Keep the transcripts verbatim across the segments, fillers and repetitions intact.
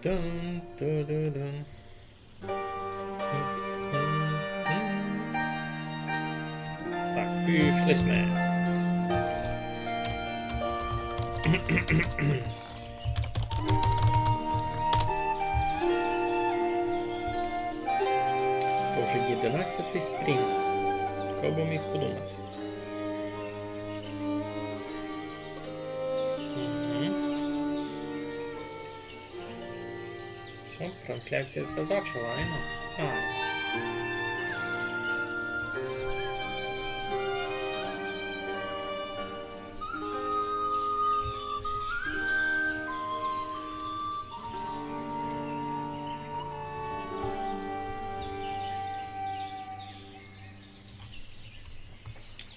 Дун, ду-ду-дун. Так, пішли сьме. То вже єдинадцятый стрім. Хто бы міг подумати? Мгм. Всьо, трансляція ся зачала, айно? А.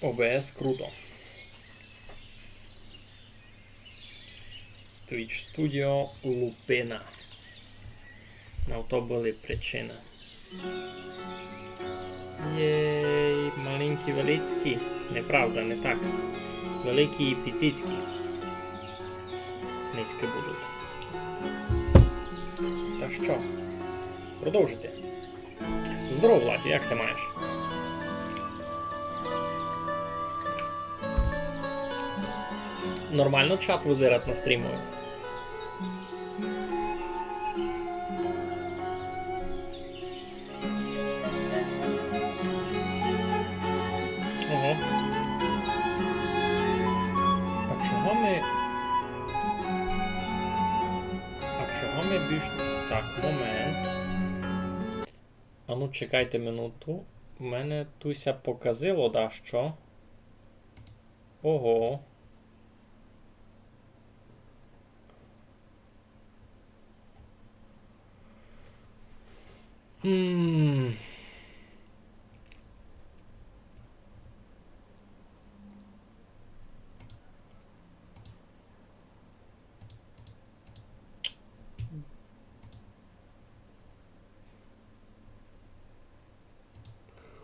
О Б С круто. Twitch Studio лупина. На то были причины. Єй, маленькі великі. Неправда, не так. Великі і піціцькі. Низькі будуть. Та што? Продовжити. Здоров, Владю, як ся маєш? Нормално чат вызирать на стрімови? Ого. А чого ми... А чого ми більш... Так, момент. Ану, чекайте минуту. У мене туй ся показило дашто. Ого. М.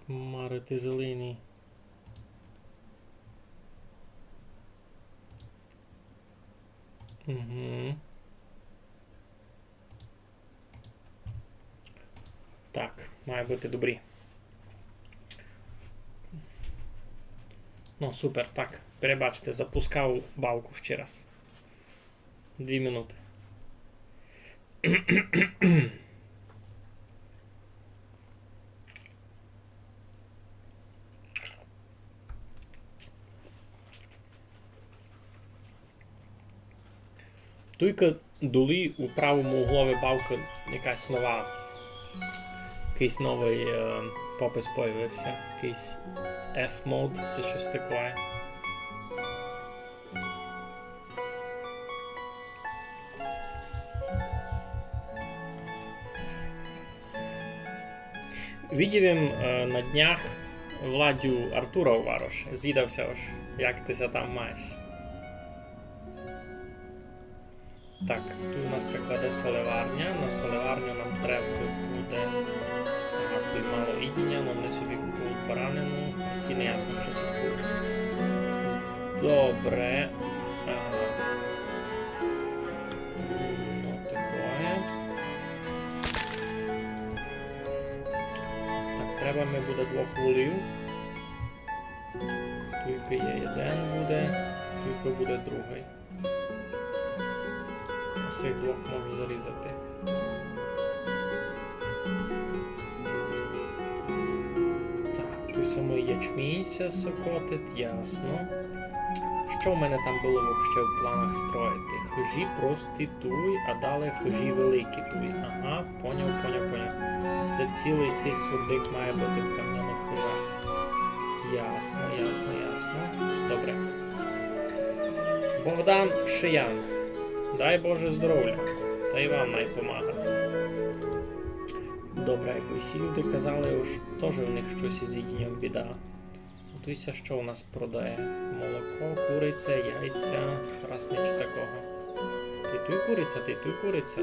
Хмары ты зелені. Угу. Так, має быти добрі. Ну, супер, так. Перебачте, запускав бавку ще раз. Дві минуты. Туйка долі у правому углови бавкы якась нова, якыйсь новый, е, попис появив ся. Якыйсь F-mode, ци штось такоє. Видів им, е, на днях, Владю, Артура у вароши. Звідав ся, ож як ты ся там маєш. Так, туй у нас ся кладе солеварня. На солеварню нам треба буде... Ага, туй мало їдіня, но мы собі купують баранину. Сі не ясно, што ся купують. Добре. Ага. Ну, такоє. Так, треба ми буде двох волів. Туйка є єден буде, туйка буде другый. Цих двох можу зарізати. Так, туй самый ячмінь ся сокотить, ясно. Што в мене там было вообще в планах строїти? Хыжі прості туй, а далі хыжі великі туй. Ага, поняв, поняв, поняв. Се цілый сись сурдик має быти в камняных хыжах. Ясно, ясно, ясно. Добре. Богдан Шиян. Дай Боже здоровля. Та й вам най помагать. Добре, якби сі люди казали, ож тоже в них штось із їдінням біда. Туй ся што у нас продає? Молоко, куриця, яйця, раз ніч такого. Ти туй куриця, ти туй куриця.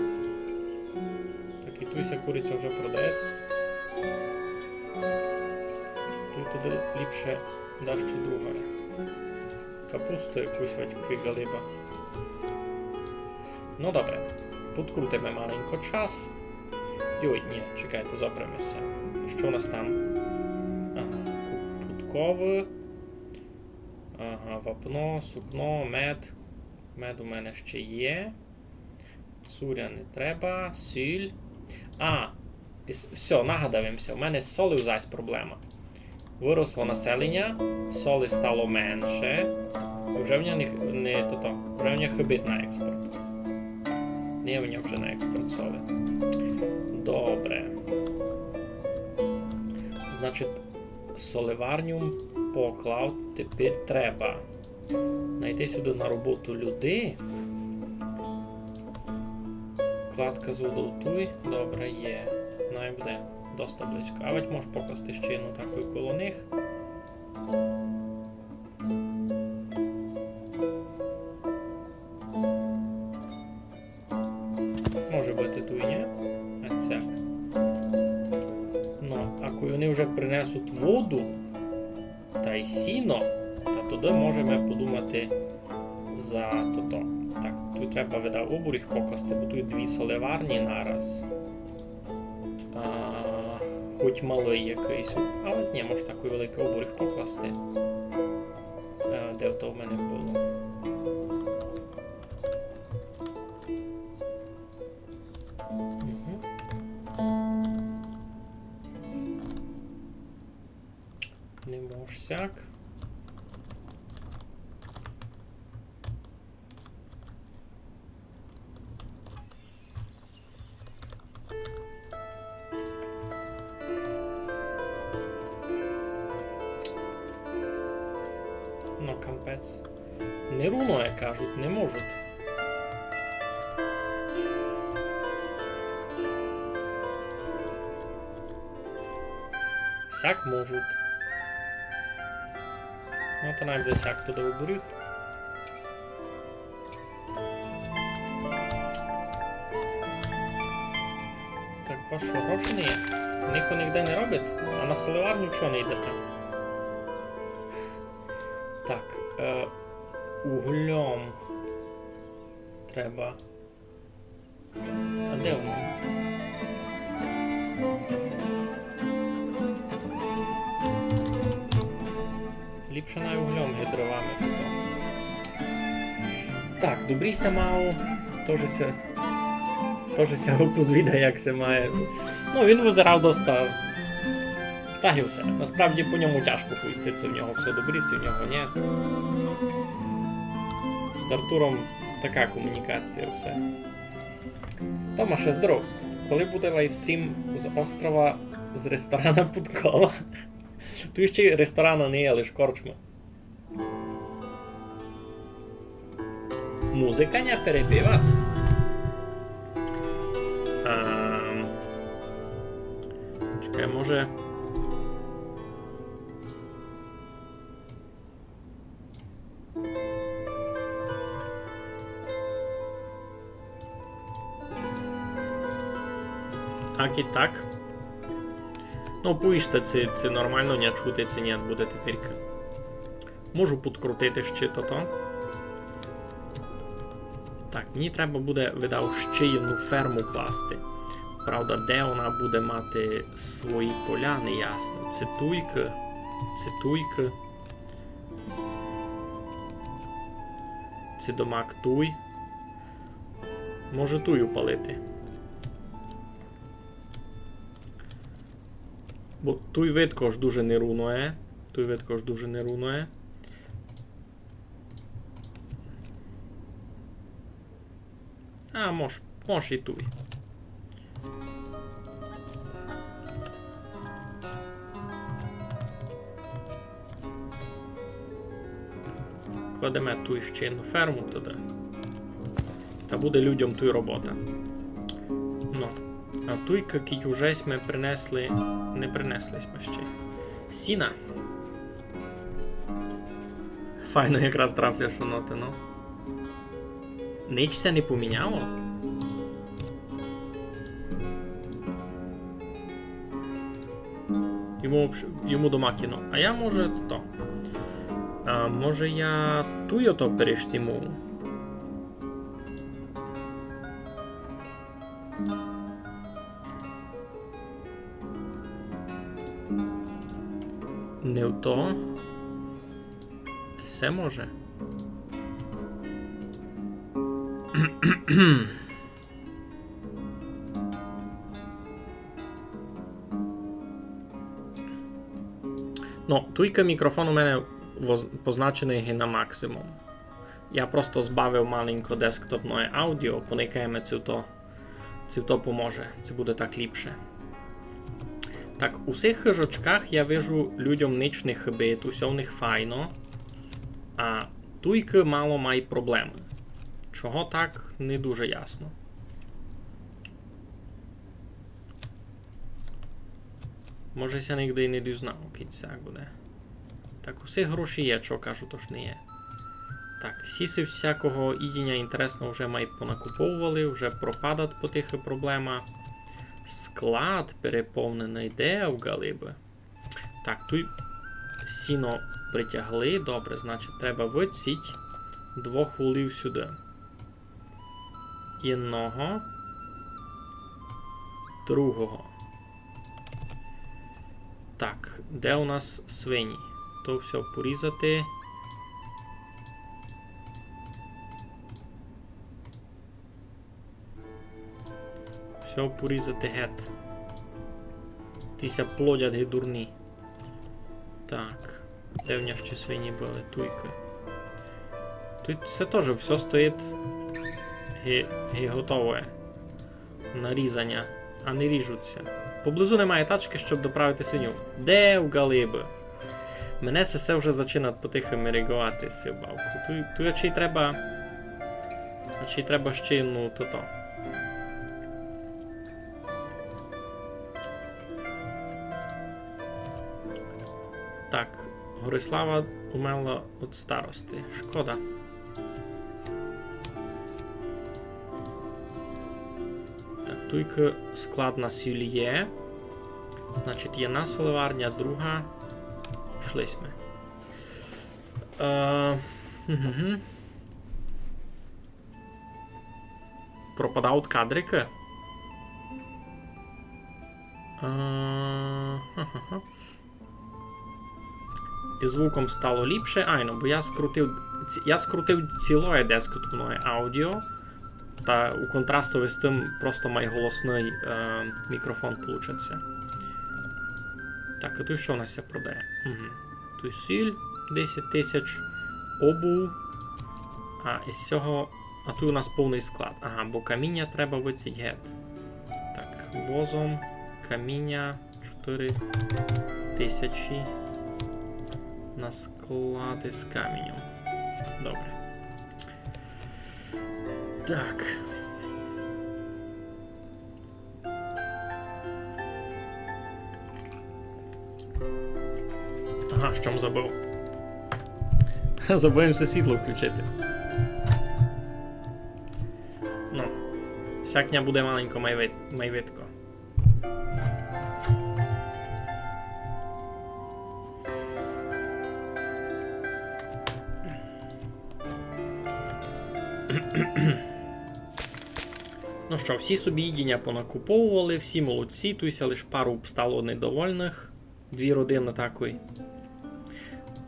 Так і туй ся куриця вже продає. Туй туды ліпше дашто другоє. Капусту якусь вадь кигалиба. Ну добре. Подкрутиме маленько час. Йой, нї, чекайте, зопреме ся. Што у нас там? Ага, ку-, пудковы. Ага, вапно, сукно, мед. Мед у мене ще є. Цуря не треба. Сіль. А, ис-, всьо, нагадав им ся. У мене з солив зась проблема. Выросло населеня, соли стало менше. Уже в ня не х-, не тото, уже в ня хыбить на експорт. Не є в ня вже на експорт соли. Добре. Значить, соливарню поклав, тепер треба найти сюды на роботу людей. Кладка з водов туй. Добре, є. Най буде доста близько. А ведь мож покласти ще єдну таку коло них. Може быти туй, нї? А цяк. Ну, а кой они вже принесуть воду тай сіно, та тогды можеме подумати за тото. Так, туй треба, видав, обуріг покласти, бо туй дві соливарні нараз. А, хоть малый якыйсь. А от нї, мож такый великый обуріг покласти. Е, де то в мене было? Мгм. Не мож сяк. Ну, капець. Неруно, як кажуть, не можуть. Сяк можуть. Ну, та най буде сяк туды обуріг. Так, у вас што, гроші не є? Нико нигде не робить? А на соливарню чого не йдете? Так, е, углем треба. А де воно? Ліпше най углем ги дровами туй. Так, добрі ся мав. Тоже ся, тоже ся опозвідає, як ся має. Ну, він визирав доста. Так і всьо. Насправді по ньому тяжко повісти, ци в нього всьо добрі, ци в нього нї. З Артуром така комунікація, всьо. Томаше, здоров. Коли буде лайвстрім з острова, з ресторана Подкова? Туй іщи ресторана не є, лиш корчма. Музика ня перебиват. Ам, чекай, може. Так і так. Ну, повіжте, ци, ци нормално ня чути, ци нї буде теперька. Можу подкрутити ще тото. Так, мені треба буде, видав, ще єдну ферму класти. Правда, де вона буде мати свої поля, не ясно. Ци туйка, ци туйка. Ци домак туй. Може туй упалити. Бо туй видко, ож дуже неруно є. Туй видко, ож дуже неруно є. А, мож, мож і туй. Кладеме туй ще єдну ферму туды. Та буде людям туй робота. Ну, а туй, кидь уже сьме принесли, не принесли сьме ще сіна. Файно якраз трафляш у ноты, ну. Нич ся не поміняло? Йому, йому дома кіно. А я, може, то. А, може, я туй ото перештиму? Не в то. Се може. Ну, туйка мікрофон у мене воз-, позначеный ги на максимум. Я просто збавив маленько десктопноє аудіо, поникаєме, ци то, ци то поможе, ци буде так ліпше. Так, у сих хыжочках я вижу, людям нич не хыбить, усьо в них файно, а туйкы мало май проблемы. Чого так, не дуже ясно. Може, ся нигде й не дізнав, кидь сяк буде. Так, усе гроші є, чого кажу, тож не є. Так, сі си всякого їдіня інтересного вже май понакуповували, вже пропадать потихы проблема. Склад переповненый, де в галибы. Так, туй сіно притягли, добре, значить, треба выдсіть двох волів сюды. Єдного. Другого. Так, де у нас свині? То всьо порізати. Всьо порізати гет. Ті ся плодять ги дурні. Так. Де в ня ще свині были? Туйкы. Туй се тоже всьо стоїть ги, ги готове. Нарізаня. А не ріжуть ся. Поблизу немає тачкы, щоб доправити свиню. Де в галибы? Мене се, се вже зачинать потихы мереґовати сю бавку. Туй, туй ачей треба, ачей треба ще, ну, тото. Так, Горислава умерла од старости. Шкода. Так, туйкы склад на сіль є. Значить, єдна соливарня, друга. Пішли сьме. Е, мгм. Пропадають кадрикы. Е, ха-ха-ха. Із звуком стало ліпше. Айно, бо я скрутив, ці-, я скрутив цілоє десктопноє аудіо. Та у контрасту з тым просто май голосный, е, мікрофон получить ся. Так, а туй што у нас ся продає? Угу. Туй сіль десять тисяч, обув. А із сього, а туй у нас повный склад. Ага, бо каміня треба выдсіть гет. Так, возом каміня чотыри тисячі на склад із камінем. Добре. Так. Ага, што м забыв? Забыв им ся світло включити. Ну, сяк ня буде маленько май вид-, май видко. Ну што, всі собі їдіня понакуповували, всі молодці, туй ся лиш пару обстало недовольных. Дві родины такой.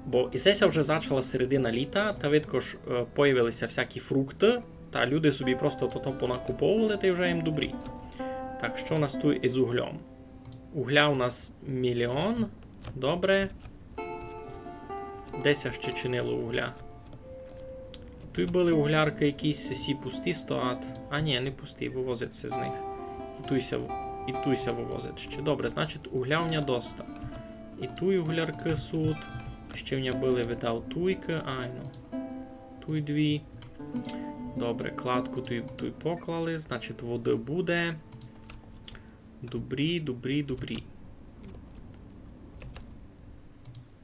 Бо і сеся вже зачала середина літа, та видко ж, е, появили ся всякі фрукты, та люди собі просто тото понакуповували, та й вже їм добрі. Так, што у нас туй із углем? Угля у нас мільйон. Добре. Де ся ще чинило угля? Туй были угляркы якісь, сі пусті стоять. А ні, не пусті, вывозить ся з них. І туй ся, і туй ся вывозить ще. Добре, значить, угля у ня доста. І туй угляркы суть. Ще в ня были, видав, туйкы, айно. Туй дві. Добре, кладку туй, туй поклали, значить, воды буде. Добрі, добрі, добрі.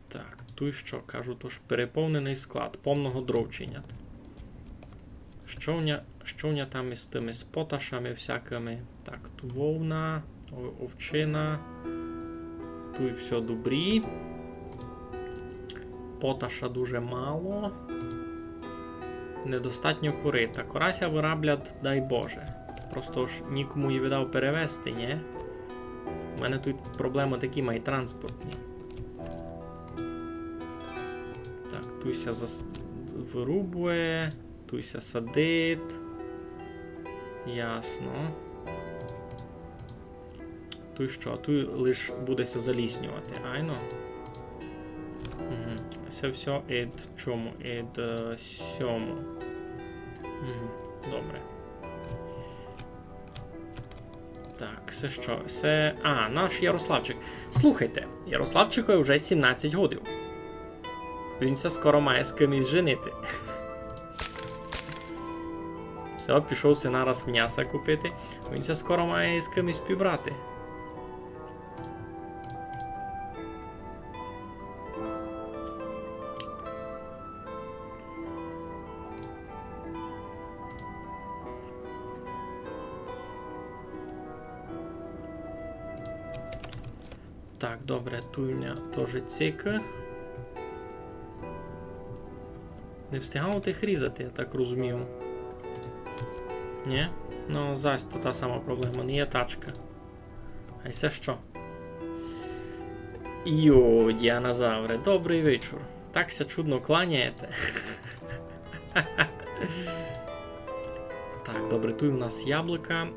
Так, туй што, кажу, тож переповненый склад, повного дров чинять. Што в ня, што в ня там із тыми, з поташами всякыми? Так, туй вовна, о-, овчина. Туй всьо добрі. Поташа дуже мало. Недостатньо коры. Та кора ся выраблять, дай Боже. Просто ж нікому її, видав, перевезти, нє? У мене туй проблемы такі май транспортні. Туй ся зас-, вырубує, туй ся садить. Ясно. Туй што? Туй лиш буде ся заліснювати, айно? Угу. Се всьо ид чому? Ид, е, сьому. Угу. Добре. Так, се што? Се, а, наш Ярославчик. Слухайте, Ярославчикови вже сімнадцять годів. Він ся скоро має з кимось женити. Всьо, пішов си нараз мняса купити. Він ся скоро має з кимось пібрати. Так, добре, туй у мене тоже цикы. Не встигав тых різати, я так розумію. Нї? Ну, зась то та сама проблема, не є тачка. А се што? Йо, динозавре, добрый вечур. Так ся чудно кланяєте. Так, добре, туй у нас яблука.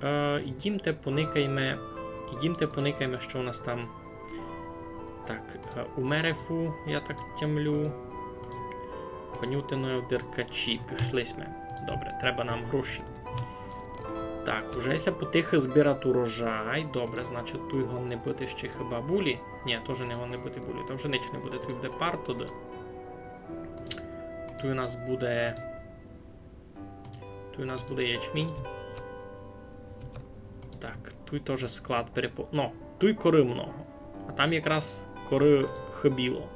Е, ідімте поникайме, ідімте поникайме, што у нас там. Так, е, у Мерефу, я так тямлю. Понютино в Деркачі, пішли сьме. Добре, треба нам гроші. Так, уже ся потихы збирать урожай. Добре, значить, туй годні быти ще хіба булі. Нї, тоже не годні быти булі. Там вже нич не буде, туй буде пар туды. Туй у нас буде Туй у нас буде ячмінь. Так, туй тоже склад перепо-, ну, туй коры много. А там якраз коры хыбіло.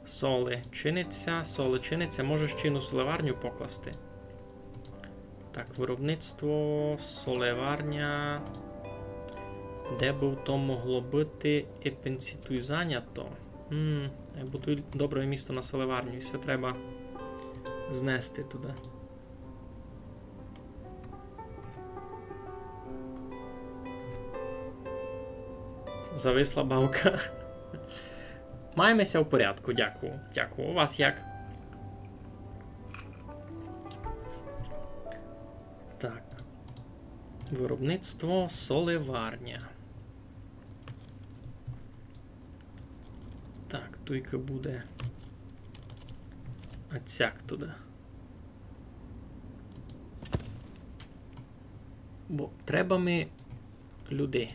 Солі чинить ся, солі чинить ся. Може ще й на солеварню покласти. Так, виробництво, солеварня. Де бы то могло быти, епенці туй занято? М, бо туй добре місто на солеварню, і се треба знести туды. Зависла бавка. Маєме ся в порядку, дякую. Дякую. У вас як? Так. Виробництво, солеварня. Так, туйка буде. А цяк туды. Бо треба ми люди.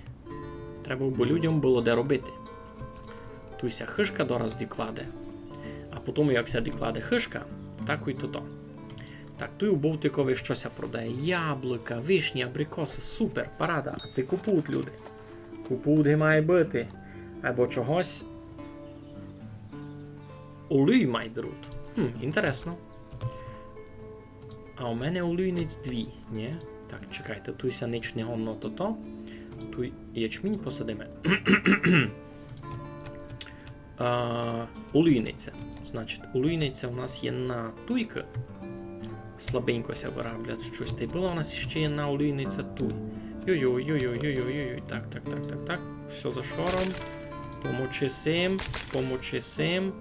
Треба, бо людям было де робити. Туй ся хышка дораз докладе. А потім, як ся докладе хышка, так і тото. Так, туй у Бовтикови што ся продає? Яблука, вишні, абрикосы, супер, парада. А ци купують люди. Купують ги має быти. Або чогось. Олій май беруть. Хм, інтересно. А у мене олійниць дві, нї? Так, чекайте, туй ся нич не годно тото. Туй ячмінь посадиме. А, олійниця. Значить, олійниця у нас є на туйкы. Слабенько ся выраблять штось. Та й была у нас іщи єдна олійниця туй. Йой-йой, йой-йой, йой-йой, йой-йой. Так, так, так, так, так. Всьо за шором. Помочи сим, помочи сим.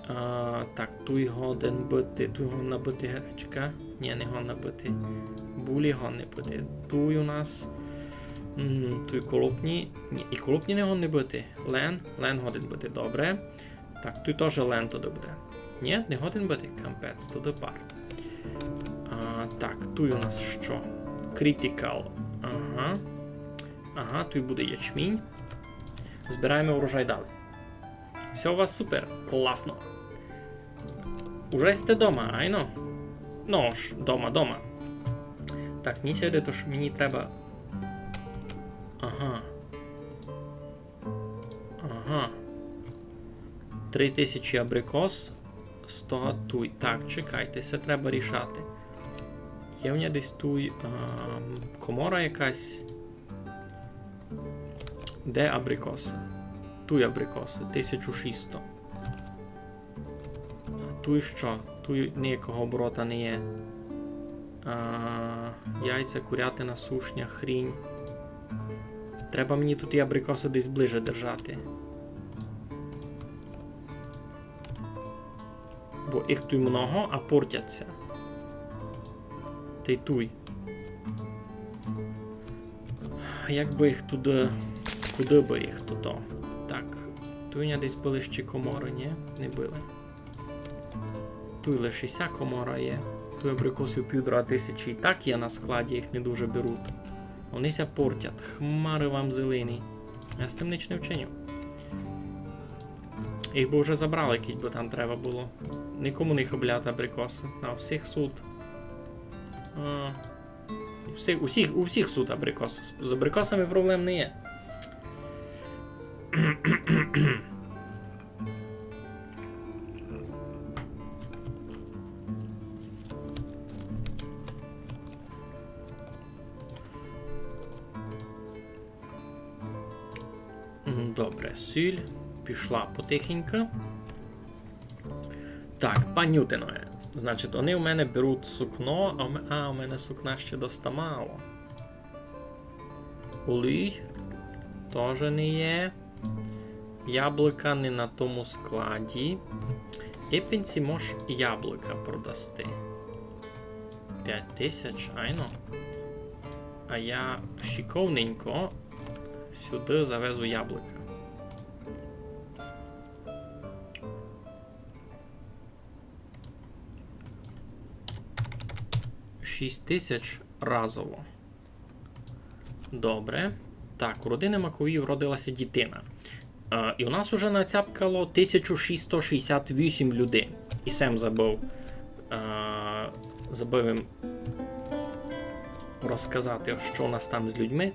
А, так, туй годен быти, туй годна быти гречка. Нї, не годна быти. Булі годні быти. Туй у нас, м, туй колопні. Нї, і колопні не годні быти. Лен, лен годен быти, добре. Так, туй тоже лен туды буде. Нї, не годен быти, кампець, туды пар. А, так, туй у нас што? Critical. Ага. Ага, туй буде ячмінь. Збираєме урожай далі. Всьо у вас супер, класно. Уже сьте дома, айно? Ну ж, дома, дома. Так, мені ся видить, ож мені треба. Ага. Ага. Три тисячі абрикос, сто туй. Так, чекайте, се треба рішати. Є в мене десь туй, ам, комора якась. Де абрикосы? Туй абрикосы, тисячу шістсто. А туй што? Туй ніякого оборота не є. А, яйця, курятина, сушня, хрінь. Треба мені туй і абрикосы десь ближе держати. Бо їх туй много, а портять ся. Тай туй. Як бы їх туды, куды бы їх туды? Так, туй у ня десь были ще коморы, нї? Не были. Туй лише ся комора є. Туй абрикосів півтора тисячі і так є на складі, їх не дуже беруть. Они ся портять. Хмары вам зелені. Я з тым нич не вчиню. Їх бы вже забрали, кідь бы там треба было. Никому не хыблять абрикосы. На всіх суть. А, у всіх, у всіх, у всіх суть абрикосы. З, з абрикосами проблем не є. М, добре, сіль пішла потихеньку. Так, панютиноє. Значить, они у мене беруть сукно, а у ме-, а, у мене сукна ще доста мало. Олій тоже не є. Яблука не на тому складі. Ипенці мож яблука продасти. Пять тисяч, айно. А я шиковненько сюды завезу яблука. Шість тисяч разово. Добре. Так, у родины Маковій родила ся дітина. Е, і у нас уже нацяпкало тисячу шістсот шістдесят вісім людей. І сам забыв, е, забыв им розказати, што у нас там з людьми.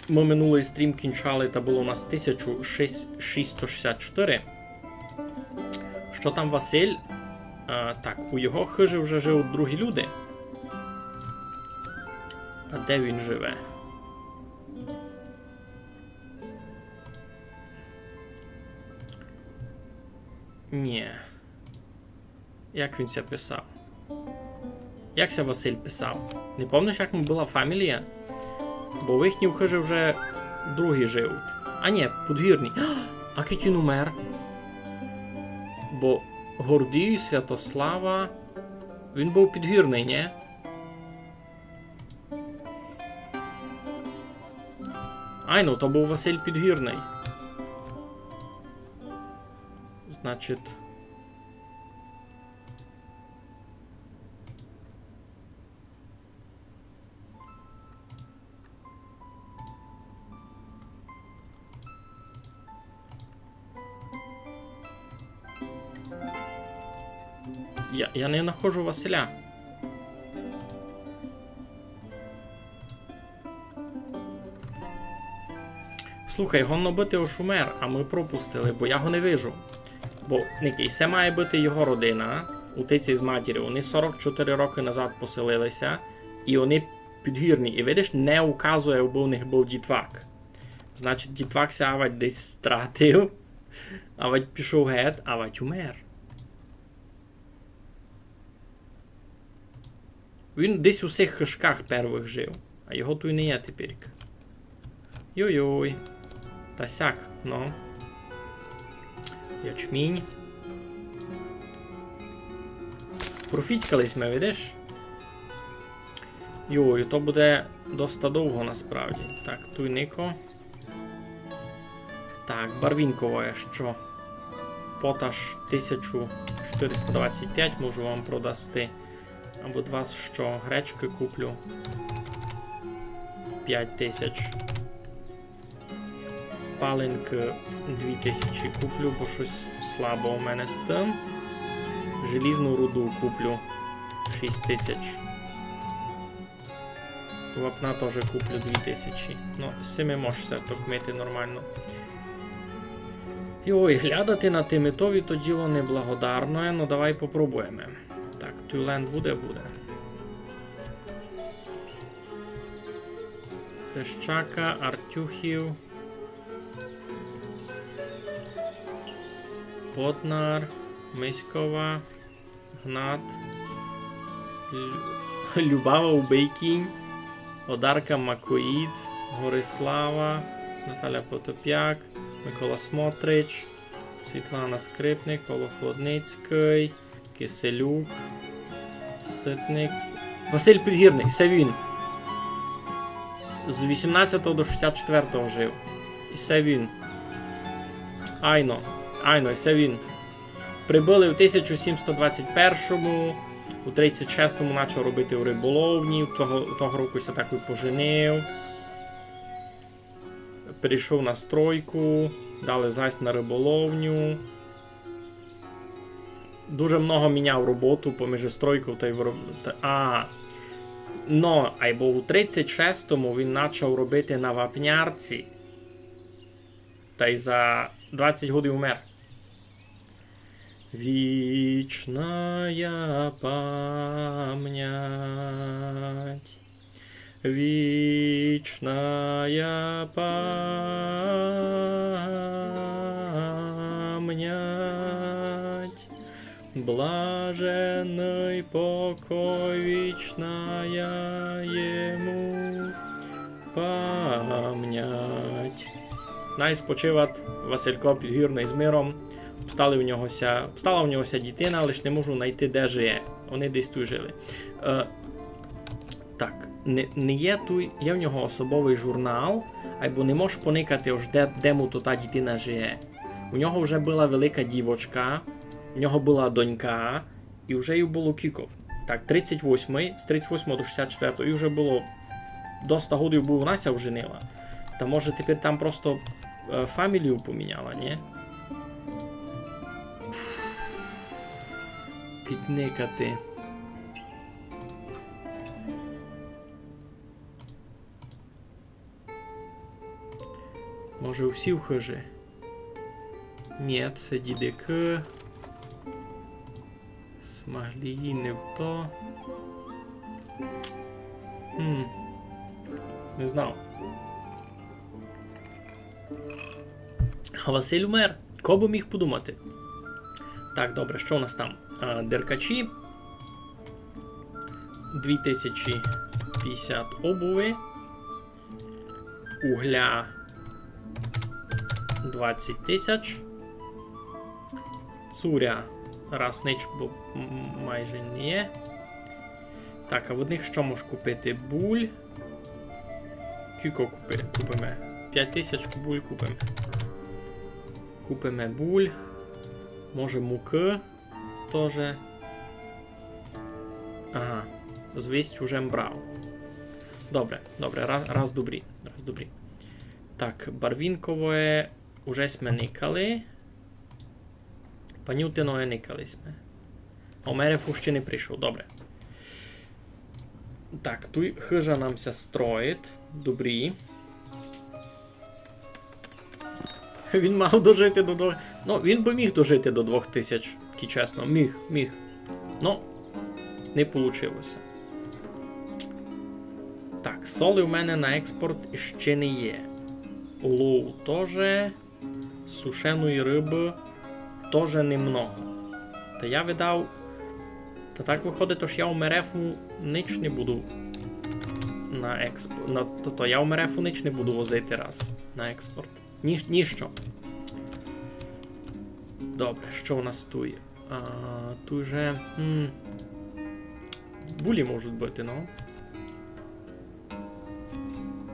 Мы минулый стрім кінчали, та было у нас тисячу шістсот шістдесят чотири. Што там Василь? А, так, у його хыжі вже живуть другі люди. А де він живе? Нї. Як він ся писав? Як ся Василь писав? Не помниш, як му была фамілія? Бо в їхній хыжі вже другі живуть. А нї, Підгірный. А кідь він умер? Бо Гордій, Святослава. Він быв Підгірный, нї? Айно, то быв Василь Підгірный. Значить. Я, я не находжу Василя. Слухай, годно быти, ож умер, а мы пропустили, бо я го не вижу. Бо, никай, се має быти його родина, отець із матір'ю. Они сорок чотири рокы назад поселили ся, і они Підгірный. І видиш, не указує, абы у них быв дітвак. Значить, дітвак ся авадь десь стратив, авадь пішов гет, авадь умер. Він десь у сих хыжках первых жив, а його туй не є тепер. Йой-йой. Та сяк, ну. Ячмінь. Профітькали сьме, видиш? Йой, то буде доста довго насправді. Так, туй нико. Так, барвінковоє што? Поташ тисячу чотириста двадцять пять можу вам продасти. Або од вас што? Гречкы куплю. Пять тисяч. Палинкы дві тисячі куплю, бо штось слабо у мене з тым. Желізну руду куплю шість тисяч. Вапна тоже куплю дві тисячі. Ну, з сими мож ся токмити нормално. Йой, глядати на тимитови то діло неблагодарноє, ну давай попробуєме. Так, тюлен буде, буде. Хрещака, Артюхів, Потнар, Миськова. Гнат. Лю-, Любава Убейкінь, Одарка Макоїд, Горислава, Наталя Потопяк, Микола Смотрич, Світлана Скрипник, Павло Холодницькый, Киселюк, Ситник. Василь Підгірный, се він. З вісімнадцятого до шістдесят четвертого жив. І се він. Айно, айно, і се він. Прибыли в тисяча сімсот двадцять першому, у тридцять шестому почав робити в риболовні, того, того року ся так і поженив. Перейшов на стройку, далі зась на риболовню. Дуже много міняв роботу поміж стройков тай выроб-, та, а, но, айбо у тридцять шестому він почав робити на вапнярці. Тай за двадцять годів умер. Вічная память. Вічная память. Блаженный покой, вічная йому память. Най спочивать Василько Підгірный з миром. Обстали у нього ся, обстала у нього ся дітина, лиш не можу найти, де жиє. Они десь туй жили. Е, так, не, не є туй, є в нього особовый журнал, айбо не можеш поникати, ож де, де му то та дітина жиє. У нього вже была велика дівочка, у нього была донька, і вже їй было кілько. Так, тридцять восьмый, з тридцять восьмого до шістдесят четвертого, і вже было доста годів, бо вона ся оженила. Та може тепер там просто е, фамілію поміняла, ні? Підникати. Може, у всі в хыжі? Ні, се дідикы. Смаглії не в то. Хм. Не знав. А Василь умер. Ко бы міг подумати? Так, добре, што у нас там? А, деркачі. Дві тисячі пятдесят обуви. Угля двадцять тисяч. Цуря раз нич, бо м-, майже не є. Так, а в одних што мож купити? Буль. Кілько купи-, купиме? Пять тисяч буль купиме. Купиме буль. Може, мукы тоже. Ага, звість уже м брав. Добре, добре, раз, раз добрі, раз добрі. Так, барвінкове уже сьме никали. Панютиноє никали сьме. Омерефу ще не прийшов, добре. Так, туй хыжа нам ся строїть. Добрі. Він мав дожити до двох. Ну, він бы міг дожити до двох тисяч, кі чесно. Міг, міг. Ну, не получило ся. Так, соли у мене на експорт іщи не є. Улов тоже. Сушеної рыбы тоже немного. Та я видав. Та так выходить, ож я у Мерефу нич не буду на експорт. На, то, то я у Мерефу нич не буду возити раз на експорт. Ні, ніщо. Добре, што у нас туй? А, туй же, м, булі можуть быти, ну.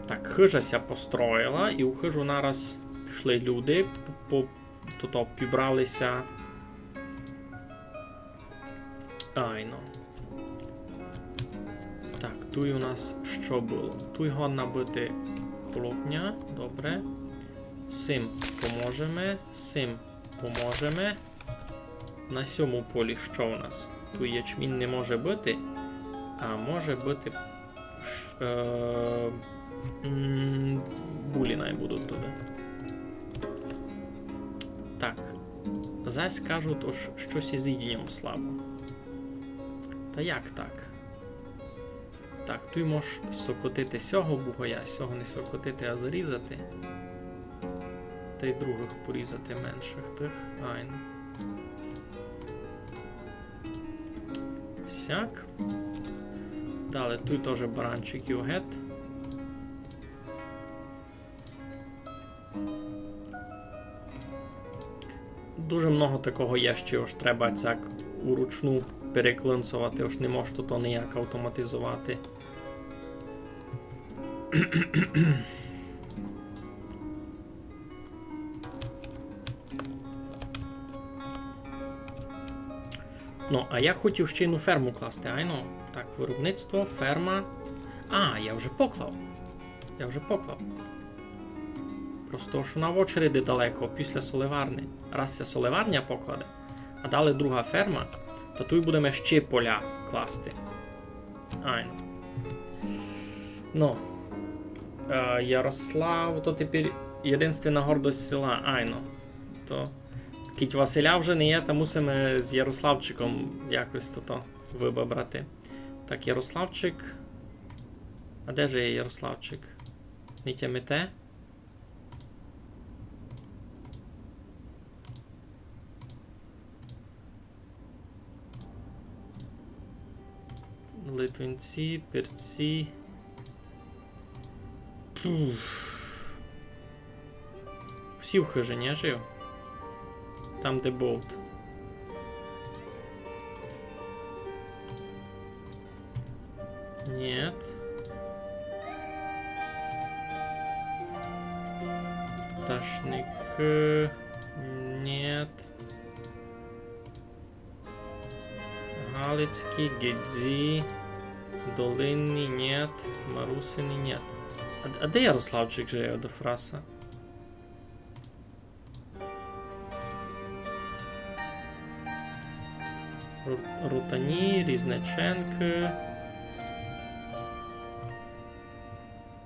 Так, хыжа ся построїла, і у хыжу нараз пішли люди, по, по, то, то, пібрали ся. Айно. Так, туй у нас што было? Туй годна быти колопня, добре. Сим поможеме, сим поможеме. На сьому полі што у нас? Туй ячмінь не може быти, а може быти ш-, е, м, булі най будуть туды. Так. Зась кажуть, ож штось із їдінням слабо. Та як так? Так, туй мож сокотити сього бугая, сього не сокотити, а зарізати. Тай другых порізати меншых тых. Айно. Сяк. Далі туй тоже баранчиків гет. Дуже много такого є ще, ож треба сяк уручну переклинцовати, ож не мож то ніяк автоматизовати. Ну, а я хотів ще єдну ферму класти, айно. Так, виробництво, ферма. А, я вже поклав. Я вже поклав. Просто ож она в очереди далеко, після соливарни. Раз ся соливарня покладе, а далі друга ферма, та туй будеме ще поля класти. Айно. Ну. Е, Ярослав, то тепер єдинственна гордость села. Айно. То кідь Василя вже не є, та мусиме з Ярославчиком якось тото выбабрати. Так, Ярославчик. А де же є Ярославчик? Не тямите? Литвинці, перці. Пф. Всі в хижині жив. Там, де болт. Нет. Пташник. Нет. Галицькі, Гідзі, Долинні, нет. Марусині, нет. А, а де Ярославчик жив до фраса? Ру-, Рутані, Різниченки.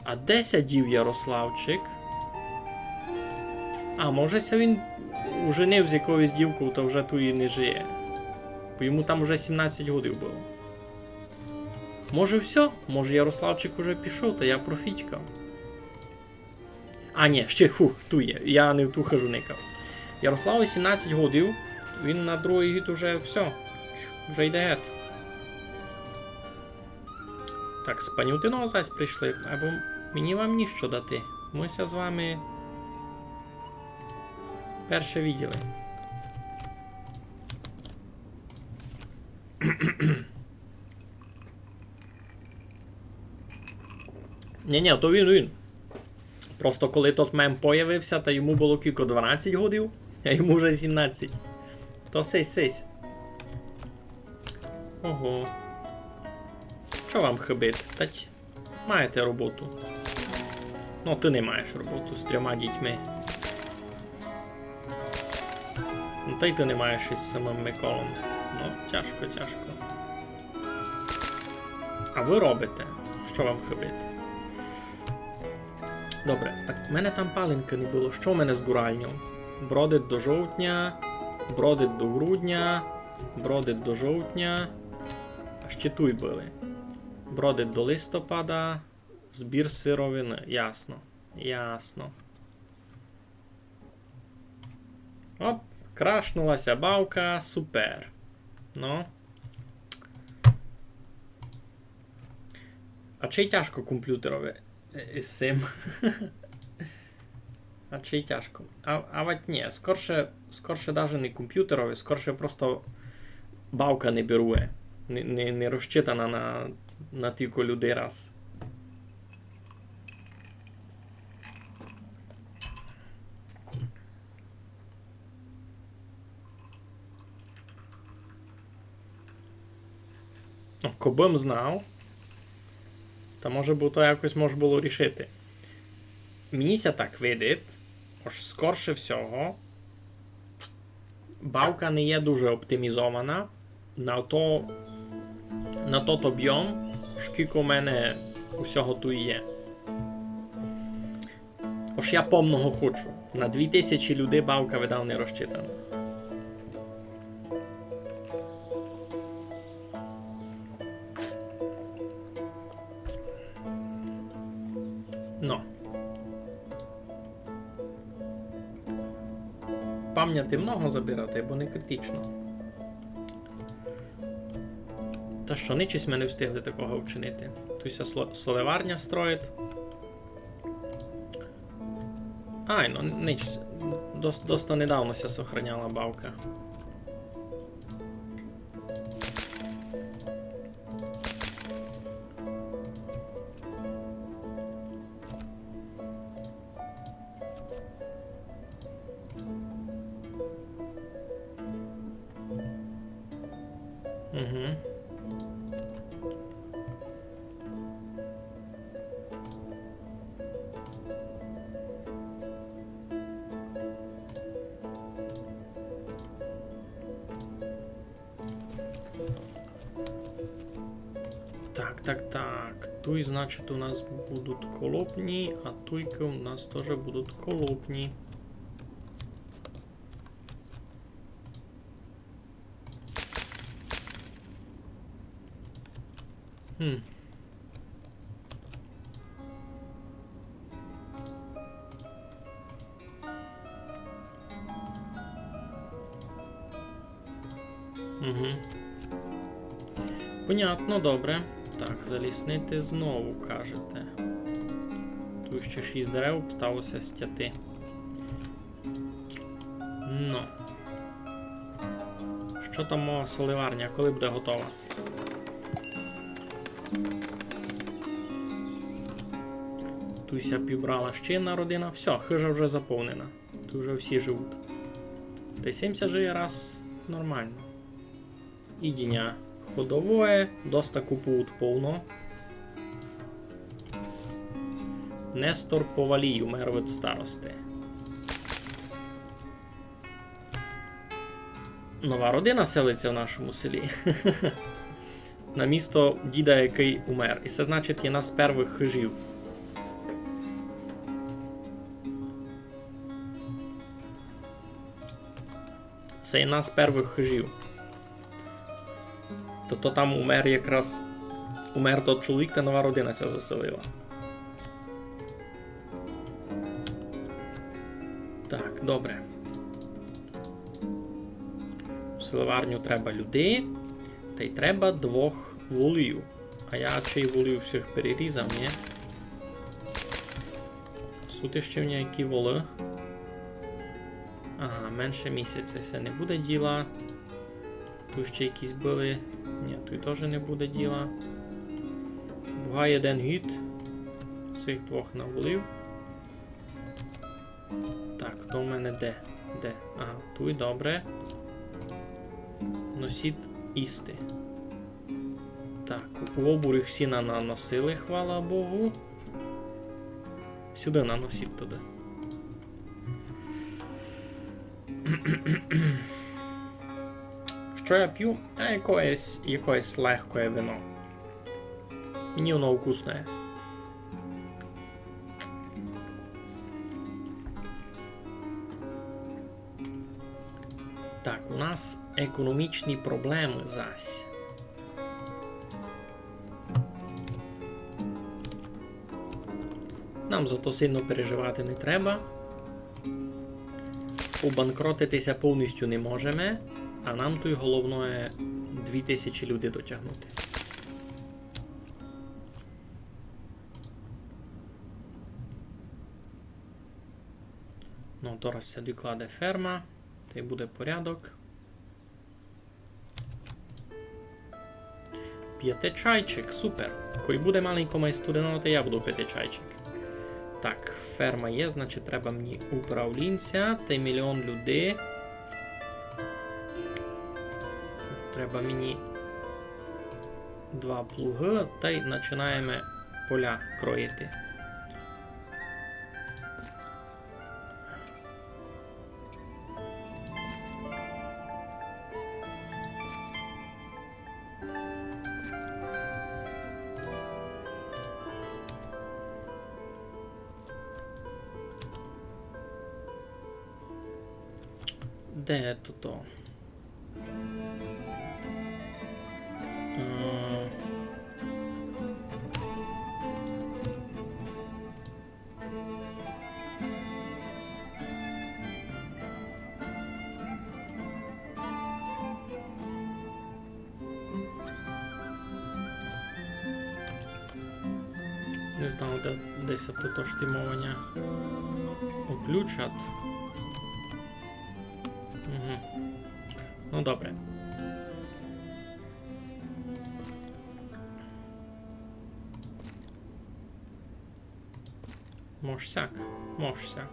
А де ся дів Ярославчик? А, може, ся він уженив з якоюсь дівкою, та вже туй і не жиє. Бо йому там уже сімнадцять годів было. Може, всьо? Може, Ярославчик уже пішов, та я профітькав. А, ні, ще, фу, туй є. Я не в ту хижу никав. Ярославу сімнадцять годів, він на другый гід уже всьо. Вже йде гет. Так, з панютиного зась прийшли, або мені вам ніщо дати. Мы ся з вами перше виділи. Ні, ні, то він, він. Просто коли тот мем появився, та йому было кілько, дванадцять годів, а йому вже сімнадцять. То сись, сись. Ого. Што вам хибить? Тать маєте роботу. Ну, ты не маєш роботу з трьома дітьми. Ну, та й ты не маєш із самым Миколом. Ну, тяжко, тяжко. А вы робите? Што вам хибить? Добре, а в мене там палинкы не было. Што в мене з гуральньов? Бродить до жовтня, бродить до грудня, бродить до жовтня. А ще туй были. Бродить до листопада, збір сировины. Ясно. Ясно. Оп, крашнула ся бавка, супер. Ну. А чи тяжко компютерови, е, із сим? А чи тяжко? А, а вать ні, скорше, скорше даже не компютерови, скорше просто бавка не берує. Не, не, не розчитана на, на тілько людей раз. Ну, кобы м знав, та може бы то якось мож было рішити. Мені ся так видить, ож скорше всього, бавка не є дуже оптимізована на то, на тот обйом, шкілько у мене усього туй є. Ож я помного хочу. На дві тисячі людей бавка, видав, не розчитана. Но. Памняти много забирати, бо не критично. Та што, нич сьме не встигли такого вчинити. Туй ся сло-, соливарня строїть. Ай, ну, нич, Дос-, доста недавно ся сохраняла бавка. Мгм. Так, так, так. Туй, значить, у нас будуть колопні, а туйкы у нас тоже будуть колопні. Хм. Мгм. Понятно, добре. Так, заліснити знову, кажете. Туй ще шість дерев обстало ся стяти. Ну. Што там моя соливарня, коли буде готова? Туй ся пібрала ще єдна родина. Всьо, хыжа вже заповнена. Туй вже всі живуть. Та й сим ся жиє раз нормално. Їдіня ходовоє, доста купують повно. Нестор Повалій умер від старости. Нова родина селиться в нашому селі. На місто діда, якый умер. І се, значить, єдна з первых хыжів. Се єдна з первых хыжів. То, то там умер якраз, умер тот чоловік, та нова родина ся заселила. Так, добре. У соливарню треба людей, та й треба двох волів. А я чей волів всіх перерізав, ні? Суть іщи в ня які волы. Ага, менше місяця се не буде діла. Туй ще якісь были. Ні, туй тоже не буде діла. Бугай єден гід. Сих двох наволів. Так, то в мене де? Де? Ага, туй, добре. Носіть їсти. Так, у обурі всі на-, наносили, хвала Богу. Сюды наносіть туды. Што я пю? А якоєсь, якоєсь легкоє вино. Мені воно вкусне. Так, у нас економічні проблемы зась. Нам за то сильно переживати не треба. Обанкротити ся повністю не можеме, а нам туй головноє дві тисячі людей дотягнути. Ну, зараз ся докладе ферма, та й буде порядок. Пити чайчик, супер. Кой буде маленько май студено, та я буду пити чайчик. Так, ферма є, значить, треба мені управлінця, та й мільйон людей. Треба мені два плугы, та й начинаєме поля кроїти. Де туй то? Е, Не знав, де, де ся туй то штимованя уключать. Ну, добре. Мож сяк, мож сяк.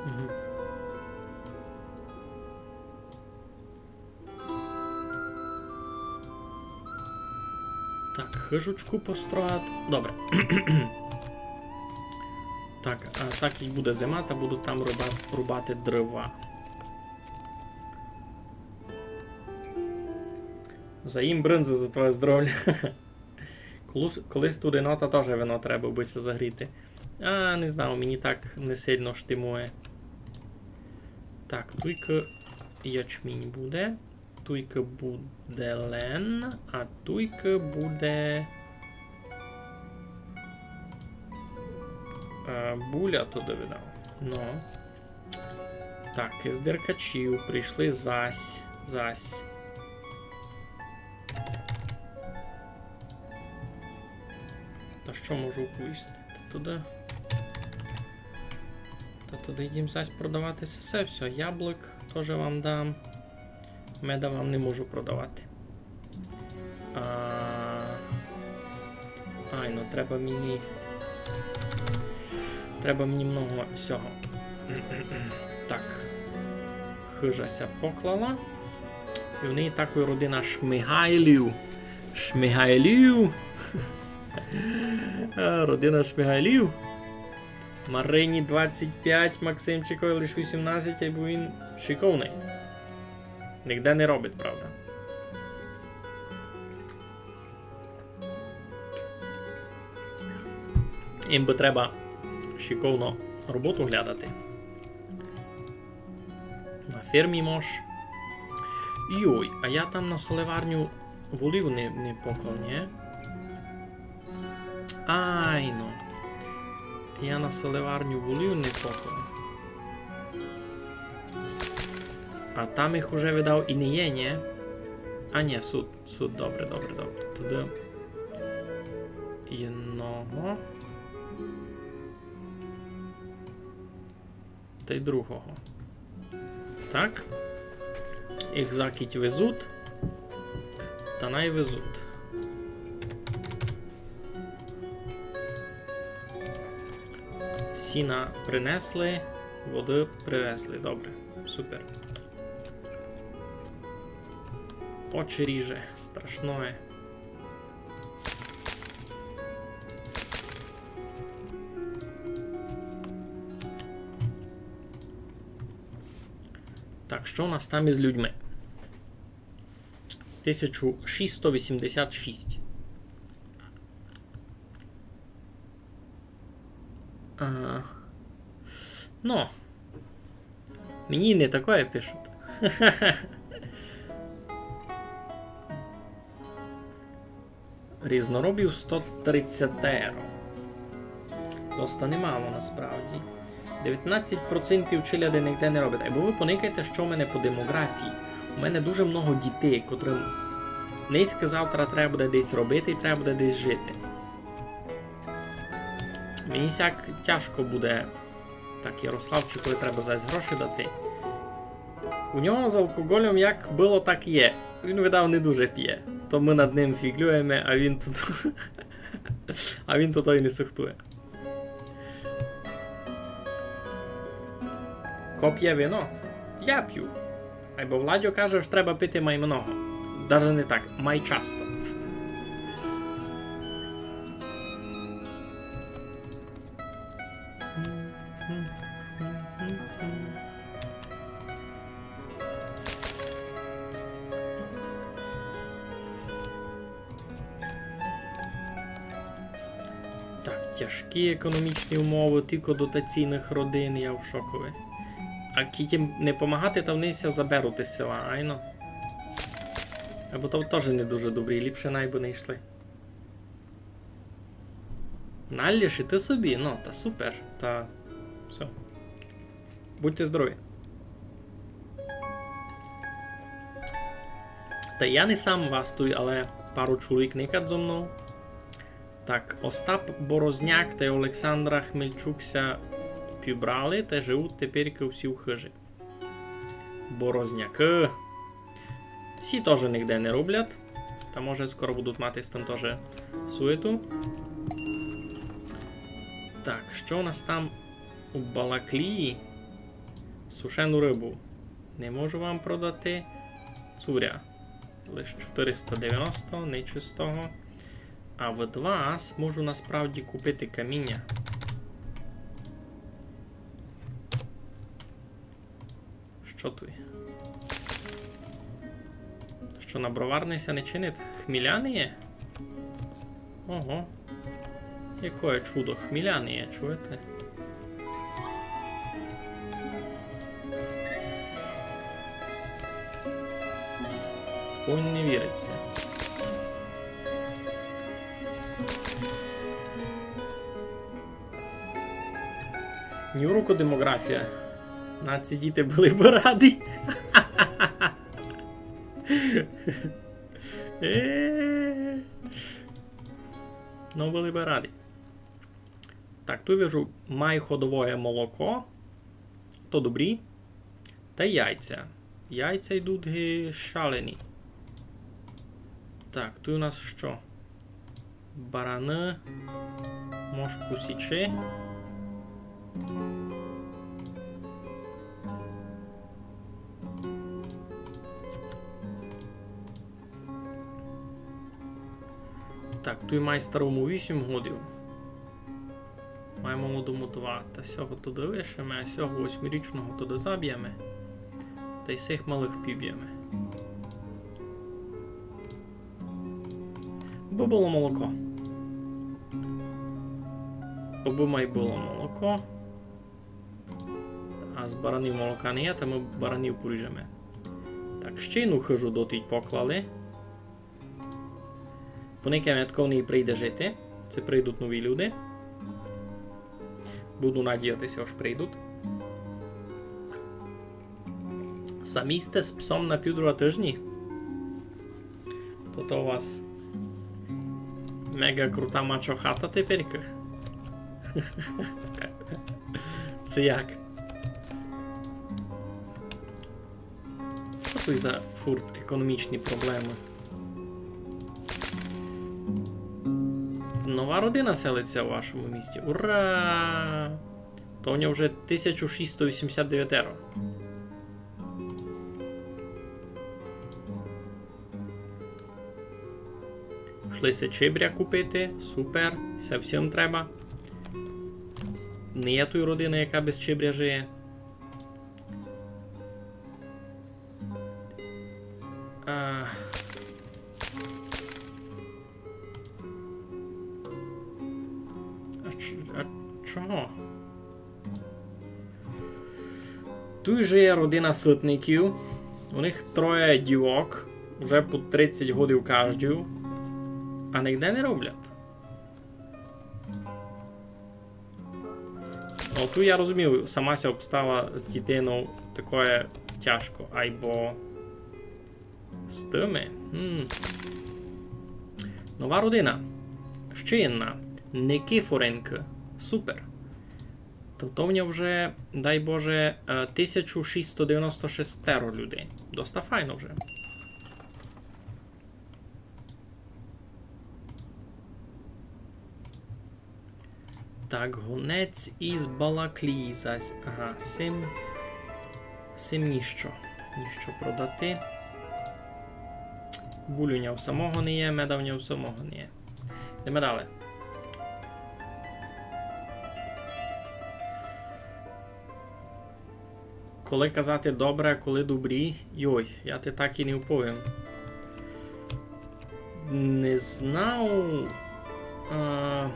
Мгм. Так, хижучку построїти. Добре. Так, а так як буде зима, та буду там руба-, рубати дрова. Заїм брынзы за твоє здоровя. Колись, колись туды, но, та тоже вино треба бы ся загріти. А, не знаю, мені так не сильно штимує. Так, туйкы ячмінь буде. Туйкы буде лен, а туйкы буде, е, буля туды видав. Ну. Так, із деркачів прийшли зась, зась. Та што можу оповісти? Та туды. Та туды їм зась продавати сесе всьо. Яблук тоже вам дам. Меда вам не можу продавати. А, ай, ну, треба мені, треба мені много всього. Так. Хижа ся поклала. І в неї такой родина Шмигайлів. Шмигайлів. А, родина Шмигайлів. Марині двадцять пять, Максимчикові лиш вісімнадцять, айбо він шиковный. Нигде не робить, правда. Їм бы треба шиковно роботу глядати. На фермі мож. Йой, а я там на соливарню волів не, не поклав, нї? Айно. Я на соливарню волів не поклав. А там їх уже, видав, і не є, нї? А нї, суть, суть, добре, добре, добре. Туды єдного. Тай другого. Так. Їх закіть везуть. Та най везуть. Сіна принесли, воды привезли. Добре. Супер. Очі ріже. Страшноє. Так, што у нас там із людьми? Тисяча шістсот вісімдесят шість. А, ну, мені не такоє пишуть. Різноробів сто тридцятеро. Доста немало насправді. Девятнадцять процентів челяди нигде не робить. Айбо вы поникайте, што в мене по демографії. У мене дуже много дітей, котрым нынька-завтра треба буде десь робити і треба буде десь жити. Мені сяк тяжко буде. Так, Ярославчикові треба зась гроші дати. У нього з алкоголем як было, так є. Він, видав, не дуже пє. То мы над ним фіґлюєме, а він тут, а він тут і не сыхтує. Ко пє вино? Я пю. Айбо Владьо каже, што треба пити май много. Даже не так, май часто. Так, тяжкі економічні умовы, тілько дотаційных родин, я в шокови. А кидь їм не помагати, та вони ся заберуть із села, айно. Айбо то тоже не дуже добрі, ліпше най бы не йшли. Налишити собі, ну, та супер, та всьо. Будьте здорові. Та я не сам вас туй, але пару чоловік никать зо мнов. Так, Остап Борозняк тай Олександра Хмельчук ся пібрали та живуть теперь всі в хыжі. Борознякы. Сі тоже нигде не роблять. Та може скоро будуть мати з тым тоже суету. Так, што у нас там у Балаклії? Сушену рыбу. Не можу вам продати. Цуря. Лиш чотириста девяносто, ничистого. А в два можу насправді купити каміня. Што туй? Што на броварни ся не чинить? Хміляне є? Ого. Якоє чудо, хміляне є, чуєте? Ой, не віриться. Ні в руку демографія. На ці діти были бы раді. Е. Ну, были бы раді. Так, туй вижу май ходовоє молоко. То добрі. Та яйця. Яйця йдуть ги шалені. Так, туй у нас што? Бараны. Мож посічи. Так, туй май старому вісім годів. Май молодому два. Та сього туды лишиме, а сього восьмирічного туды заб'єме. Тай сих малых піб'єме. Обы было молоко. Обы май было молоко. А з баранів молока не є, та мы баранів поріжеме. Так, ще єдну хыжу дотить поклали. Поникаєме, як в неї прийде жити. Ци прийдуть нові люди. Буду надіяти ся, ож прийдуть. Самі сьте з псом на пів друга тыжні? То, то у вас мега крута мачо хата теперька? Ци як? Што туй за фурт економічні проблемы? Нова родина селить ся у вашому місті. Ура! То в нього вже тисяча шістсот вісімдесят девятеро. Пішли ся чебря купити. Супер. Се всім треба. Не є туй родины, яка без чебря жиє. А. А ч-, а чого? Туй жиє родина Сытників. У них троє дівок. Уже по тридцять годів каждій. А нигде не роблять. Ну, туй я розумію, сама ся обстала з дітинов такоє тяжко. Айбо з тыми. М. Нова родина. Ще єдна. Никифоренко. Супер. То, то в нього вже, дай Боже, е, тисяча шістсот девяносто шестеро людей. Доста файно вже. Так, гонець із Балаклії зась. Ага, сим. Сим ніщо. Ніщо продати. Буль у нього самого не є, меда в нього самого не є. Йдеме далі. Коли казати добре, а коли добрі? Йой, я ти так і не вповім. Не знав. А,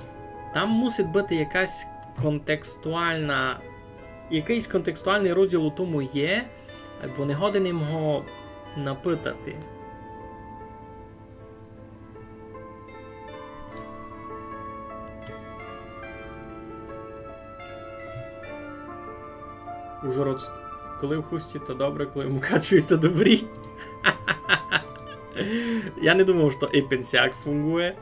там мусить быти якась контекстуална якыйсь контекстуалный розділ у тому є, бо не годен им го напитати. Ужгород, коли в хусті, то добре, коли в Мукачеві, то добрі. Я не думав, што ипен сяк фунґує.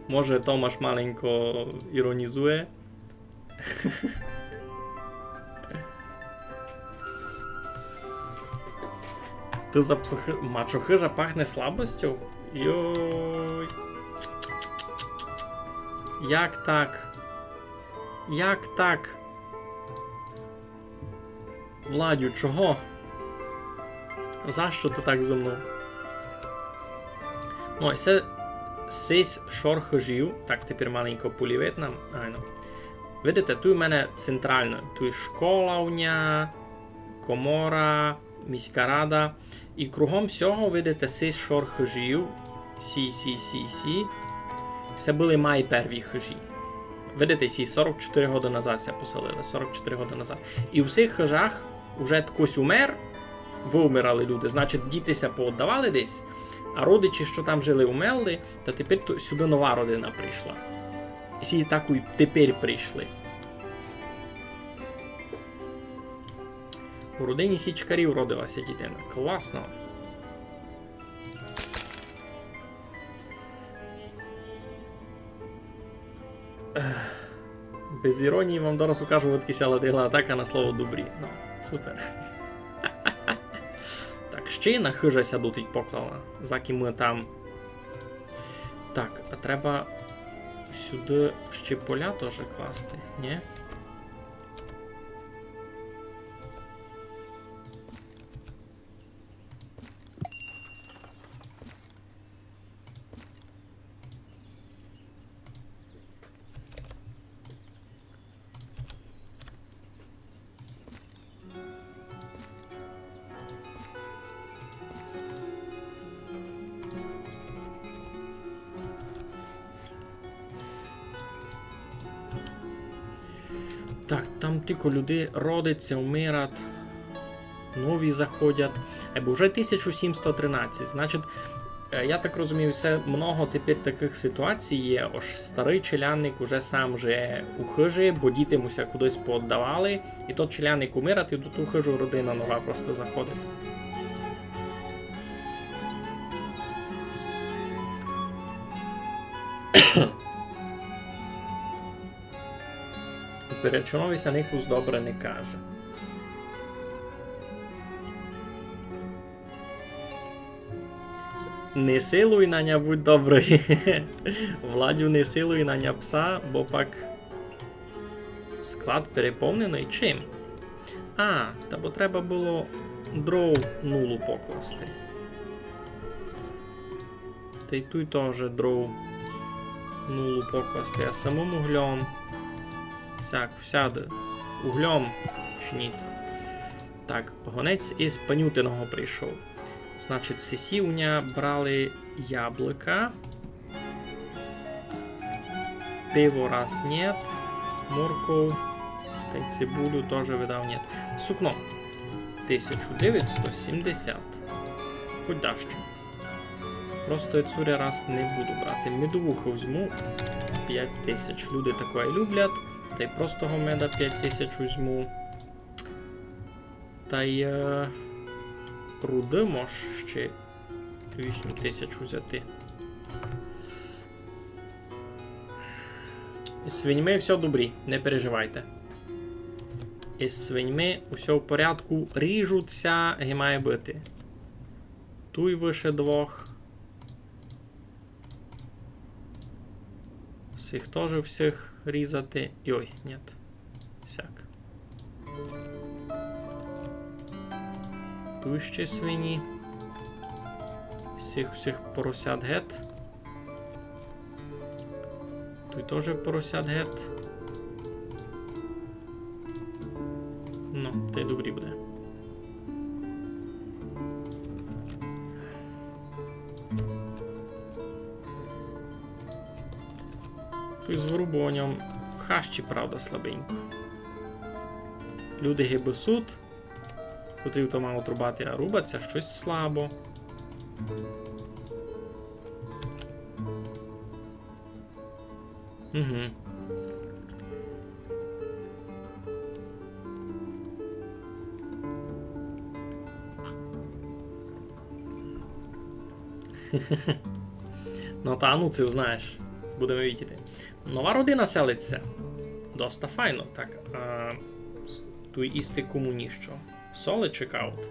Може, Томаш маленько іронізує. Ты за псохи-, мачохыжа пахне слабостю? Йой. Як так? Як так? Владю, чого? За што ты так зо мнов? Ну, і се сись шор хыжів. Так, тепер маленько полівить нам. Айно. Видите, туй у мене централна. Туй школа у ня, комора, міська рада. І кругом сього, видите, сись шор хыжів. Сі, сі, сі, сі. Се были май перві хыжі. Видите, сі сорок чотири годы назад ся поселили, сорок чотири годы назад. І у сих хыжах уже ткось умер, вымирали люди, значить, діти ся пооддавали десь, а родичі, што там жили, умерли, та тепер ту-, сюды нова родина прийшла. Сі так і тепер прийшли. У родині січкарів родила ся дітина. Класно. Ех, без іронії вам зараз укажу, одкы ся ладила атака на слово добрі. Ну, супер. Так, ще єдна хыжа ся дотить поклала, закы мы там. Так, а треба сюды ще поля тоже класти, нї? Так, там тілько люди родить ся, умирать, нові заходять. Е, бо вже тисяча сімсот тринадцять. Значить, е, я так розумію, все много тепер такых ситуацій є, ож старый челядник уже сам же у хыжі, бо діти му ся кудись пооддавали, і тот челядник умирать, і до ту хыжу родина нова просто заходить. Перечунови ся никус добре не каже. Не силуй на ня, будь добрый. Владю, не силуй на ня пса, бо пак склад переповненый чим? А, та бо треба было дров нулу покласти. Та й туй тоже дров нулу покласти, а самым углём. Так, всяды. Углём чиніти. Так, гонець из Панютиного прийшов. Значить, сесі у ня брали яблыка. Пиво раз нет. Морков. Та й цибулю тоже видав нет. Сукно. Тисяча девятсот сімдесят. Хоть дашто. Просто я цуря раз не буду брати. Медовуху возьму пять тисяч. Люди такоє люблять. Та й простого меда пять тисяч возьму. Та й, е, руды мож ще вісім тисяч узяти. З свиньми всьо добрі, не переживайте. Із свиньми усьо в порядку, ріжуть ся, ги має быти. Туй выше двох. Сих тоже всіх різати. Йой, нет. Сяк. Туй ще свині. Сих всіх поросят гет. Туй тоже поросят гет. Ну, та й добрі буде. Туй з вырубованьом хащі, правда, слабенько. Люди гибы сут, котрі то мав отрубати, а рубать ся штось слабо. Угу. Ну, та ну, ци знаєш. Будеме видіти. Нова родина селить ся. Доста файно. Так, а, с-, туй їсти кому ніщо. Соли чекають.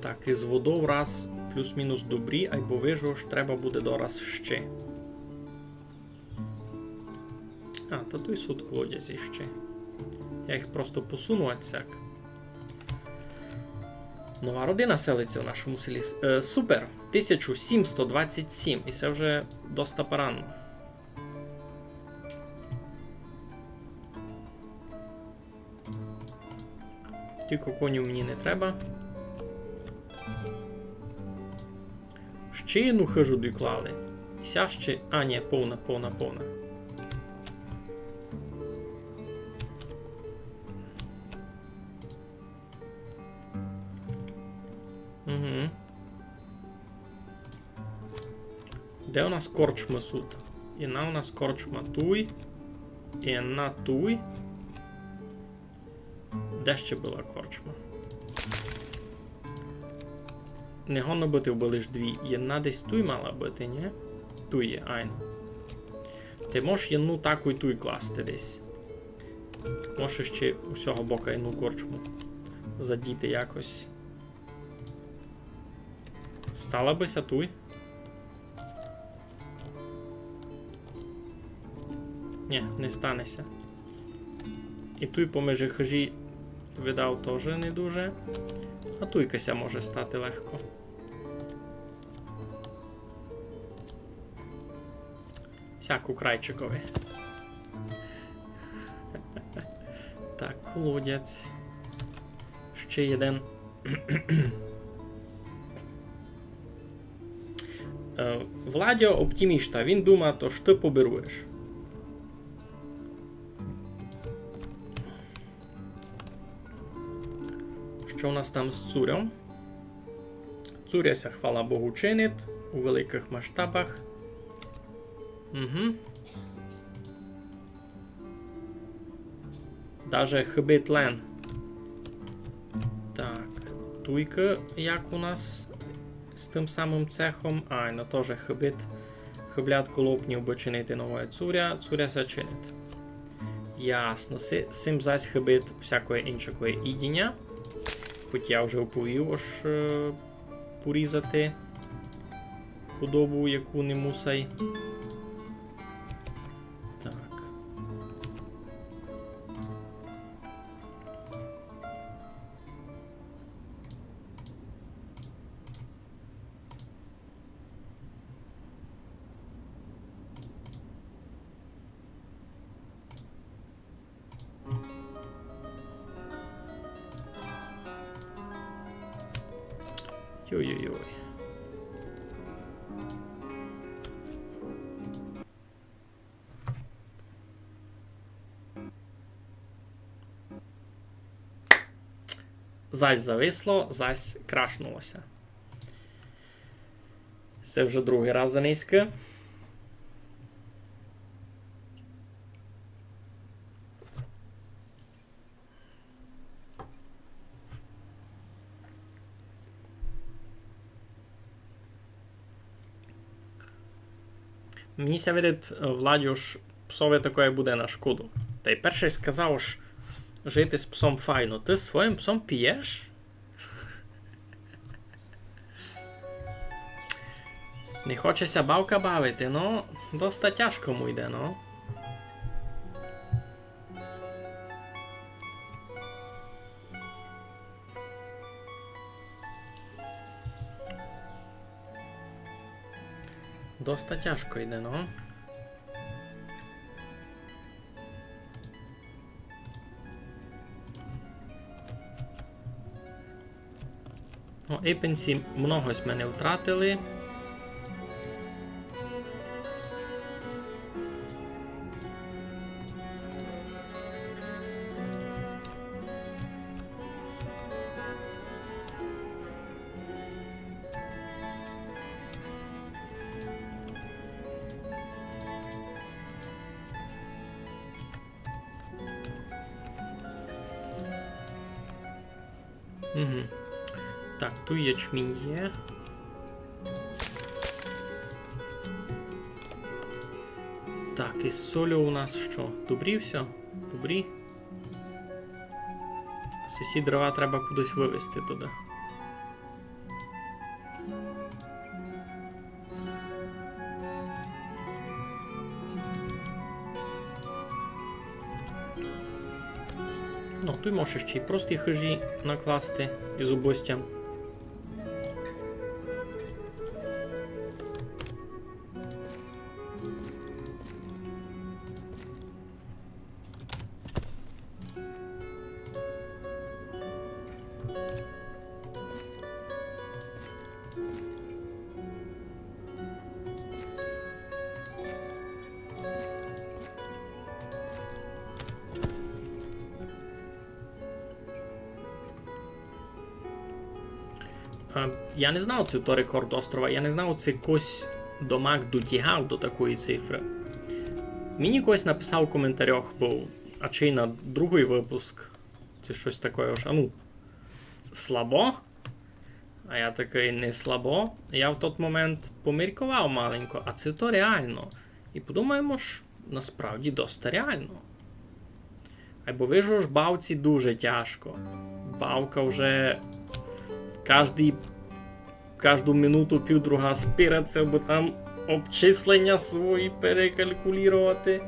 Так, із водов раз плюс-мінус добрі, айбо вижу, ож треба буде дораз ще. А, та туй сут колодязі ще. Я їх просто посуну отсяк. Нова родина селить ся в нашому селі. Е, супер! Тисяча сімсот двадцять сім. І се вже доста парадно. Тілько конів мені не треба. Ще єдну хыжу доклали. І ся ще, а, ні, повна, повна, повна. Угу. Де у нас корчмы сут? Єдна у нас корчма туй. Єдна туй. Де ще была корчма? Не годно быти, бо лиш дві. Єдна десь туй мала быти, ні? Туй є, айно. Ты можеш єдну таку й туй класти десь. Можеш ще у сього бока єдну корчму задіти якось. Стала бы ся туй? Ні, не стане ся. І туй помежи хыжі, видав, тоже не дуже. А туйка ся може стати легко. Сяк у крайчикови. Так, колодязь. Ще єден. Е, Владьо оптиміста, він дума, то што поберуєш. Што у нас там з цурьом? Цуря ся, хвала Богу, чинить у великых масштабах. Угу. Даже хыбить лен. Так, туйка як у нас з тым самым цехом? Ай, ну тоже хыбить. Хыблят колопнів, бы чинити новоє цуря. Цуря ся чинить. Ясно. Си-, сим зась хыбить всякоє иншакоє їдіня. Хоть я вже оповів, ож, е, порізати худобу, яку не мусай. Так. Йой-йой-йой. Зась зависло, зась крашнуло ся. Се вже другый раз за нынька. Мені ся видить, Владю, ож псови такоє буде на шкоду. Тай першый сказав, ож жити з псом файно. Ты з своїм псом пиєш? Не хоче ся бавка бавити, но, доста тяжко му йде, но. Доста тяжко йде, но. Ну, ипен сі много сьме не втратили. Угу. Так, туй ячмінь є. Так, із солю у нас што? Добрі всьо? Добрі. Сесі дрова треба кудись вывезти туды. Ну, туй можеш іщи й прості хыжі накласти із убостям. Е, я не знав, ци то рекорд острова, я не знав, ци кось домак дотягав до такої цифры. Мені кось написав у коментарях, быв, а чи на другый выпуск, ци штось такоє, ож, а ну, с-, слабо? А я такый: не слабо. Я в тот момент помірковав маленько, а ци то реално. І подумав им, ож насправді доста реално. Айбо вижу, ож бавці дуже тяжко. Бавка вже каждый, кажду минуту півдруга спирать ся, абы там обчисленя свої перекалькулірувати.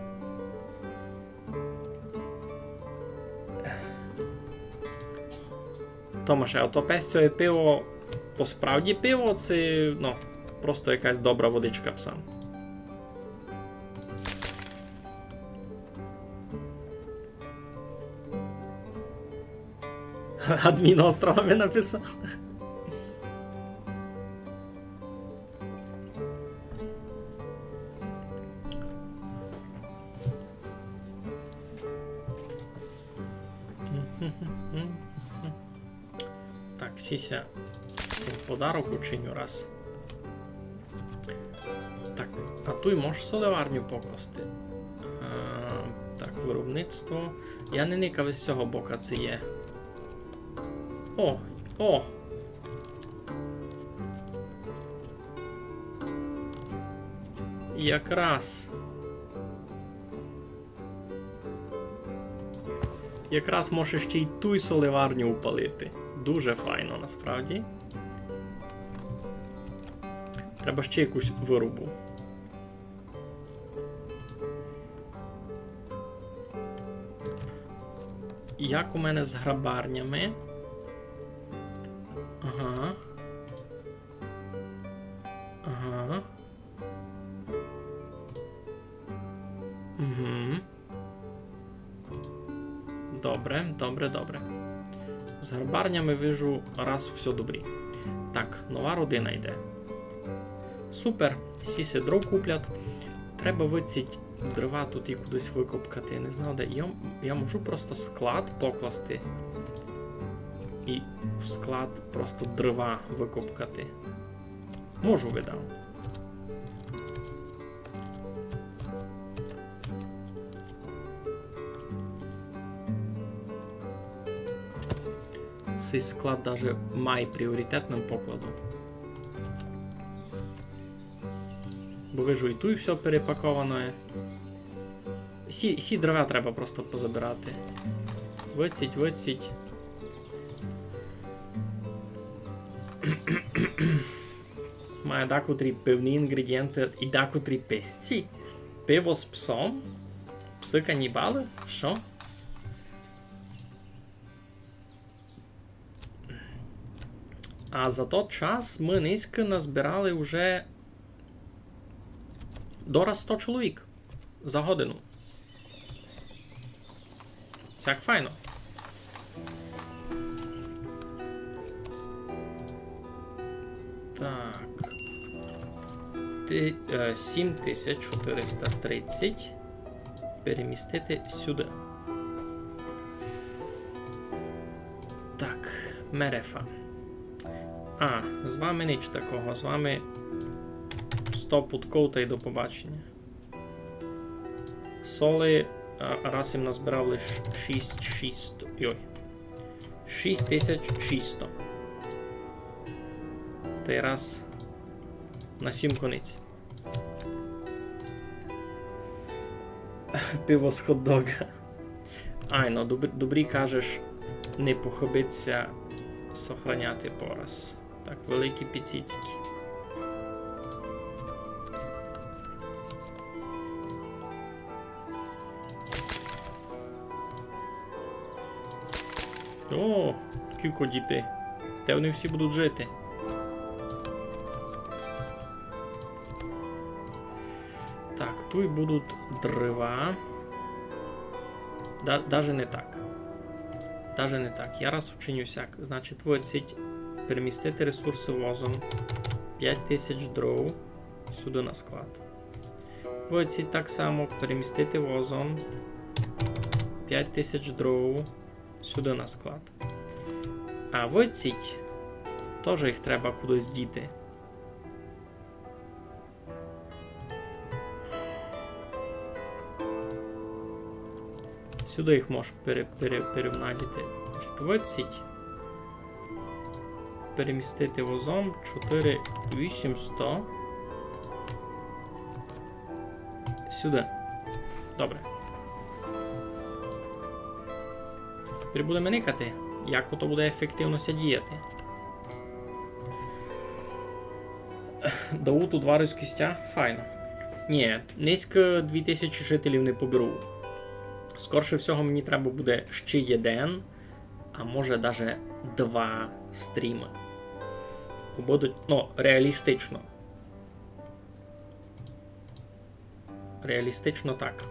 Томаше, а то песцьоє пиво по справді пиво, ци, ну, просто якась добра водичка псам? Адмін острова ми написав. Так, сися, сим подарок учиню раз. Так, а туй можеш соливарню покласти? А, так, виробництво. Я не никав, із сього бока ци є. О, о! Якраз. Якраз можеш іщи й туй соливарню упалити. Дуже файно, насправді. Треба іщи якусь вырубу. Як у мене з грабарнями? Ага. Ага. Угу. Добре, добре, добре. З грабарнями вижу, раз всьо добрі. Так, нова родина йде. Супер, сі ся дров куплять. Треба выдцїть дрова туй і кудись выкопкати. Я не знав де. Я, я можу просто склад покласти і в склад просто дрова выкопкати. Можу, видав. Сей склад даже май пріоритетным покладу. Бо вижу, і туй всьо перепаковане. Сі, сі дрова треба просто позабирати. Выдцїть, выдцїть. Має дакотрі пивні інгредієнты і дакотрі песці. Пиво з псом? Псы канібалы? Што? А за тот час мы нынька назбирали уже дораз сто чоловік за годину. Сяк файно. Так. Ти-, е, сім тисяч чотириста тридцять перемістити сюды. Так, мерефа. А, з вами ніч такого, з вами сто пудков тай до побаченя. Соли, а, раз им назбирав лиш шість, шість, йой. Шість тисяч шістсто. Тераз на сім конець. Пиво з хот-дога. Айно, добр-, добрі кажеш, не похыбить ся сохраняти пораз. Так, великі піціцькі. О, кілько дітей. Де вони всі будуть жити? Так, туй будуть дрова. Да, даже не так. Даже не так. Я раз учиню сяк. Значить, виціть перемістити ресурси возом. Пять тисяч дров сюды на склад. Виціть так само перемістити возом. Пять тисяч дров сюды на склад. А виціть тоже їх треба кудись діти. Сюды їх можеш пере-, пере-, перемнадіти. Значить, виціть. Перемістити возом чотири вісімсто. Сюды. Добре. Тепер будеме никати, як ото буде ефективно ся діяти. Даут у два розкістя. Файно. Ні, низько дві тисячі жителів не поберу. Скорше всього, мені треба буде ще єден, а може даже два стрімы. Будуть, ну, реалістично. Реалістично так.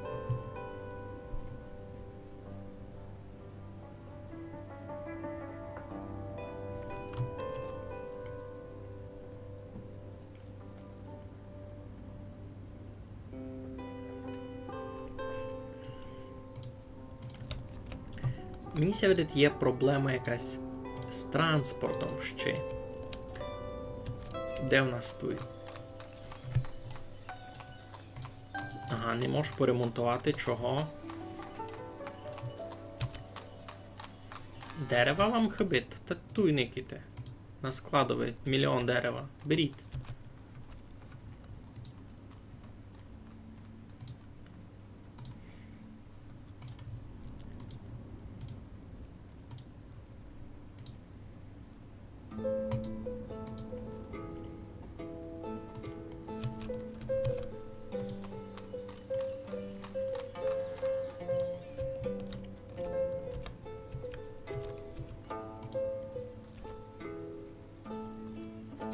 Мені ся видить, є проблема якась з транспортом ще. Де в нас туй? Ага, не можеш поремонтовати, чого? Дерева вам хыбить? Та туй никайте. На складови мільйон дерева. Беріть.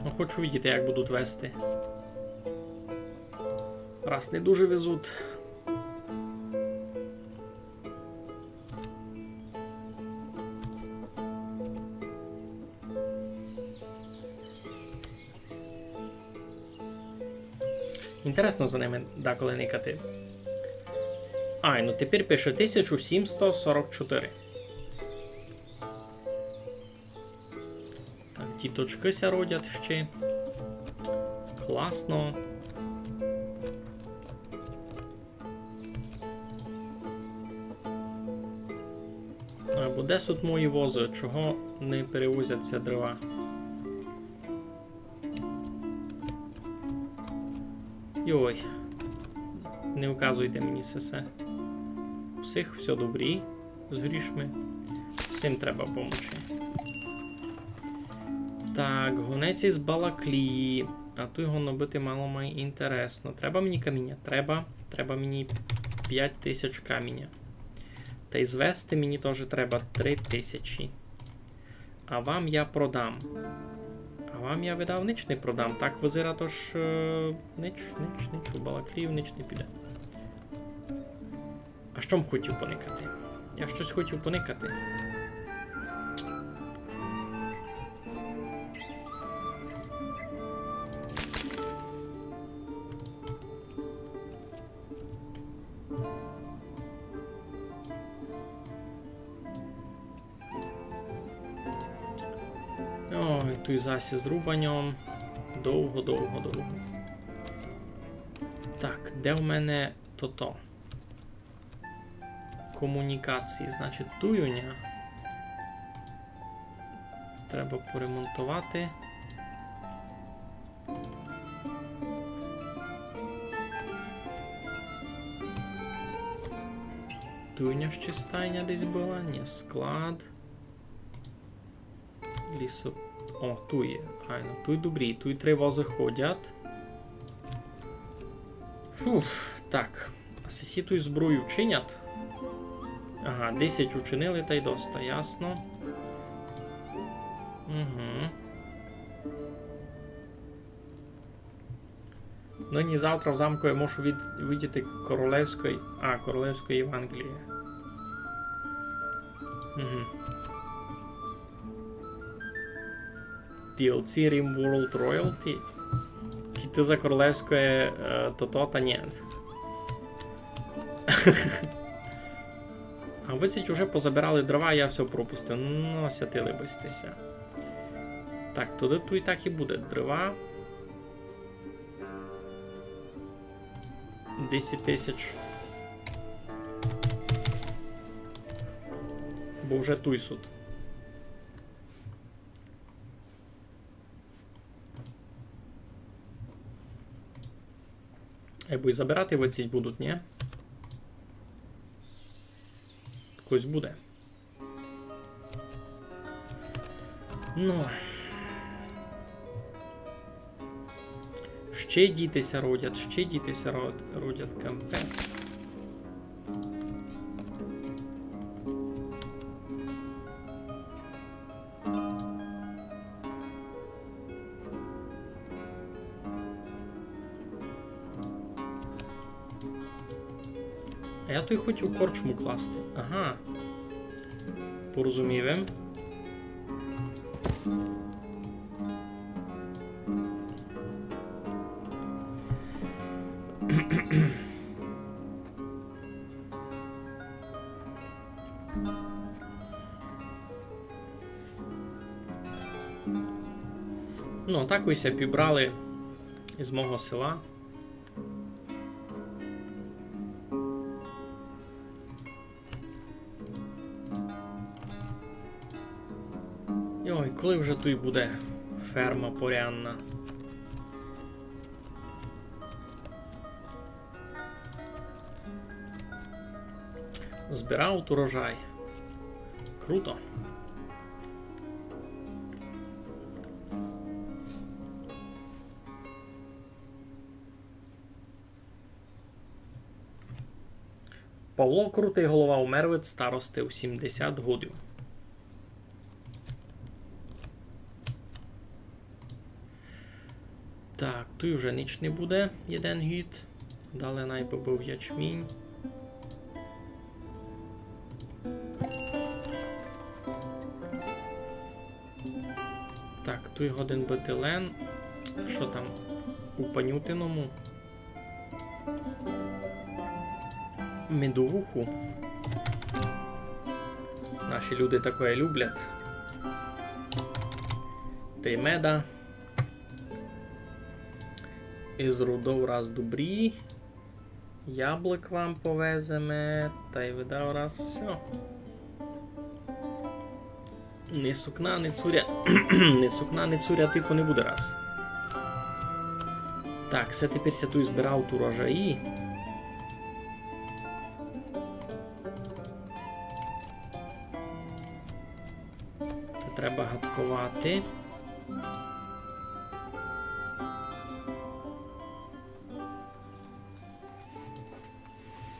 Ну, хочу видіти, як будуть везти. Раз не дуже везуть. Інтересно за ними деколи никати. Ай, ну тепер пише тисяча сімсот сорок чотири. Так, діточкы ся родять ще. Класно. Або де суть мої возы? Чого не перевозять ся дрова? Йой. Не указуйте мені сесе. У всіх всьо добрі з грішми. Всім треба помочи. Так, гонець із Балаклії. А туй гонобити мало май інтересно. Треба мені каміня? Треба. Треба мені пять тисяч каміня. Тай звести мені тоже треба три тисячі. А вам я продам. А вам я, видав, нич не продам. Так визирать, ож, е, нич, нич, нич, у Балаклію нич не піде. А што м хотів поникати? Я штось хотів поникати. Ой, туй зась із рубаньом. Довго, довго, довго. Так, де в мене тото? Комунікації, значить, туй у ня. Треба поремонтовати. Туй у ня ще стайня десь была? Ні, склад. Лісо-, о, туй є. Айно, туй добрі, туй три возы ходять. Фух, так. А сесі туй зброю чинять? Ага, десять учинили, тай доста, ясно. Угу. Нині-завтра в замку я можу від-, видіти королевської, а, королевської Євангелії. Угу. D L C RimWorld Royalty? Кідь то за королевське, е, тото, та ні. А вы сіть уже позабирали дрова, я всьо пропустив. Ну, осятили бы сьте ся. Так, туды туй так і буде. Дрова. Десять тисяч. Бо вже туй сут. Е, бо й забирати выціть будуть, ні? Хтось буде. Ну. Ще діти ся родять, ще діти ся род-, родять, капець. А я туй хотів корчму класти. Ага. Порозумів им. Ну, так ось ся пібрали із мого села. Йой, коли вже туй буде ферма порядна? Збирають урожай. Круто. Павло Крутый Голова умер від старости у сімдесят годів. Так, туй вже ніч не буде, єден гід. Далі най бы быв ячмінь. Так, туй годен быти лен. Што там у Панютиному? Медовуху. Наші люди такоє люблять. Тай меда. Із рудов раз добрі. Яблык вам повеземе, тай видав раз всьо. Ни сукна, ни цуря. Ни сукна, ни цуря тілько не буде раз. Так, се тепер ся туй збирав урожаї. Та треба гадковати.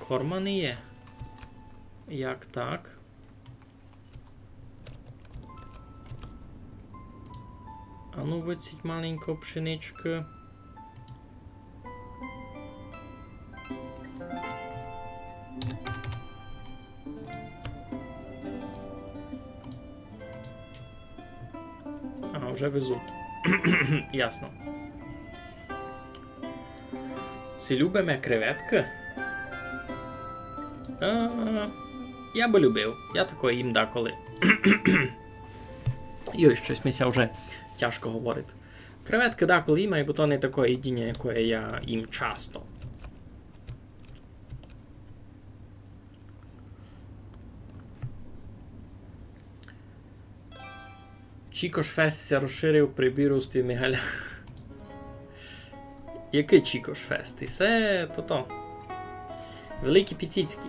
Корма не є. Як так? Ану, выціть маленько пшеничкы. Ага, вже везуть. Ясно. Ци любиме креветкы? Е, я бы любив. Я такоє їм даколи. Йой, штось ми ся вже тяжко говорить. Креветкы даколи їм, айбо то не такоє їдіня, якоє я їм часто. Чікош Фест ся розширив при бірусті Мигаля. Якый Чікош Фест? І се тото. Великі піціцькі.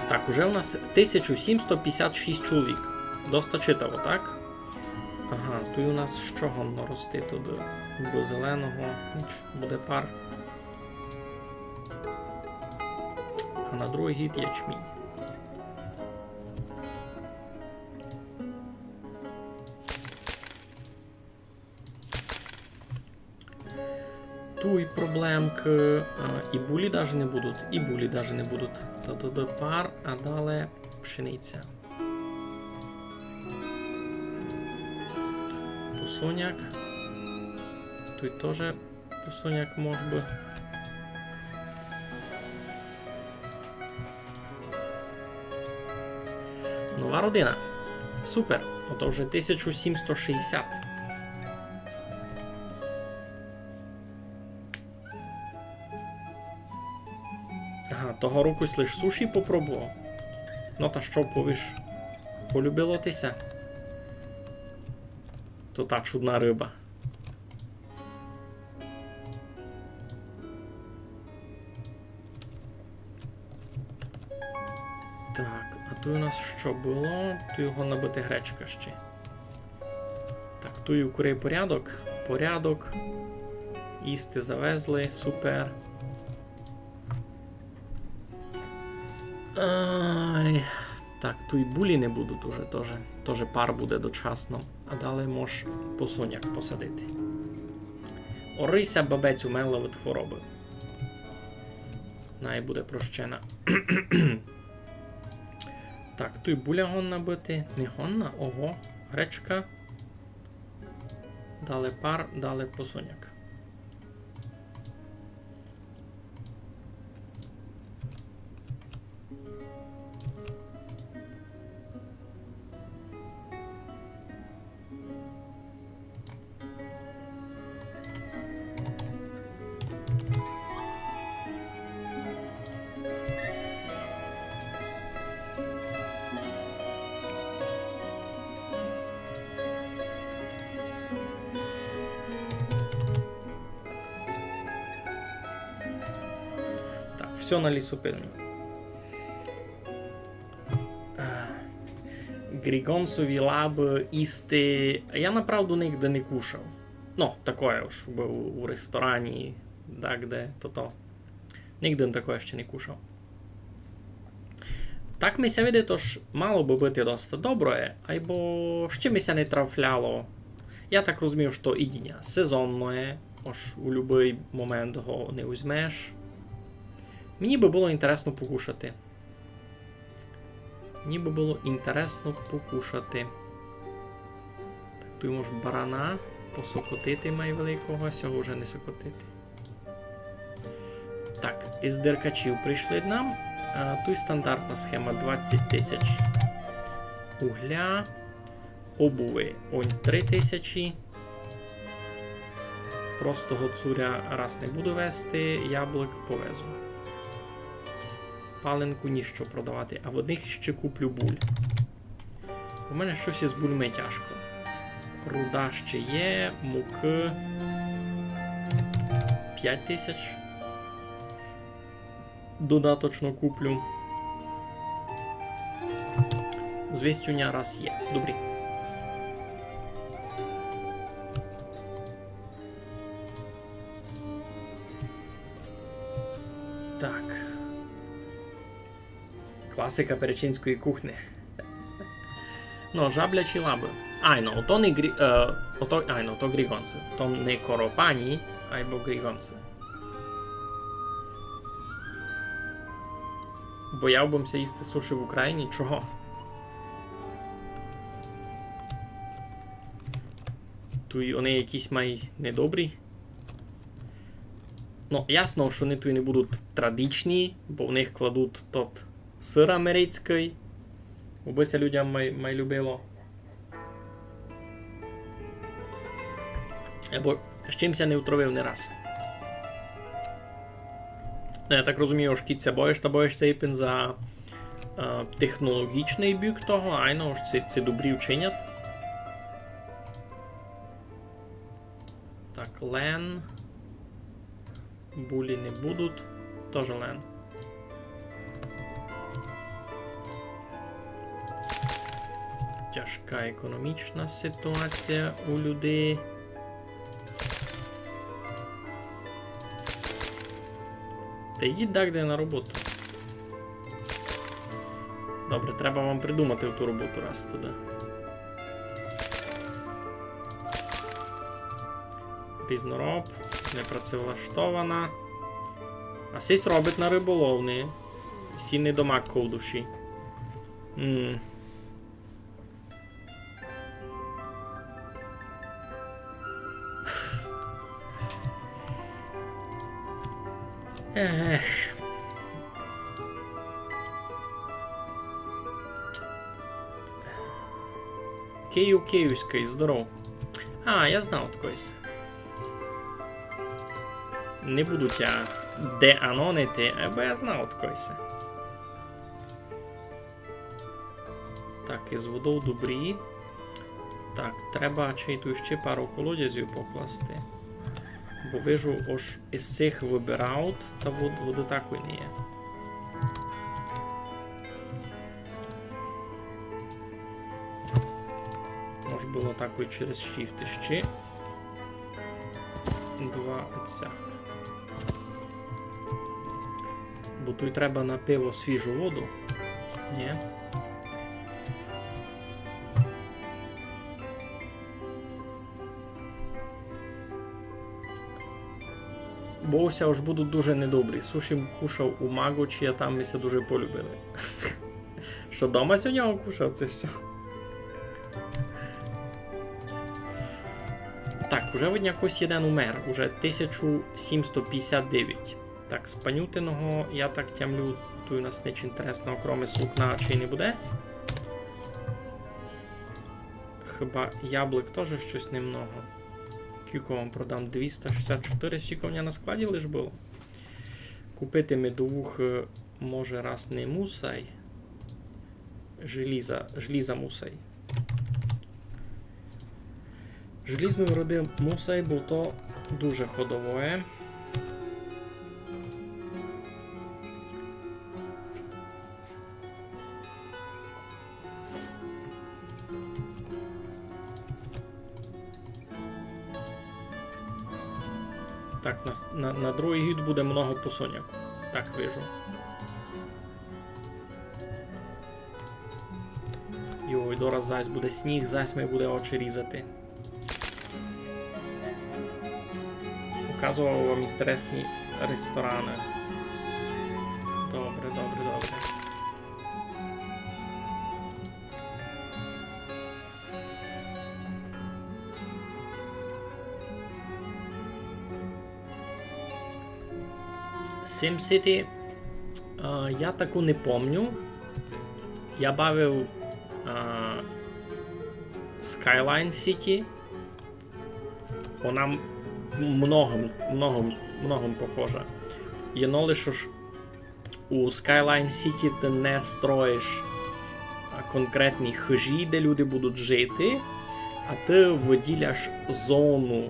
Так, уже у нас тисяча сімсто пятдесят шість чоловік. Доста читаво, так? Ага, туй у нас што годно рости туды? Бо зеленого, ніч, буде пар. А на другый гід ячмінь. Туй проблемка. А, і булі даже не будуть, і булі даже не будуть. Та, та, та пар, а дале пшениця. Посоняк. Туй тоже посоняк мож бы. Нова родина. Супер. Ото вже тисяча сімсто шістдесят. Ага, того року лиш суші попробовав. Ну та што повіш? Полюбило ти ся? То та чудна рыба. Так, а туй у нас што было? Туй годна быти гречка ще. Так, туй у курей порядок. Порядок. Їсти завезли, супер. Ай, так, туй булі не будуть уже тоже. Тоже пар буде дочасно. А дале мож посоняк посадити. Орися бабець умерла від хвороби. Най буде прощена. Так, туй буля годна быти. Не годна? Ого, гречка. Дале пар, дале посоняк. Так, всьо на лісопильню. Гріґонсові лабы їсти. Я направду нигде не кушав. Ну, такоє уж быв у ресторані, да, де то-то. Нигде такоє ще не кушав. Так ми ся видить, ож мало бы быти доста доброє, айбо ще ми ся не трафляло. Я так розумію, што їдіня сезонноє, ож у любый момент го не узьмеш. Мені бы было інтересно покушати. Мені бы было інтересно покушати. Так, туй мож барана посокотити май великого, сього вже не сокотити. Так, із деркачів прийшли нам. А, туй стандартна схема: двадцять тисяч угля. Обуви онь три тисячі. Простого цуря раз не буду везти, яблук повезу. Паленку ніщо продавати, а в одних ще куплю буль. У мене штось із бульми тяжко. Руда ще є, мукы пять тисяч. Додаточно куплю. Звість у ня раз є. Добрі. Так. Класика перечинської кухні. Ну, жаблячі лабы. Айно, ото не грі... е, ото, айно, то гріґонцы. То не коропані, айбо гріґонцы. Бояв бы м ся їсти суші в Україні? Чого? Туй они якісь май недобрі. Ну, ясно, што они туй не будуть традичні, бо в них кладуть тот сыр америцькый. Убы ся людям май, май любило. Бо з чим ся не утровив ни раз. Ну, я так розумію, ож кидь ся боїш, та боїш ся ипен за, е, технологічный бік того, айно, ож ци, ци добрі вчинять. Так, лен. Булі не будуть. Тоже лен. Тяжка економічна ситуація у людей. Та йдіть дагде на роботу. Добре, треба вам придумати ту роботу раз туды. Різнороб, непрацевлаштована. А сись робить на риболовні. Сі не домак ко в душі. М. Ех. Київ, Київськый, здоров. А, я знав од когось. Не буду тя деанонити, е, бо я знав од когось. Так, із водов добрі. Так, треба чи туй ще пару колодязів покласти. Бо вижу, ож із сих выбирають, та вод-, воды такой не є. Мож было такой через Shift іщи. Два оцяк. Бо туй треба на пиво свіжу воду. Нї? Бо ся ож будуть дуже недобрі. Суші кушав у Маґочі, а там ми ся дуже полюбили. Што, дома ся у нього кушав, ци што? Так, уже видно, якось єден умер. Уже тисяча сімсто пятдесят девять. Так, з панютиного, я так тямлю, туй у нас нич інтересного, кроме сукна, чи не буде. Хіба яблук тоже штось немного. Кілько вам продам? Двіста шістдесят чотири, сіко в мене на складі лиш было. Купити ми двох, е, може, раз не мусай. Желіза, желіза мусай. Желізної руды мусай, бо то дуже ходовоє. Так, на с-, на, на другый гід буде много посоняк. Так вижу. Йой, дораз зась буде сніг, зась ми буде очі різати. Показував вам інтересні рестораны. Добре, добре, добре. SimCity, а, я таку не помню. Я бавив, а, Skyline City. Вона м-, многом, многом, многом похожа. Єдно лише, ож у Skyline City ты не строїш, а, конкретні хыжі, де люди будуть жити, а ты выділяш зону,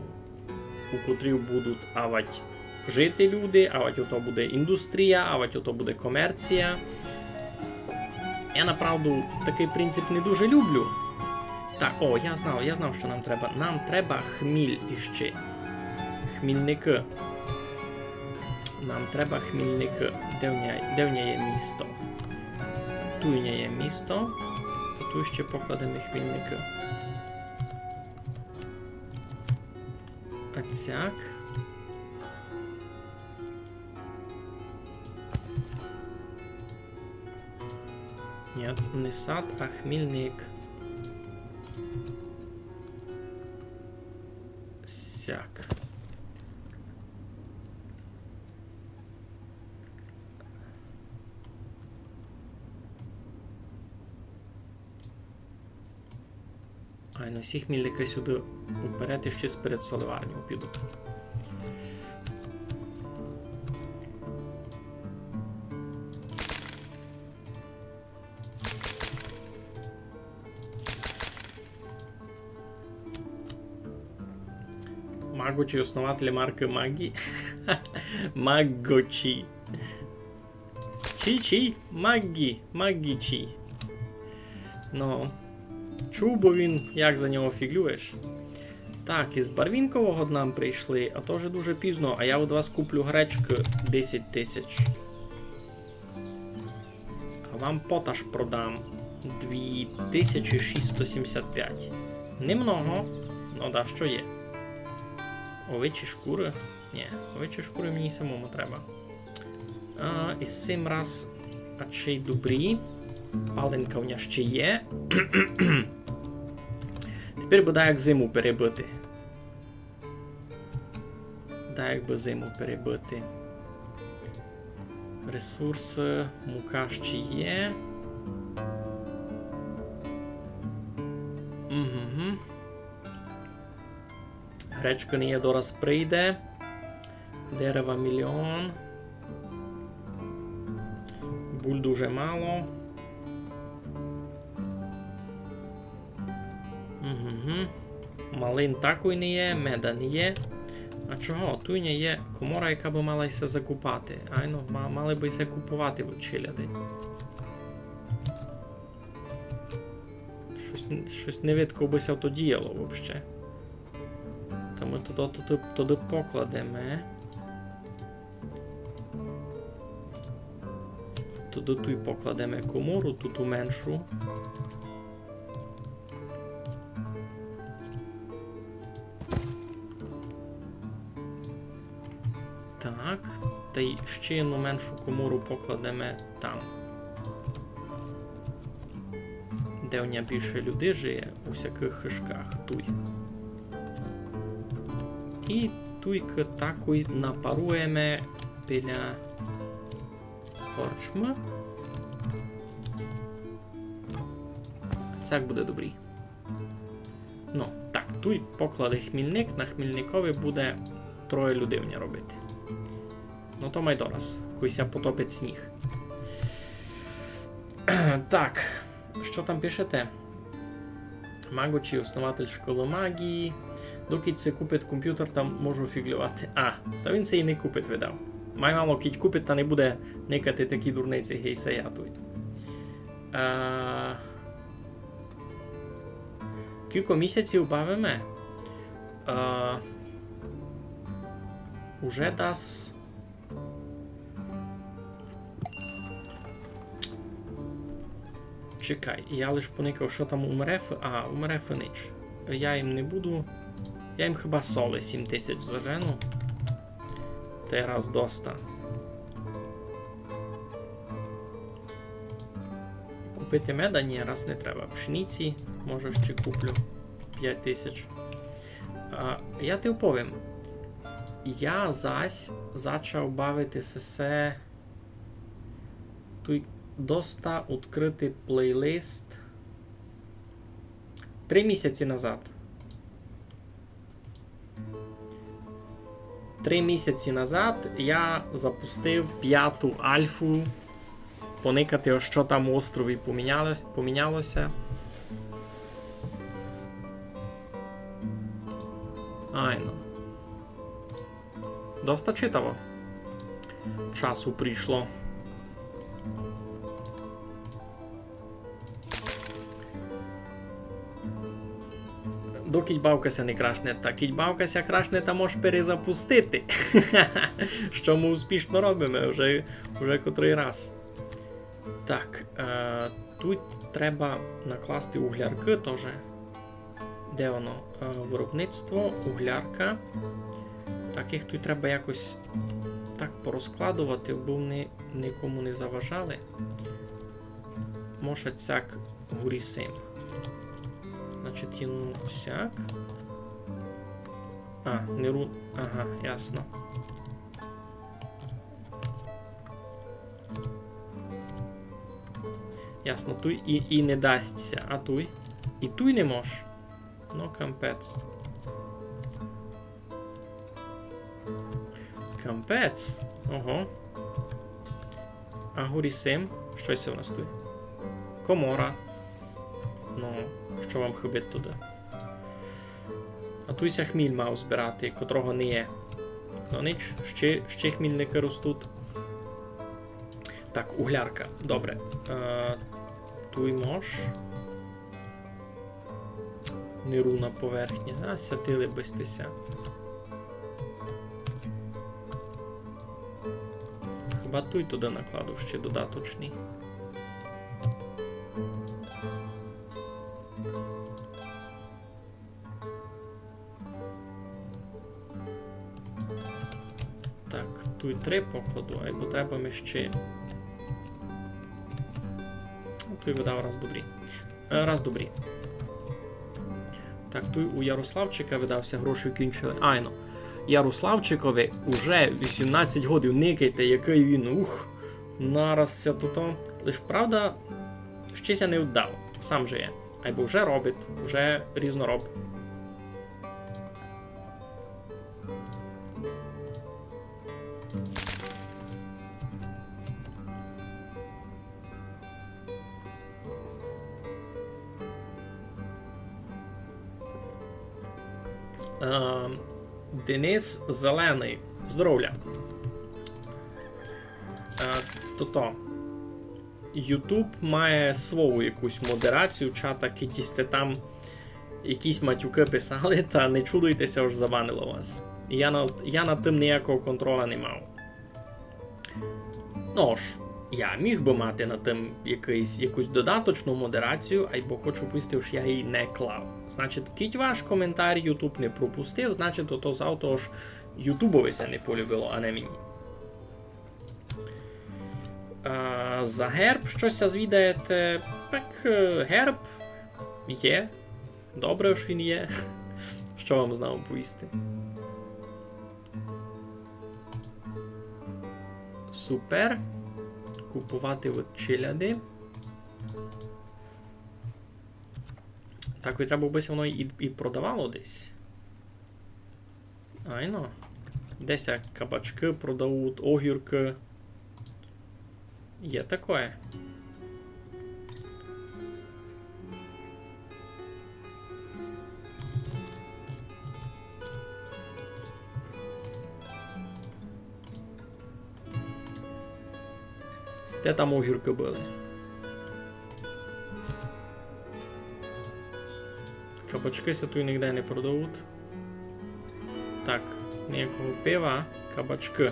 у котрій будуть авать жити люди, авать ото буде індустрія, авать ото буде комерція. Я направду такый принцип не дуже люблю. Так, о, я знав, я знав, што нам треба. Нам треба хміль іщи. Хмільникы. Нам треба хмільникы. Де в ня, де в ня є місто? Туй в ня є місто. То туй іщи покладеме хмільникы. А цяк. Нї, не сад, а хмільник. Сяк. Айно, сі хмільникы сюды уперед і ще сперед солеварню піду. Магочі основатель маркы Маґі. Магочі. Чі, чі? Маґі. Маґічі. Ну. Чув бы він, як за нього фіґлюєш. Так, із Барвінкового нам прийшли, а то вже дуже пізно, а я од вас куплю гречкы десять тисяч. А вам поташ продам дві тисячі шістсот сімдесят пять. Немного, но дашто є. Овечі шкуры? Ні, овечі шкуры мені самому треба. А, і сим раз, а чи й добрі. Паленка в ня ще є. Тепер бы даяк зиму перебыти. Даяк бы зиму перебыти. Ресурсы, мука ще є. Угу. Гречка не є, дораз прийде. Дерева мільйон. Буль дуже мало. Угу. Малин такой не є, меда не є. А чого? Туй не є комора, яка бы мала ся закупати. Айно, ма-, мали бы ся куповати в челяди. Штось, штось не видко бы ся то діяло вообще. Та мы туды, туды, туды покладеме. Туды туй покладеме комору, ту, ту меншу. Так, та й ще одну меншу комору покладеме там. Де в ня більше людей жиє, у всякых хижках, туй. І туйкы такой напаруєме біля корчмы. Цяк буде добрі. Ну, так, туй покладе хмільник, на хмільникови буде троє людей в ня робити. Ну, то май дораз, кой ся потопить сніг. Так, што там пишете? Магочі, основатель школы магії. Докіть си купить компютер, там можу фіґлювати. А, та він си й не купить, видав. Май мало кідь купить, та не буде никати такі дурниці, гей, се я туй. А, кілько місяців бавиме? А, уже дас. Чекай, я лиш поникав, што там у Мерефы. А, у Мерефы нич. Я їм не буду. Я їм хіба соли сім тисяч зажену. Та й раз доста. Купити меда? Ні, раз не треба. Пшениці, може, ще куплю пять тисяч. А, я ти оповім. Я зась зачав бавити сесе. Туй доста, открыти плейлист. Три місяці назад. Три місяці назад я запустив пяту альфу. Поникати, ож што там у острові помінялось-, помінялося. Айно. Доста читаво. Часу прийшло. Докіть бавка ся не крашне, та кіть бавка ся крашне, та мож перезапустити. Што мы успішно робиме вже, вже котрый раз. Так, е, туй треба накласти угляркы тоже. Де воно? Е, виробництво, углярка. Так, їх туй треба якось так порозкладовати, бо вони никому не заважали. Може, сяк гурі сим. Значить, єдну сяк. А, не ру-, ага, ясно. Ясно, туй і, і не дасть ся, а туй? І туй не мож. Ну, кампець. Кампець? Ого. А гурі сим? Што се у нас туй? Комора. Ну, што вам хыбить туды? А туй ся хміль мав збирати, котрого не є. Но нич, ще, ще хмільникы ростуть. Так, углярка. Добре. Е, туй мож. Неруна поверхня. А, сятили бы сьте ся. Хіба туй туды накладу ще додаточный. Так, туй три покладу, айбо треба ми ще. Ну, туй видав раз добрі. Е, раз добрі. Так, туй у Ярославчика, видав ся, гроші кінчили. Айно. Ярославчикови уже вісімнадцять годин, никайте, якый він, ух, нараз ся тото. Лиш, правда, ще ся не вдав, сам же є. Айбо вже робить, вже різнороб. Е, Денис Зеленый. Здоровля. Е, тото. YouTube має свою якусь модерацію чата, кидь сьте там якісь матюкы писали, та не чудуйте ся, ож забанило вас. Я на, я над тым ніякого контроля не мав. Ну ж, я міг бы мати над тым якыйсь, якусь додаточну модерацію, айбо хочу повісти, ож я її не клав. Значить, кидь ваш коментар YouTube не пропустив, значить, ото завто, ож YouTubeови ся не полюбило, а не мені. А, за герб штось ся звідаєте? Так, е, герб є. Добре, ож він є. Што вам знав повісти? Супер. Купувати од челяди. Так і треба, бы ся воно і, і продавало десь. Айно. Де ся кабачкы продають, огіркы. Є такоє. Де там огіркы были? Кабачкы ся туй нигде не продають. Так, ніякого пива, кабачкы.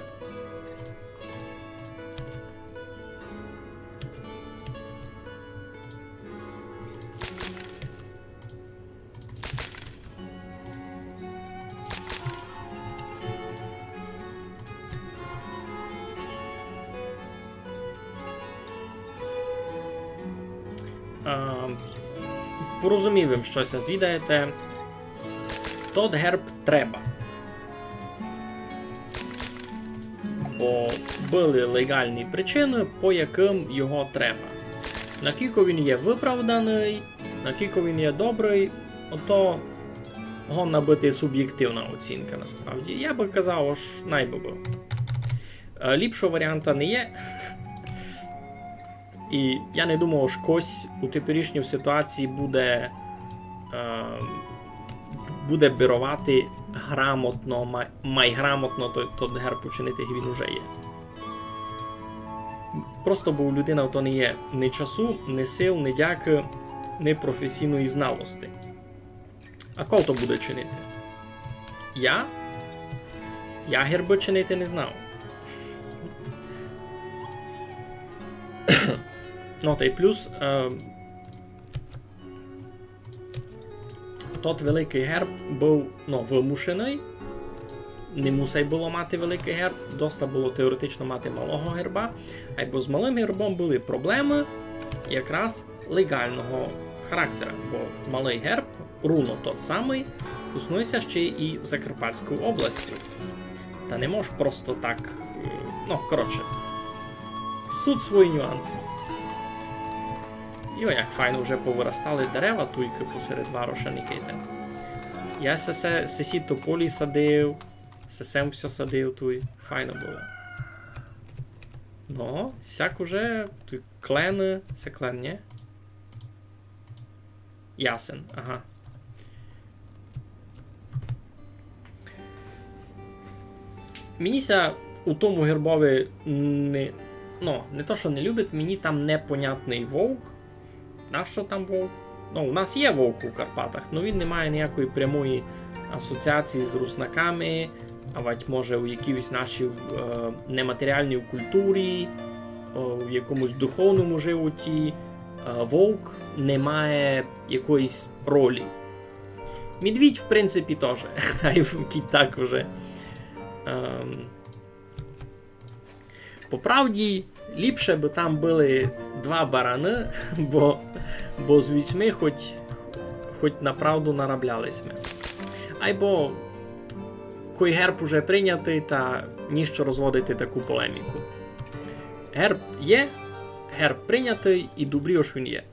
Е, порозумів им, што ся звідаєте. Тот герб треба. Бо были леґалні причины, по якым його треба. Накілько він є выправданый, накілько він є добрый, ото годна быти субєктивна оцінка насправді. Я бы казав, ож най бы быв. Е, ліпшого варіанта не є. І я не думав, ож кось у теперішній ситуації буде, е, буде бировати грамотно, ма-, май грамотно то, то герб учинити, як він уже є. Просто бо у людины то не є ні часу, ні сил, ні дякы, ні професійної зналости. А ко то буде чинити? Я? Я гербы чинити не знав. Ну, тай плюс, е, тот великый герб быв, ну, вымушеный. Не мусай было мати великый герб, доста было теоретично мати малого герба. Айбо з малым гербом были проблемы якраз леґалного характера, бо малый герб, руно тот самый, хуснує ся ще й Закарпатською областю. Та не мож просто так, е, ну, коротше, суть свої нюансы. Йо, як файно вже повырастали дерева туйкы посеред вароша, никайте. Я сесе, сесі тополі садив, сесем всьо садив туй. Файно было. Ну, сяк уже туй клены, се клен, нє? Ясен, ага. Мені ся у тому гербови не, ну, не то, што не любить, мені там непонятный вовк. Нащо там вовк? Ну, у нас є вовк у Карпатах, но він не має ніякої прямої асоціації з руснаками, авадь, може, у якійсь нашій, е, нематеріальній культурі, е, в якомусь духовному животі, е, вовк не має якоїсь ролі. Медвідь, в принципі, тоже. Ай кідь так уже. Ем, по правді, ліпше бы там были два бараны, бо, бо з вівцьми хоть, хоть направду нараблялись мы. Айбо кой герб уже прийнятый, та ніщо розводити таку полеміку. Герб є, герб прийнятый, і добрі, ож він є.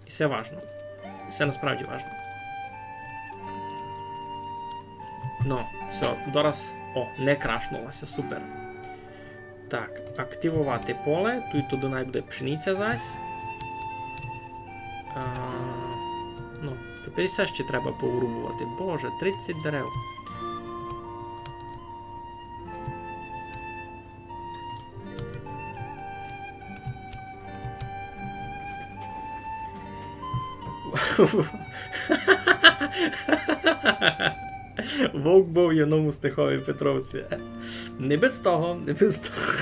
І се важно. Се насправді важно. Ну, всьо, дораз. О, не крашнула ся, супер. Так, активовати поле. Туй туды най буде пшениця зась. А, ну, тепер і се ще треба повырубовати. Боже, тридцять дерев. Вовк быв в єдному стихови Петровця. Не без того, не без того.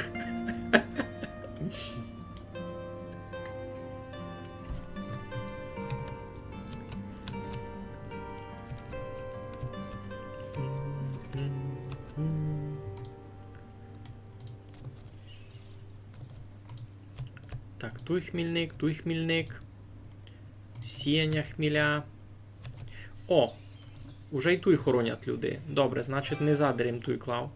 Так, туй хмільник, туй хмільник. Сіяня хміля. О! Уже й туй хоронять люди. Добре, значить, не задарь им туй клав.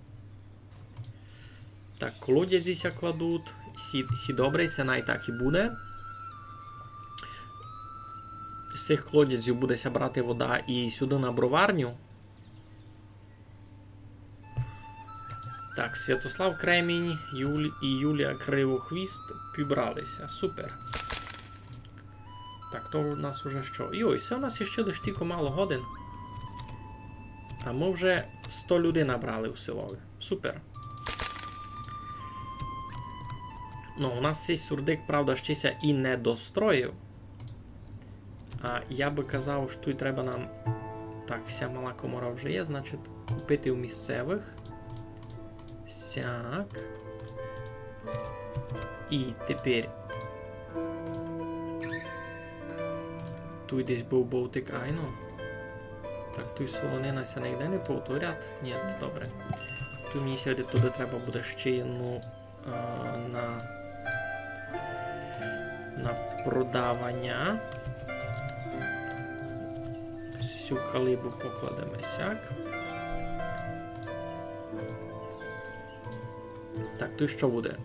Так, колодязі ся кладуть. Сі, сі добре, се най так і буде. З сих колодязів буде ся брати вода і сюды на броварню. Так, Святослав Кремінь, Юль-, і Юлія Кривохвіст пібрали ся. Супер. Так, то у нас уже што? Йой, се у нас іщи лиш тілько мало годин. А мы вже сто людей набрали у селови. Супер. Ну, у нас сей сурдик, правда, ще ся і не достроїв. А я бы казав, што туй треба нам... Так, ся мала комора вже є, значить, купити у місцевых. Сяк. І тепер туй десь быв бовтик, айно. Так, туй солонина ся нигде не повторять. Ні, добре. Туй мені ся видить, туды треба буде ще єдну, е, на, на продаваня. Сю калибу покладеме сяк. Так, туй што буде?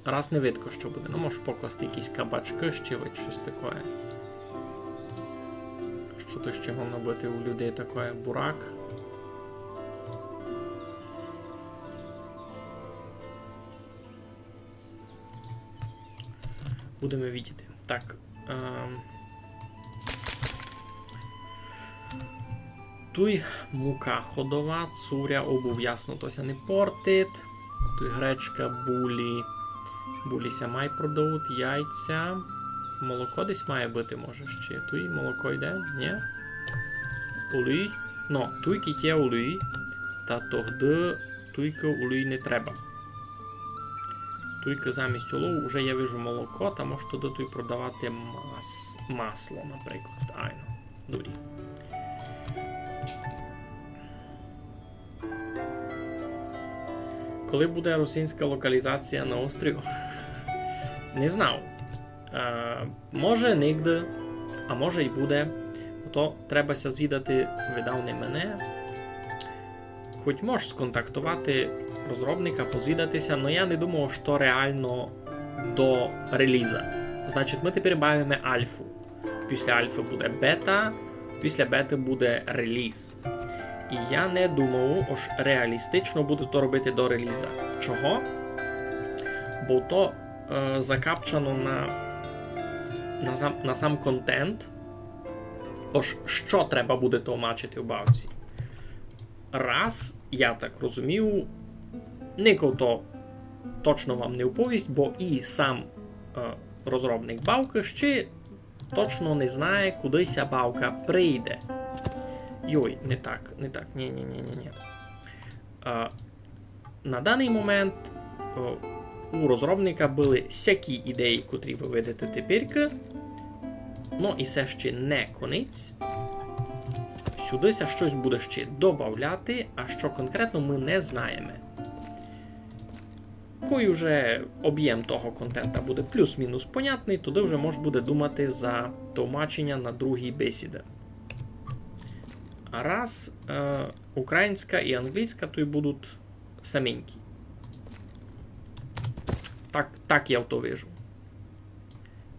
Раз не видко, што буде. Ну, можеш покласти якісь кабачкы ще, вадь штось такоє. Што туй ще годно быти у людей такоє? Бурак. Будеме видіти. Так. Ем. Туй мука ходова, цуря, обув, ясно, то ся не портить. Туй гречка, булі. Булі ся май продавуть, яйця. Молоко десь має быти, може, ще. Туй молоко йде, ні? Олій. Но, туй кідь є олій. Та тогды туйкы олій не треба. Туйкы замість олову вже я вижу молоко, та мож туды туй продавати мас-, масло, наприклад. Айно. Добрі. Коли буде русинська локалізація на острів? Не знав. Е, може, нигде, а може й буде. То треба ся звідати, видав, не мене. Хоть мож сконтактовати розробника, позвідати ся, но я не думав, што реално до реліза. Значить, мы тепер бавиме альфу. Після альфы буде бета, після беты буде реліз. І я не думав, ож реалістично буде то робити до реліза. Чого? Бо то, е, закапчано на, на сам, на сам контент, ож што треба буде толмачити у бавці. Раз, я так розумію, Нико то точно вам не уповість, бо і сам, е, розробник бавкы ще точно не знає, куды ся бавка прийде. Йой, не так, не так. Нї, нї, нї, нї, нї. Е, на даный момент, е, у розробника были сякі ідеї, котрі вы видите теперькы. Но і се ще не конець. Сюды ся штось буде ще добавляти, а што конкретно, мы не знаєме. Кой уже обєм того контента буде плюс-мінус понятный, тогды вже мож буде думати за товмаченя на другі бесіды. А раз, е, українська і англійська туй будуть саменькі. Так, так я в то вижу.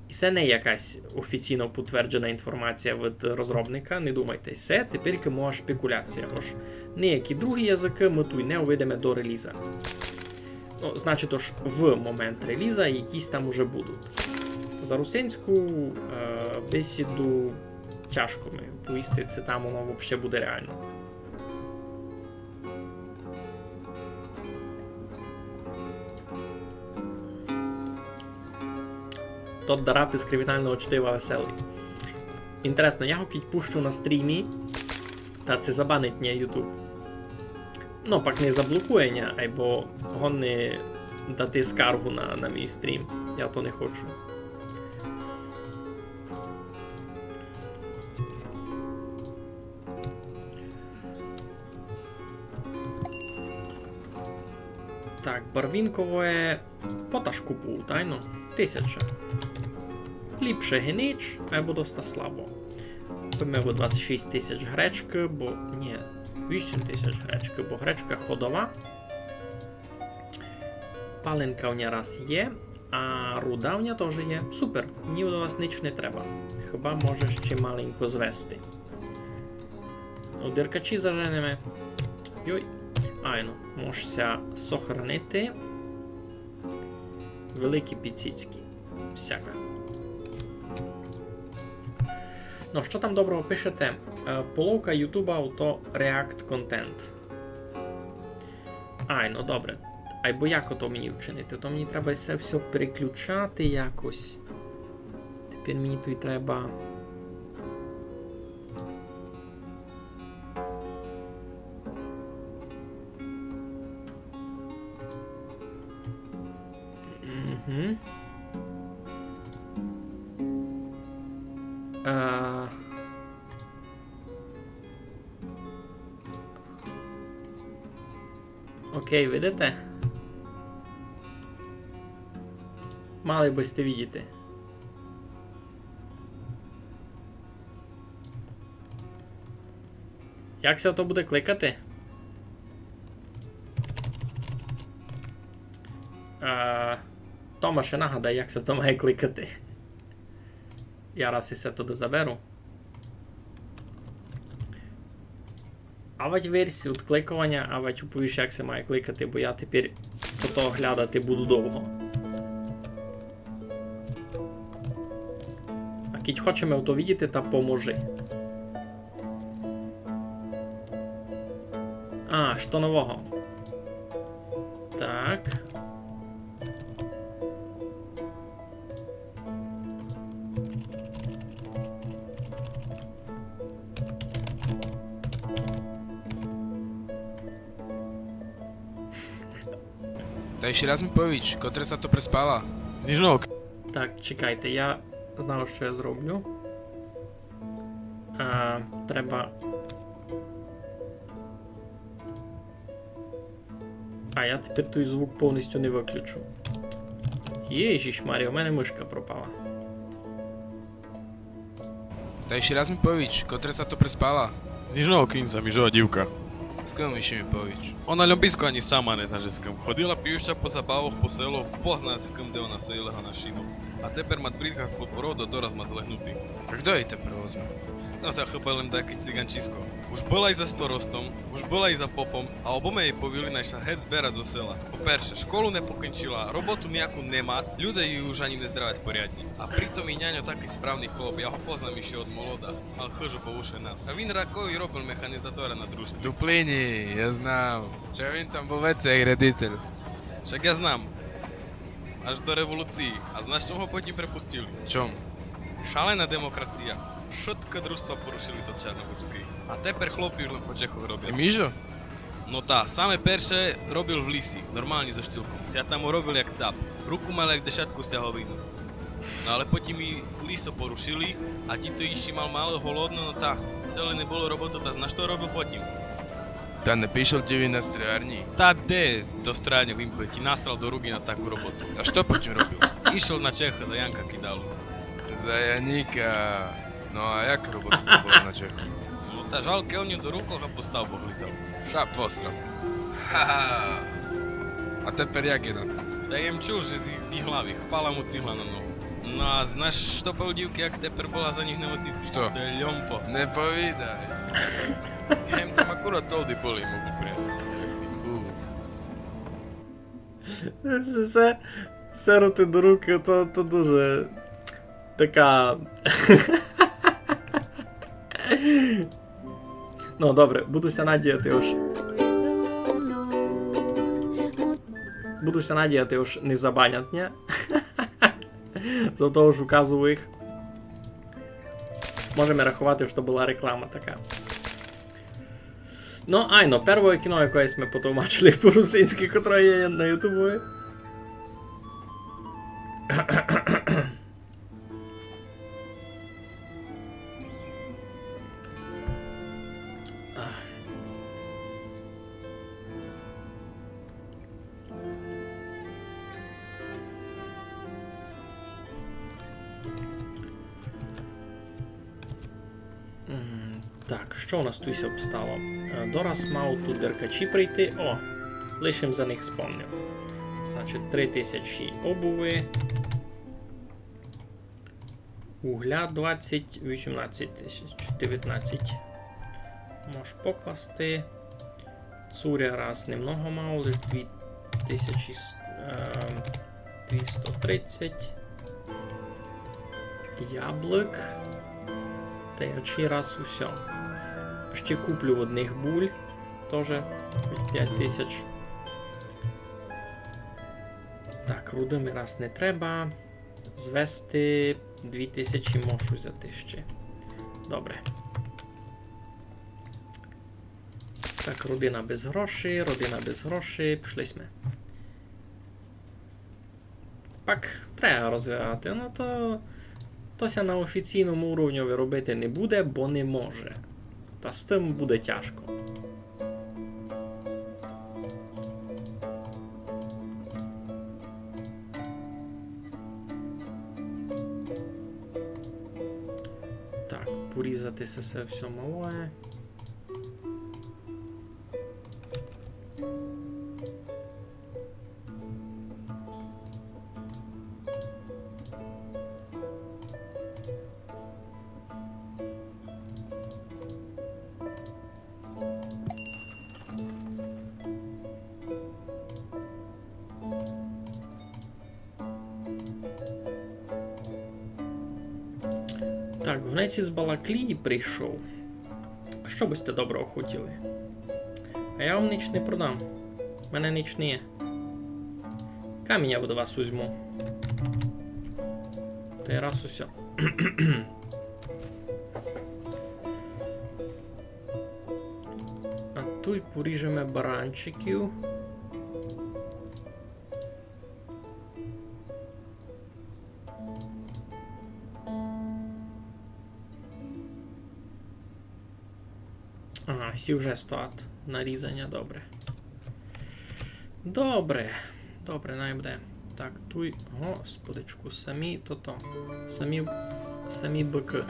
І се не якась офіційно потверджена інформація від розробника, не думайте, се теперь моя шпекуляція, ож ніякі другі языкы мы туй не увидиме до реліза. Ну, значить, ож в момент реліза якісь там уже будуть. За русинську, е, бесіду тяжко ми повісти, ци там воно вообще буде реално. Тот дарапис кримінального чтива веселый. Інтересно, я го кідь пущу на стрімі, та ци забанить ня YouTube? Ну, пак не заблокує ня, айбо годный дати скаргу на, на мій стрім. Я то не хочу. Так, барвінковоє поташ купую, тайно. Тисяча. Ліпше ги нич, айбо доста слабо. Купиме двадцять шість тисяч гречкы, бо, нї, вісім тисяч гречкы, бо гречка ходова. Паленка у ня раз є, а руда у ня тоже є. Супер, мені од вас нич не треба. Хіба може ще маленько звести. У деркачі заженеме. Йой. Айно, мож ся сохранити. Великі піціцькі. Сяк. Ну, што там доброго пишете? Е, половка Ютуба то React контент. Ай, ну добре. Айбо як ото мені вчинити? То мені треба се всьо переключати якось. Тепер мені туй треба. Мгм. А. Окей, видите? Мали бы сьте видіти. Як ся то буде кликати? Е, Томаше, нагадай, як ся то має кликати. Я раз і се туды заберу. Авадь версь од кликованя, авадь уповіш, як ся має кликати, бо я тепер тото глядати буду довго. А кідь хочеме ото видіти, та поможи. А, што нового? Так. Та іщи раз ми повіч, котре са то приспала? Знижок. Так, чекайте, я знав, што я зроблю. А, треба. А я тепер той звук повністю не выключу. Єжіш Марія, у мене мышка пропала. Та іщи раз ми повіч, котре са то приспала? Знижного кінця, міжова дівка. З кым іщи ми повіч? Она льом близько ані сама не зна, же з кым. Ходила півища по забавох, по селу, Бог зна з кым, де она сиділа на шину. А тепер мат брідка под бороду, дораз мат легнути. А хто ї тепер возме? Но та хыба лем даяке циганчиско. Уж была й за старостом, уж была й за попом, а обоме єй повіли, най ся гет збере зо села. По-перше, школу не покінчила, роботу нияку нема, люде ї уж ані не здравять порядні. А притом ї няньо такый справный хлоп, я го познам іщи од молода, мал хыжу по вуше нас. А він ракови робил механізатора на дружтві. Дуплині. Ні, я знам. Чо він там быв веце як редитель? Вшак я знам. Аж до револуциі. А знаш, чом го потім препустили? Чом? Шалена демокрация. Шыткы дружтва порушили тот чарнобурзькый. А тепер хлопи уж лем по Чехох робя. Міжо? Но та, саме перше робил в лісі, нормалні зо штилком. Ся там уробил як цап. Руку мал як десятку сяговину. Но але потім і лісо порушили, а дїто іщі мал мало голодно, но та, все лем не было роботы, та знаш, што робил потім? Та не пішол тї він на строярнї? Та де до строярнї, він бы тї насрал до рук на таку роботу. А што потім робил? Ішол на Чехы за Янка Кидалу. За Яника. Но а як робота то была на Чехох? Но та жаль, кельню до рук га постав, бо глїдал. Ша посрам. Ха-ха. А тепер як є на тым? Та єм чул, же з їх главі, хпала му цигла на ногу. Но а знаш, што повіли дївкы, як тепер была за нїх на мосниці? Што? Та льомпо. Не повідай. Єм там акурат толди быв, могу принести ци. У. Се, се, сернути до рук, то, то дуже така. Но, добре, буду ся надїяти, ож, буду ся надїяти, ож не забанят ня. За то, ож указую їх. Можеме раховати, ож то была реклама така. Но, айно, первоє кіно, якоє сьме потовмачили по-русинськы, котроє є на Ютубови. М, так, што у нас туй ся обстало? Е, дораз мав ту деркачі прийти. О, лиш им за них спомнив. Значить, три тисячі обуви. Угля двадцять, вісімнадцять тисяч, девятнадцять. Мож покласти. Цуря раз немного мав, лиш дві тисячі, ем, двісто тридцять. Яблык. Та я ще раз усьо. Ще куплю одних буль. Тоже пять тисяч. Так, руды ми раз не треба. Звести дві тисячі можу взяти ще. Добре. Так, родина без грошей, родина без грошей, пішли сьме. Пак треба розвивати, но то, то ся на офіційному уровньови робити не буде, бо не може. Та з тым буде тяжко. Так, порізати се, се всьо малоє. Так, гонець із Балаклії прийшов. Што бы сьте доброго хотіли? А я вам нич не продам. У мене нич не є. Камінь я до вас возьму. Та й раз усьо. А туй поріжеме баранчиків. Ага, сі вже стоять на різаня, добре. Добре, добре, най буде. Так, туй, господичку, самі тото, самі, самі быкы.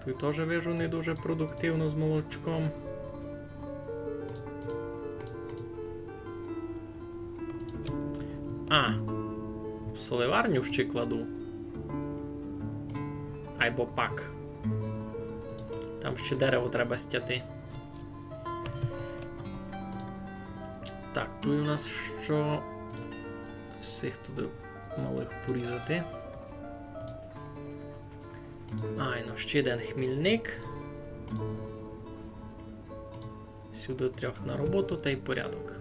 Туй тоже вижу не дуже продуктивно з молочком. А, соливарню ще кладу. Айбо пак. Там ще дерево треба стяти. Так, туй у нас што? Сих туды малых порізати. Айно, ще єден хмільник. Сюды трьох на роботу тай порядок.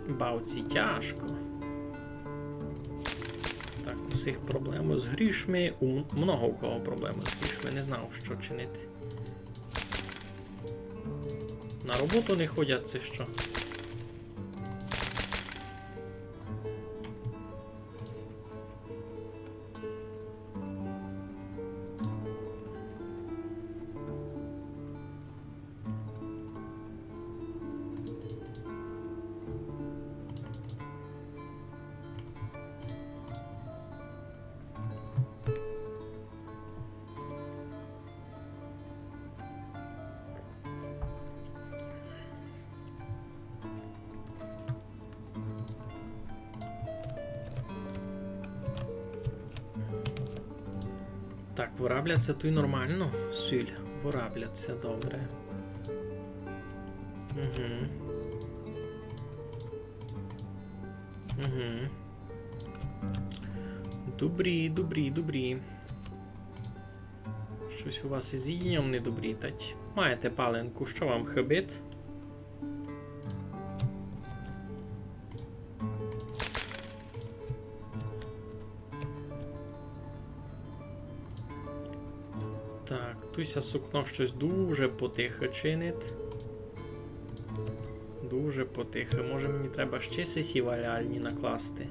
Бавці тяжко. Так, усіх проблемы з грішми. У м-, много у кого проблемы з грішми. Не знав, што чинити. На роботу не ходять, ци што? Так, вырабляться туй нормално. Сіль. Вырабляться, добре. Угу. Угу. Добрі, добрі, добрі. Штось у вас із їдінням недобрі, тать. Маєте паленку, што вам хыбить? Так, туй ся сукно штось дуже потихо чинить. Дуже потихо. Може, мені треба ще сесі валяльні накласти?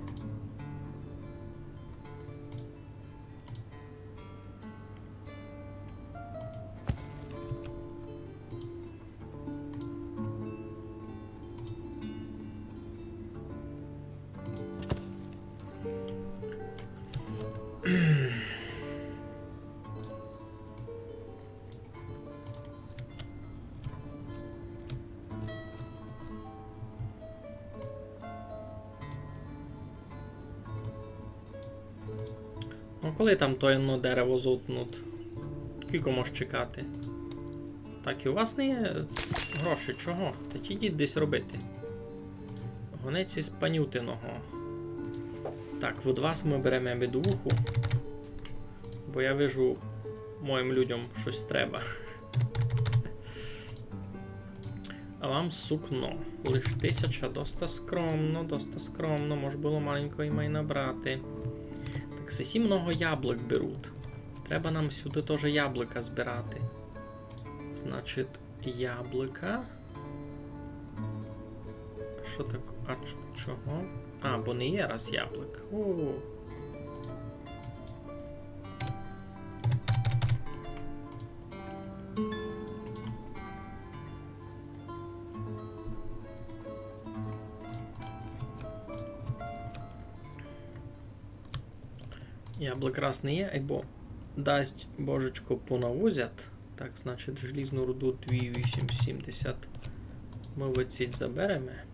Ну, коли там то одно дерево зотнуть? Кілько мож чекати? Так, і у вас не є гроші, чого? Та йдіть десь робити. Гонець із панютиного. Так, від вас ми береме медовуху. Бо я вижу, моїм людям штось треба. А вам сукно. Лиш тисяча, доста скромно, доста скромно. Мож было маленько і май набрати. Так, сесі много яблук беруть. Треба нам сюды тоже яблука збирати. Значить, яблука. Што так? А ч-, чого? А, бо не є раз яблук. У. Яблук раз не є, айбо дасть Божечко понавозять. Так, значить, желізну руду дві вісім сімдесят мы відсіть забереме.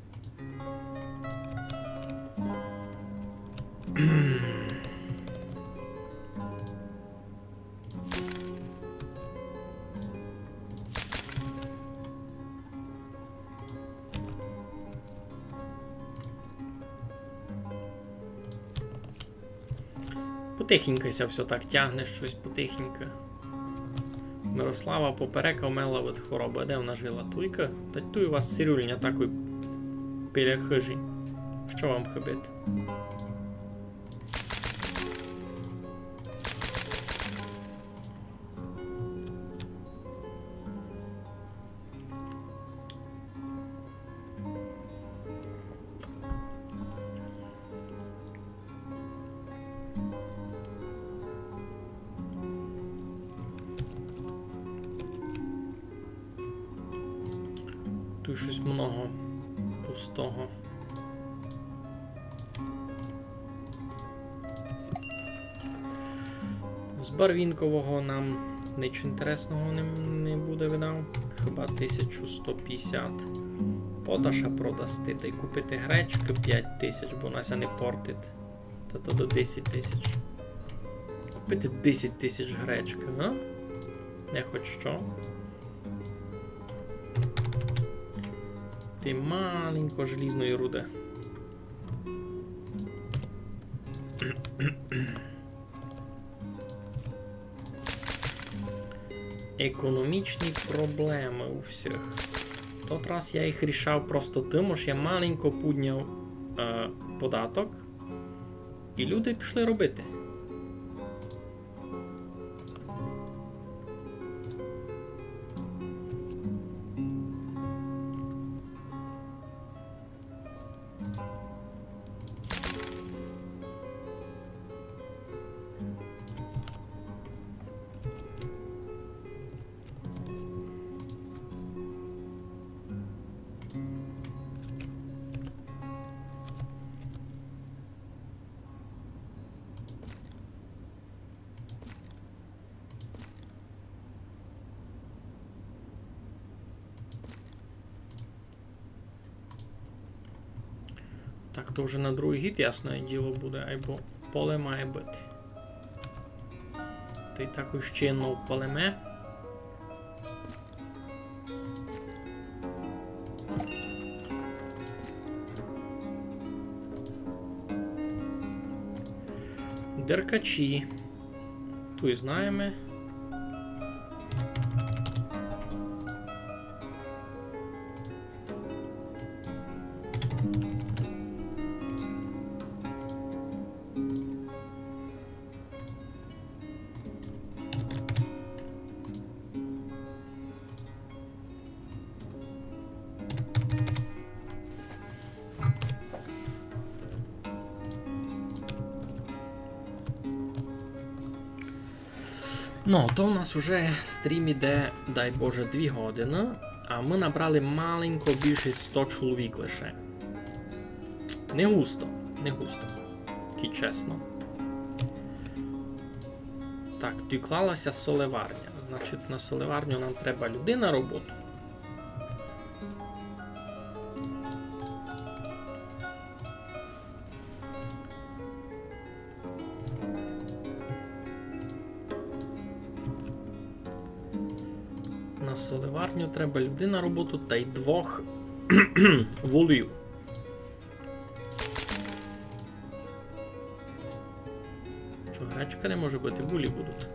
Потихеньку ся всьо так тягне, штось потихеньку. Мирослава поперека вмерла від хворобы. Де вона жила? Туйка? Та туй у вас цирюльня такой біля хыжі. Што вам хыбить? Туй штось много пустого. З барвінкового нам нич інтересного не, не буде, видав. Хіба тисячу сто пятдесят поташа продасти, тай купити гречкы пять тисяч, бо она ся не портить. Та то до десять тисяч. Купити десять тисяч гречкы, га? Не хоч што. Тай маленько желізної руды. Економічні проблемы у всіх. Тот раз я їх рішав просто тым, ож я маленько пудняв, е, податок, і люди пішли робити. Так, то вже на другый гід, ясне діло, буде, айбо поле має быти. Тай такой ще єдно полеме. Деркачі. Туй знаєме. Ну, то у нас уже стрім іде, дай Боже, дві годины, а мы набрали маленько більше сто чоловік лише. Не густо, не густо. Кідь чесно. Так, доклала ся солеварня. Значить, на солеварню нам треба людей на роботу. На солеварню треба людей на роботу тай двох волів. Што, гречка не може быти, булі будуть.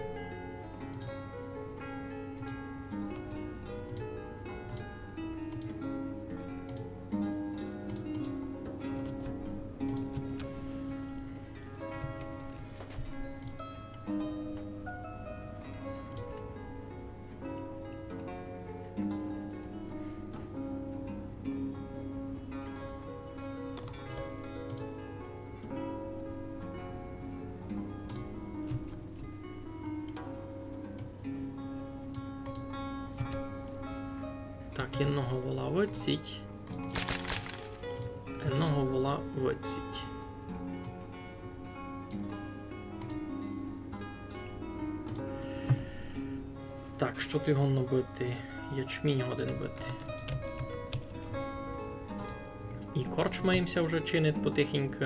Так, єдного вола выдсіть. Єдного вола выдсіть. Так, што туй годно быти? Ячмінь годен быти. І корчма їм ся вже чинить потихеньку.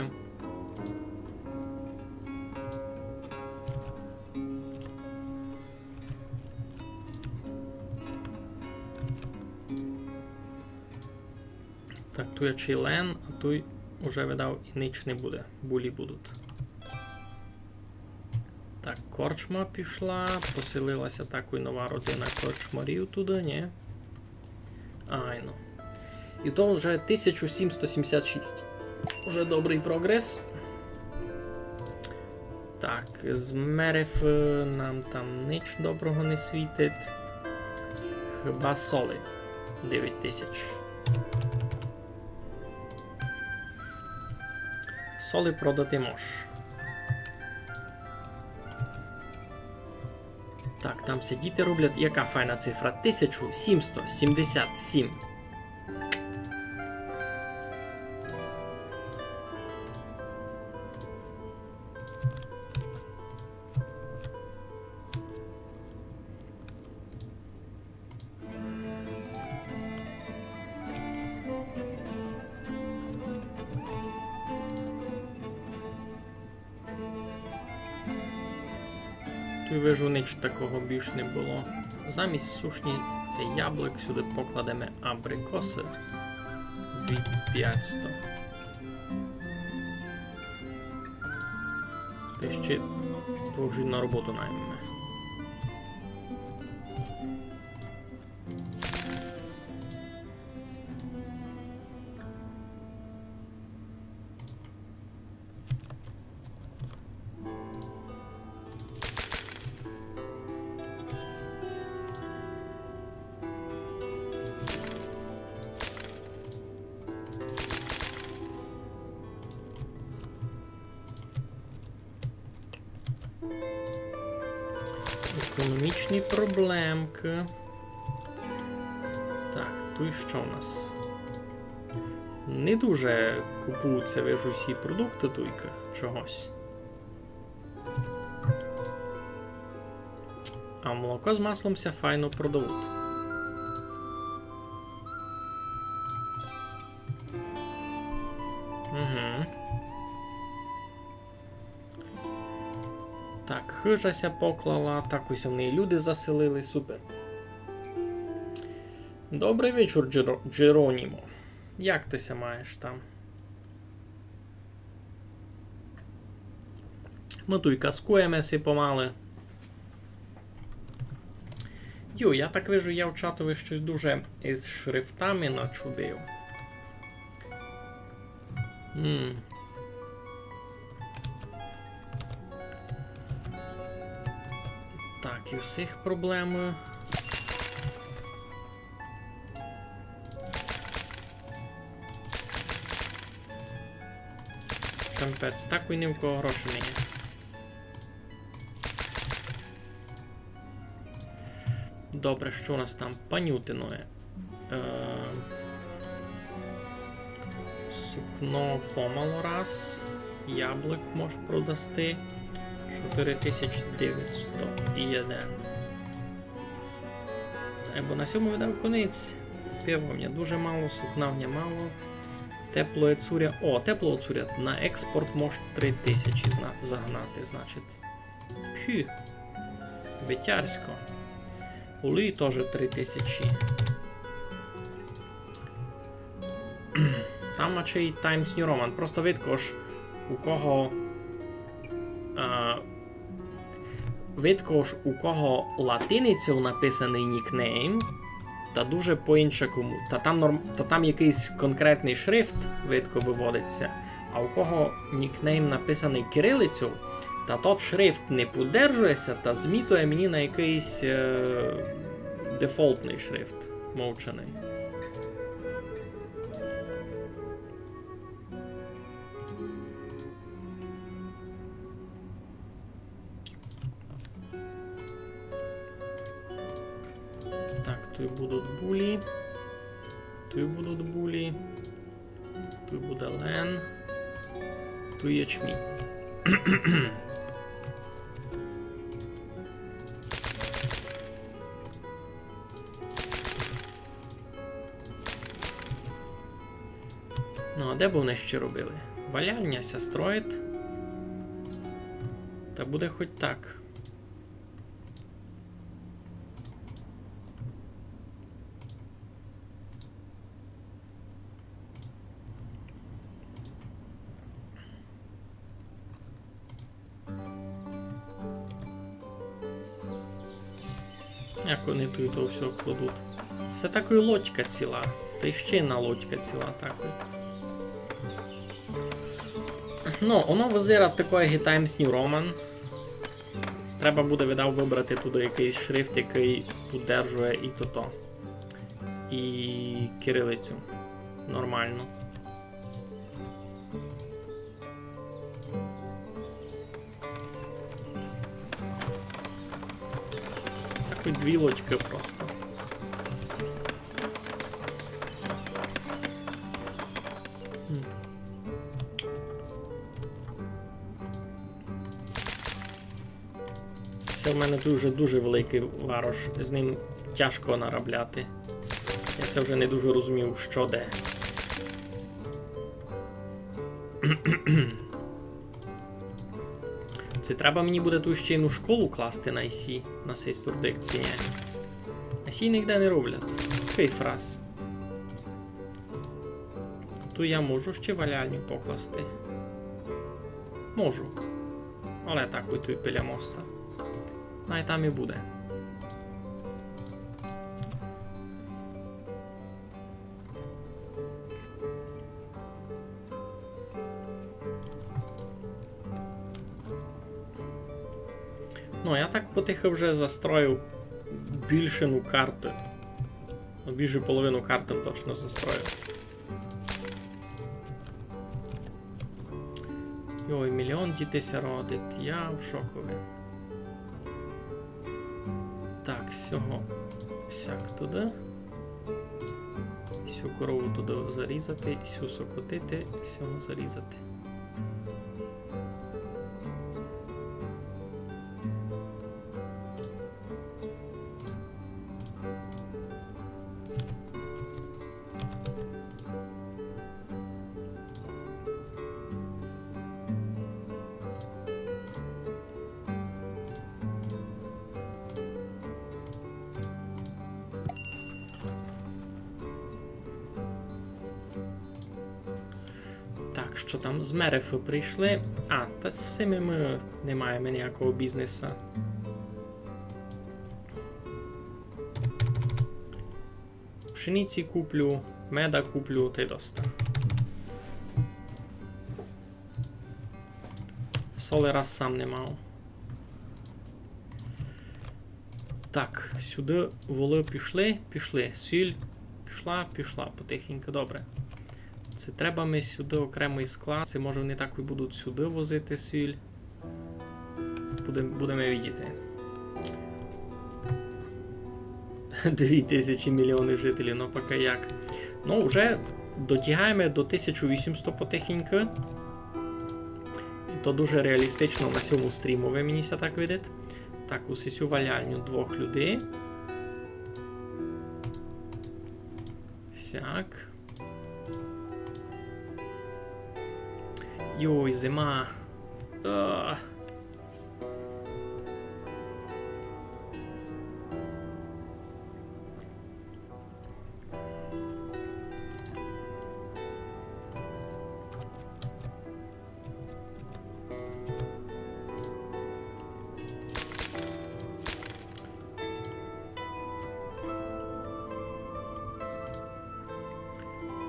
Так, туй ачий лен, а туй уже, видав, і нич не буде. Булі будуть. Так, корчма пішла, поселила ся такой нова родина корчмарів туды, нї? Айно. І то вже тисяча сімсот сімдесят шість. Уже добрый прогрес. Так, з Мерефы нам там нич доброго не світить. Хіба соли. Девять тисяч. Соли продати мож. Так, там ся діти роблять. Яка файна цифра? Тисяча сімсот сімдесят сім. Туй, вижу, нич такого більш не было. Замість сушні та яблук сюды покладеме абрикосы. Дві пятсто. Та ще двох жінок на роботу наймеме. Економічні проблемкы. Так, туй што у нас? Не дуже купуються, вижу, всі продукты туйка чогось. А молоко з маслом ся файно продавуть. Угу. Так, хыжа ся поклала, так ось в неї люди заселили, супер. Добрый вечур, Джеро-, Джеронімо. Як ты ся маєш там? Мы туй каскуєме си помалы. Йо, я так вижу, я в чатови штось дуже із шрифтами начудив. М. Так, і всіх проблемы. Капець, так і ні в кого гроші не є. Добре, што у нас там? Панютиноє. Е, сукно помало раз. Яблук мож продасти. Чотири тисячі девятсто і один. Е, бо на сьому видав конець. Пива в ня дуже мало, сукна в ня мало. Теплоє цуря. О, теплоє цуря. На експорт мож три тисячі зна-, загнати, значить. Пхі. Витярсько. Улі тоже три тисячі. Там ачей Times New Roman. Просто видко ж у кого, е, видко ж у кого латиницею написаный нікнейм, та дуже по-іншакому. Та там норм-, та там якыйсь конкретный шрифт видко выводить ся. А у кого нікнейм написаный кирилицею, та тот шрифт не подержує ся, та змітує мені на якыйсь, е, дефолтный шрифт мовчаный. Так, туй будуть булі. Туй будуть булі. Туй буде лен. Туй ячмінь. Ну, а де бы вони ще робили? Валяльня ся строїть. Та буде хоть так. Як вони туй то всьо кладуть? Се такой лодька ціла. Та й ще одна лодька ціла такой. Ну, воно визирать такой, як і Times New Roman. Треба буде, видав, выбрати туды якыйсь шрифт, якый подержує і тото. І кирилицю. Нормално. Такой дві лодькы просто. М. Се в мене дуже, дуже великый варош, з ним тяжко наробляти. Я се вже не дуже розумію, што де. Се треба мені буде ту ще єдну школу класти на сі, на сей сурдик, ци нї? На сій нигде не роблять. Якый фрас. Ту я можу ще валяльню покласти? Можу. Але так, ой, туй біля моста. Най там і буде. Ну, я так потихы вже застроїв більшину карты. Ну, більшу половину карты точно застроїв. Йой, мільйон дітей ся родить. Я в шокови. Сього сяк туды. Сю корову туды зарізати, сю сокотити, сього зарізати. Так, што там? З Мерефы прийшли. А, та з сими мы не маєме ниякого бізнеса. Пшениці куплю, меда куплю, тай доста. Соли раз сам не мав. Так, сюды волы пішли, пішли. Сіль пішла, пішла потихеньку, добре. Се треба ми сюды окремый склад. Се, може, они так і будуть сюды возити сіль. Будем-, будеме видіти. Дві тисячі мільйонів жителів, ну, поки як. Ну, вже дотягаєме до тисячу вісімсто потихеньку. І то дуже реалістично на сьому стрімови, мені ся так видить. Так, у сесю валяльню двох людей. Сяк. Йой, зима. Е.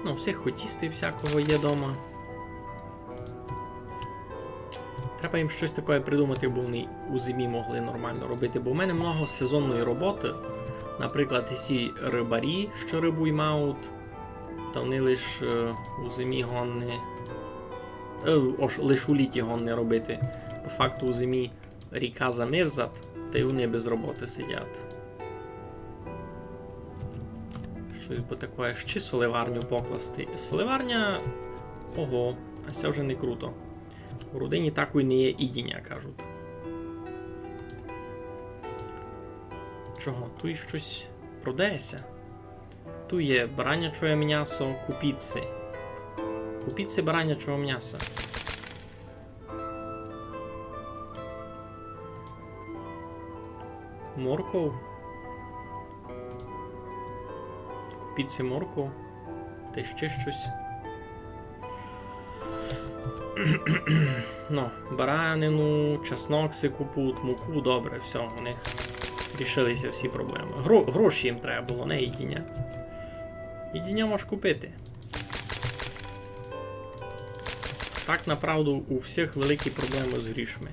Ну, всіх хотісти всякого є дома. Треба їм штось таке придумати, бо вони у зимі могли нормално робити. Бо в мене много сезонної роботи. Наприклад, ці рибарі, што рибу ймають, та вони лиш, е, у зимі годні, е, ож, лиш у літі годні робити. По факту у зимі ріка замерзат, та й вони без роботи сидять. Штось бы такоє, ще соливарню покласти. Соливарня, ого, а се вже не круто. У родині такой не є їдіня, кажуть. Чого? Туй штось продає ся. Туй є баранячоє мнясо, купіть си. Купіть си баранячого мняса. Морков. Купіть си морков. Та й ще штось. Ну, баранину, чеснок си купують, муку, добре, всьо, у них рішили ся всі проблемы. Гро-, гроші їм треба было, не їдіня. Їдіня можеш купити. Так, направду, у всіх великі проблемы з грішми.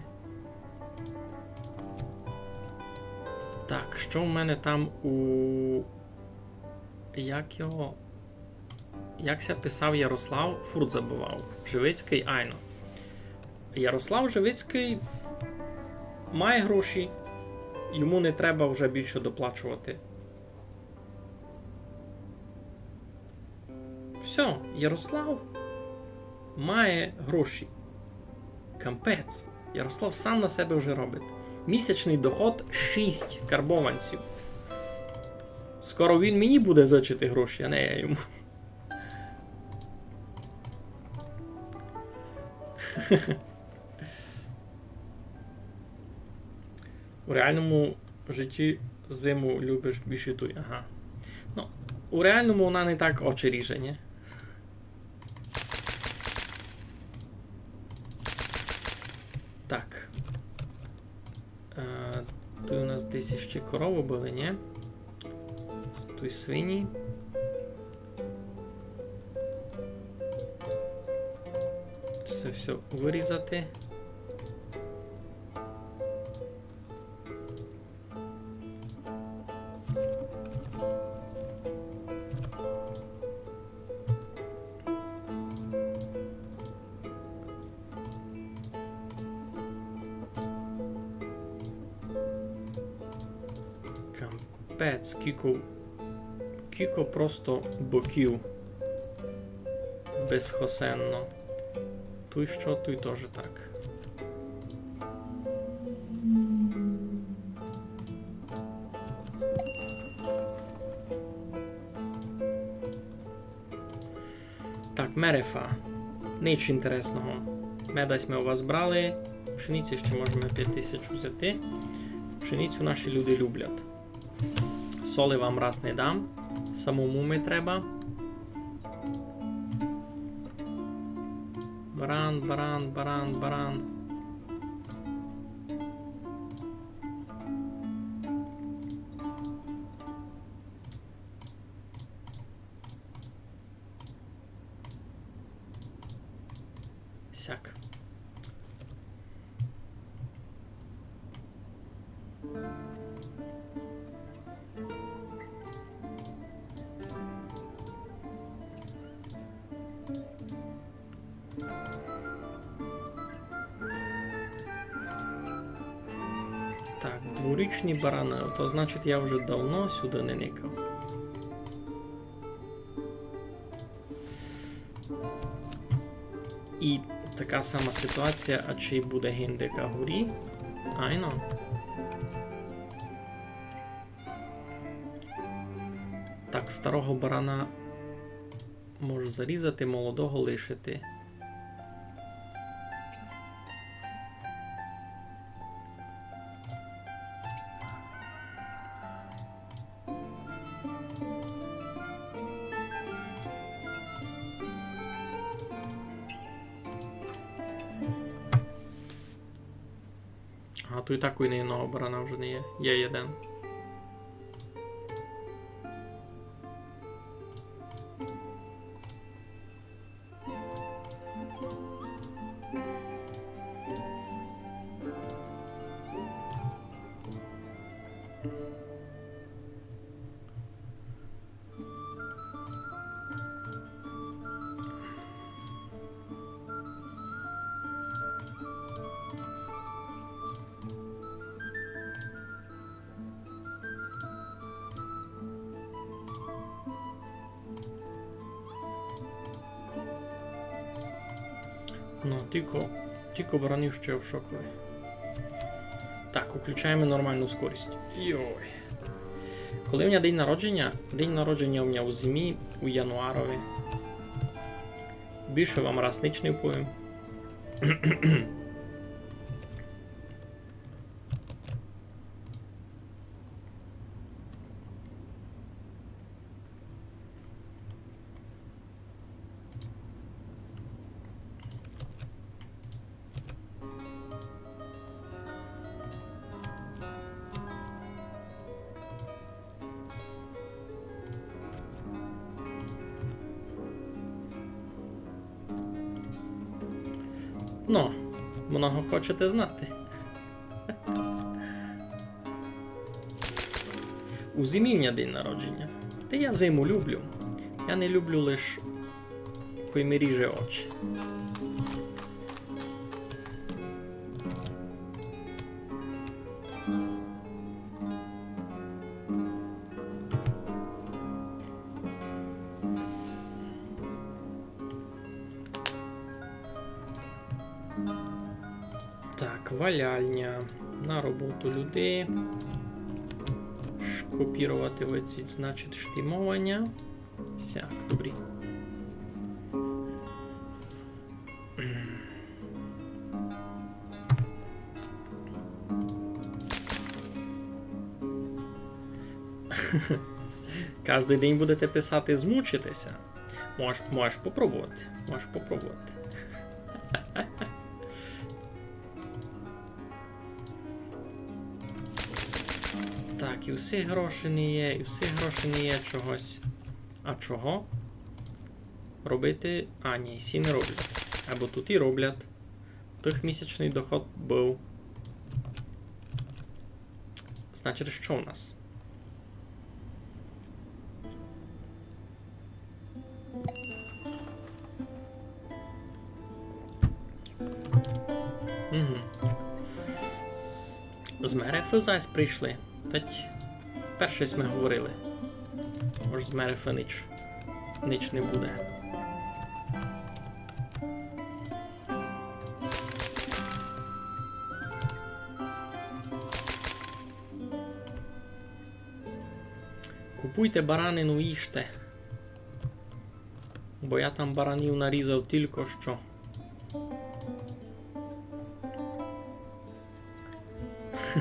Так, што в мене там у... Як його... Як ся писав Ярослав? Фурт забывав. Живицькый, айно. Ярослав Живицькый має гроші. Йому не треба вже більше доплачувати. Всьо, Ярослав має гроші. Капець. Ярослав сам на себе вже робить. Місячный доход шість карбованців. Скоро він мені буде зичити гроші, а не я йому. У реалному житті зиму любиш більше туй, ага. Ну, у реалному она не так очі ріже, нї? Так. Е, туй у нас десь іщи коровы были, нї? Туй свині. Се всьо вырізати. Кам-, Капець, кіко, кіко просто боків. Безхосенно. Туй што, туй тоже так. Так, мерефа. Нич інтересного. Меда сьме у вас брали. Пшениці ще можеме пять тисяч узяти. Пшеницю наші люди люблять. Соли вам раз не дам. Самому ми треба. Баран, баран, баран, баран. Сяк. Так, дворічні бараны, то значить, я вже давно сюды не никав. І така сама ситуація, а чи буде гиндека горі? Айно. Так, старого барана можу зарізати, молодого лишити. А туй такой ни єдного барана вже не є. Є єден. Ну, тілько, тілько баранів ще в шокови. Так, включаєме нормалну скорість. Йой. Коли в мене день народження? День народження у мене у зимі, у януарови. Більше вам раз ніч не вповім. Ну, много хочете знати. У зимі в мене день народження. Та я зиму люблю. Я не люблю лиш, кой ми ріже очі. Так, валяльня. На роботу людей. Шкопірувати оці, значить, штимованя. Сяк, добрі. Каждый день будете писати, змучитеся. Можеш, можеш попробовати. Можеш попробовати. Так, і всі гроші не є, і всі гроші не є чогось. А чого? Робити? А, ні, всі не роблять. Або тут і роблять. Тых місячный доход быв. Значить, што у нас? Угу. З Мерефы зась прийшли. Тать. Перше сьме говорили. Ож з Мерефа нич, нич не буде. Купуйте баранину, їжте. Бо я там баранів нарізав тілько што.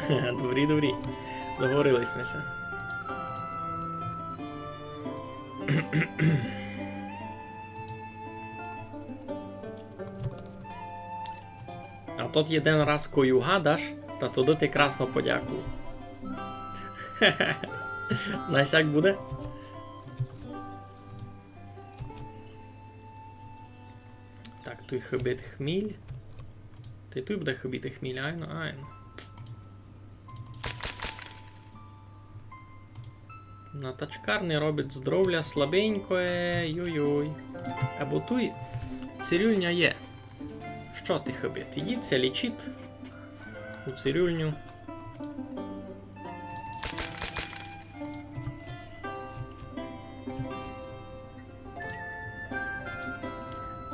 Добрі, добрі. Договорили сьме ся. А тот єден раз, кой угадаш, та тогды ти красно подякуй. Най сяк буде. Так, туй хыбить хміль. Та й туй буде хыбити хміль, айно, айно. На тачкарни робить здоровля слабенькоє, йой-йой. Або туй цирюльня є. Што ти хыбить? Ідіть ся лічіть у цирюльню.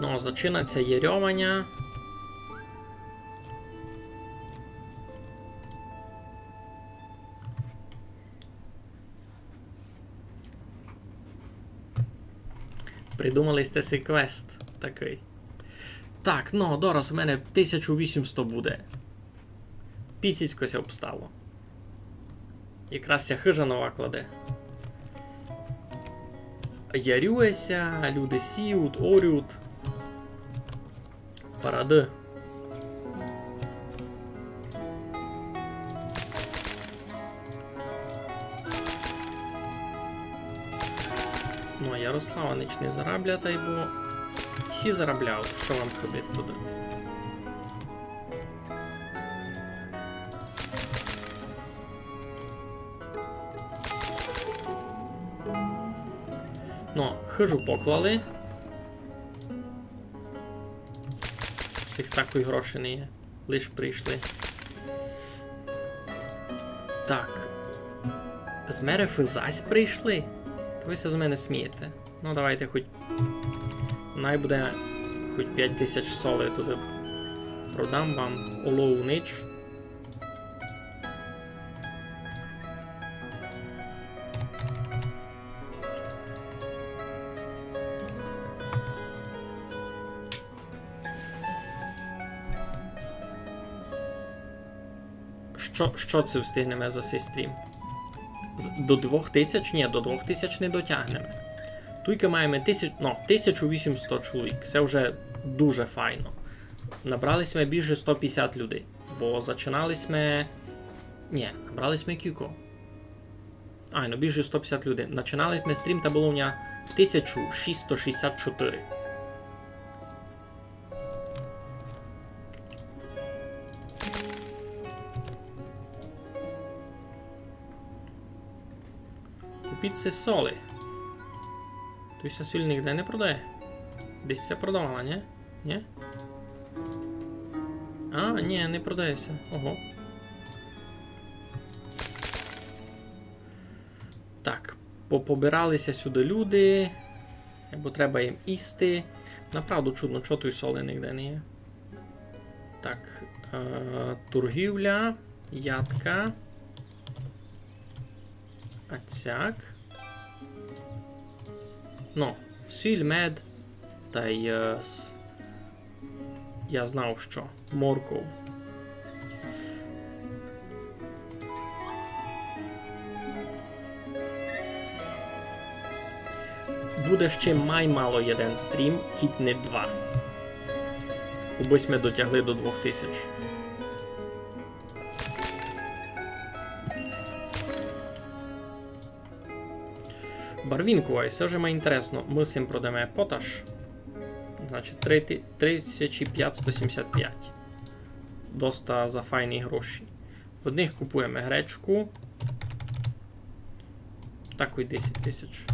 Но, зачинать ся єрьованя. Придумали сьте си квест такый. Так, но, дораз у мене тисячу вісімсто буде. Пісіцько ся обстало. Якраз ся хыжа нова кладе. Ярює ся, люди сіють, орють. Парады. Но, а Ярослава нич не зарабля, тай бо сі зараблявуть, што вам хыбить туды. Но, хыжу поклали. У сих такой грошей не є. Лиш прийшли. Так. З Мерефы зась прийшли? Та вы ся з мене смієте. Но, давайте хоть, най буде, хоть пять тисяч соли туды продам вам, улов у нич. Што, што ци встигнеме за сей стрім? З-, до двох тисяч? Ні, до двох тисяч не дотягнеме. Туйка маєме тисяч-, но, тисячу вісімсто чоловік. Се вже дуже файно. Набрали сьме більше сто пятдесят людей. Бо зачинали сьме, ні, набрали сьме кілько. Ай, ну, більше сто пятдесят людей. Начинали сьме стрім, та было у ня тисячу шістсто шістдесят чотири. Купіть си соли. Туй ся сіль нигде не продає. Десь ся продавала, ні? Ні? А, ні, не продає ся. Ого. Так, по-, побирали ся сюды люди. Бо треба їм їсти. Направду чудно, чого туй соли нигде не є. Так, е, торгівля, ядка. А цяк. Ну, сіль, мед. Тай, е, с-, я знав, што. Морков. Буде ще май мало єден стрім, кідь не два. Убы сьме дотягли до двох тисяч. Барвінкова, і се вже май інтересно. Мы сим продаме поташ. Значить, три ти-, три тисячі пятсто сімдесят пять. Доста за файні гроші. В одних купуєме гречку. Такой десять тисяч.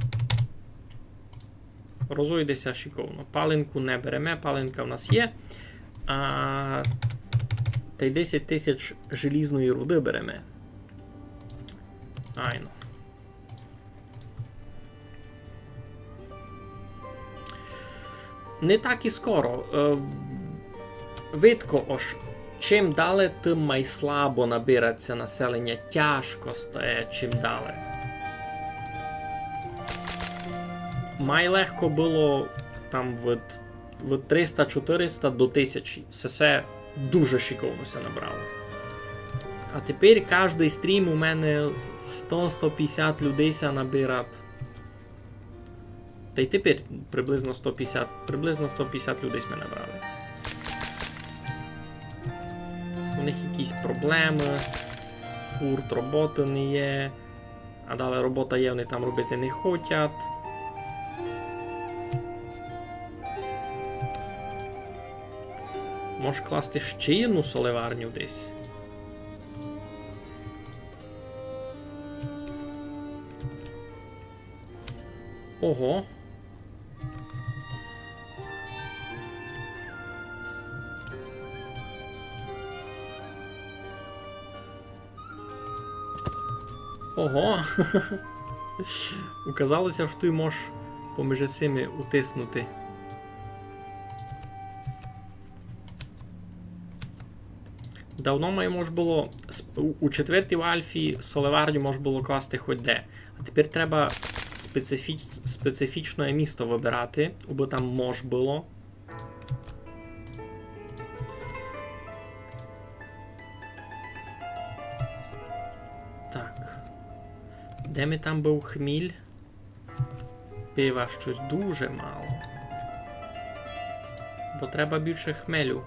Розойде ся шиковно. Паленку не береме, паленка в нас є. А, тай десять тисяч желізної руды береме. Айно. Не так і скоро. Е, видко, ож чим дале, тым май слабо набирать ся населеня, тяжко стає чим дале. Май легко было там від, від триста-чотириста до тисячі. Всьо се дуже шиковно ся набрало. А тепер каждый стрім у мене сто-сто пятдесят людей ся набирать. Та й тепер приблизно сто пятдесят, приблизно сто пятдесят людей сьме набрали. У них якісь проблемы, фурт роботы не є, а далі робота є, они там робити не хотять. Мож класти ще єдну солеварню десь. Ого. Ого. Указало ся, што ты можеш поміж сими утиснути. Давно май мож было сп-, у, у четвертій альфі солеварню мож было класти хоть де. А тепер треба специфіч-, специфічне місто выбирати, абы там мож было. Так. Де ми там быв хміль? Пива штось дуже мало. Бо треба більше хмелю.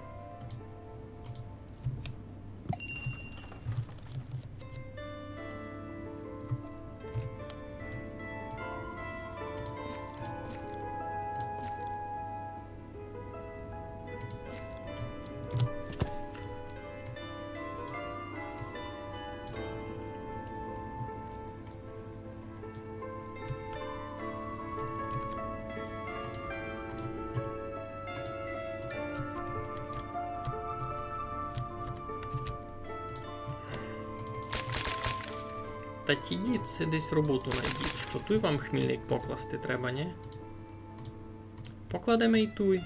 Та тідіть си десь роботу найдіть, што туй вам хмільник покласти треба, нї? Покладеме й туй.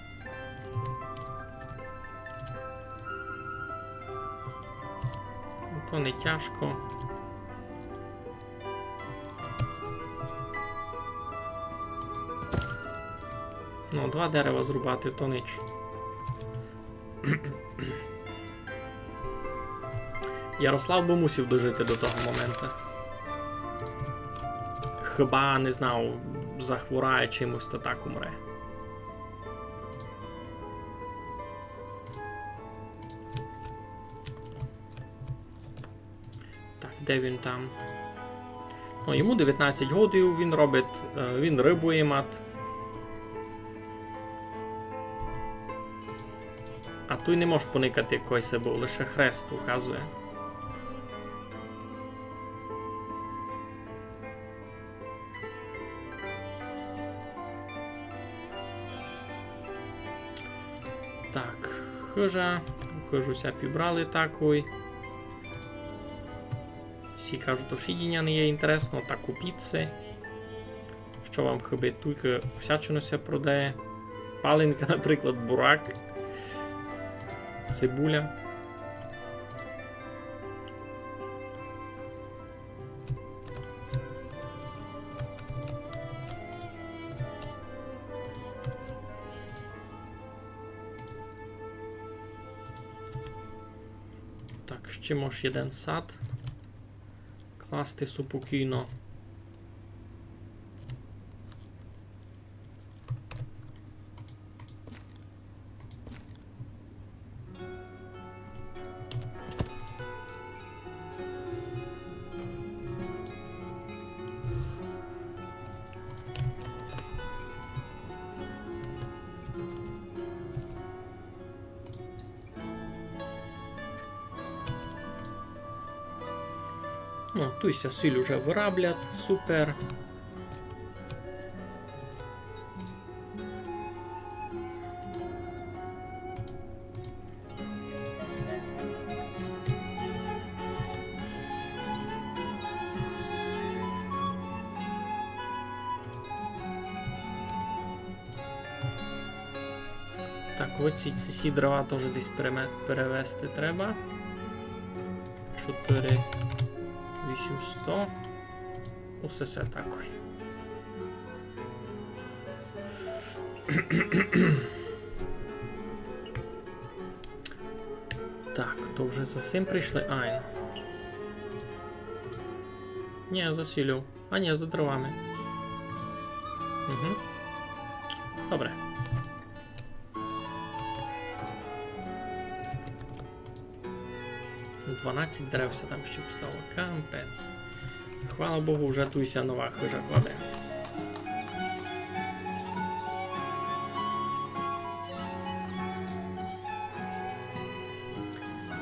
То не тяжко. Ну, два дерева зрубати, то нич. Ярослав бы мусив дожити до того момента. Хіба, не знав, захворає чимось та так умре. Так, де він там? Ну, йому девятнадцять годів, він робить, е, він рыбу имат. А туй не можеш поникати, кой се быв, лише хрест указує. Так, хыжа. Хыжу ся пібрали такой. Всі кажуть, то їдіня не є інтересно, так купіть си. Што вам хыбить? Туйка всячина ся продає. Паленка, наприклад, бурак. Цибуля. Так, ще мож єден сад класти супокійно. Ну, туй ся сіль уже выраблять, супер. Так, оці, ці, ці дрова тоже десь переме-, перевезти треба. Чотири вісімсто. Усе се такой. Так, то вже за сим прийшли. Айн. Ні, за сіллю. А ні, за дровами. Угу. Добре. Дванадцять дерев ся там ще обстало. Капець. Хвала Богу, вже туй ся нова хижа кладе.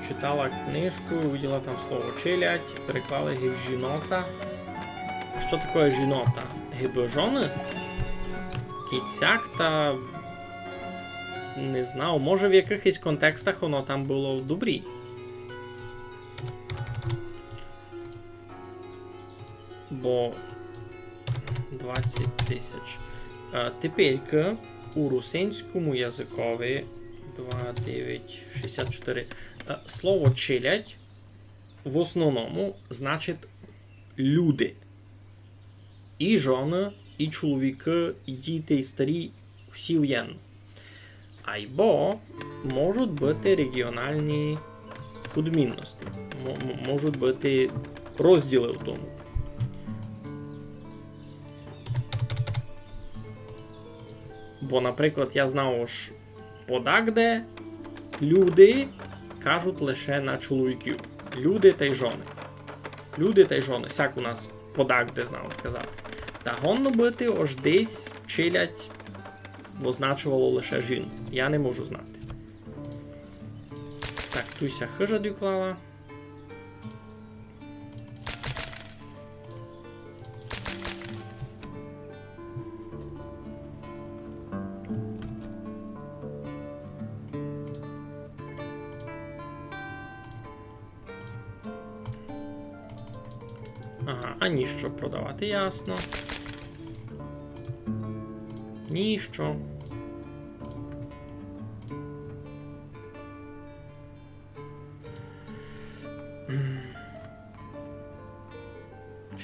Читала книжку, увиділа там слово челядь, переклали ги жінота. А што такоє жінота? Гибы жоны? Кицяк та не знав, може в якыхось контекстах воно там было добрі. Бо двадцять тисяч. Е, теперь у русинському языкови два девять шістдесят чотири, е, слово челядь в основному значить люди. І жоны, і чоловікы, і діти, і старі, всі вєдно. Айбо можуть быти реґіональні одмінности, мо-, мо-, можуть быти розділы в тому. Бо, наприклад, я знав, ож подагде люди кажуть лише на чоловіків. Люди тай жоны. Люди тай жоны. Сяк у нас подагде знають казати. Та годно быти, ож десь челядь означовало лише жін. Я не можу знати. Так, туй ся хижа доклала. Ага, а ніщо продавати, ясно. Ніщо.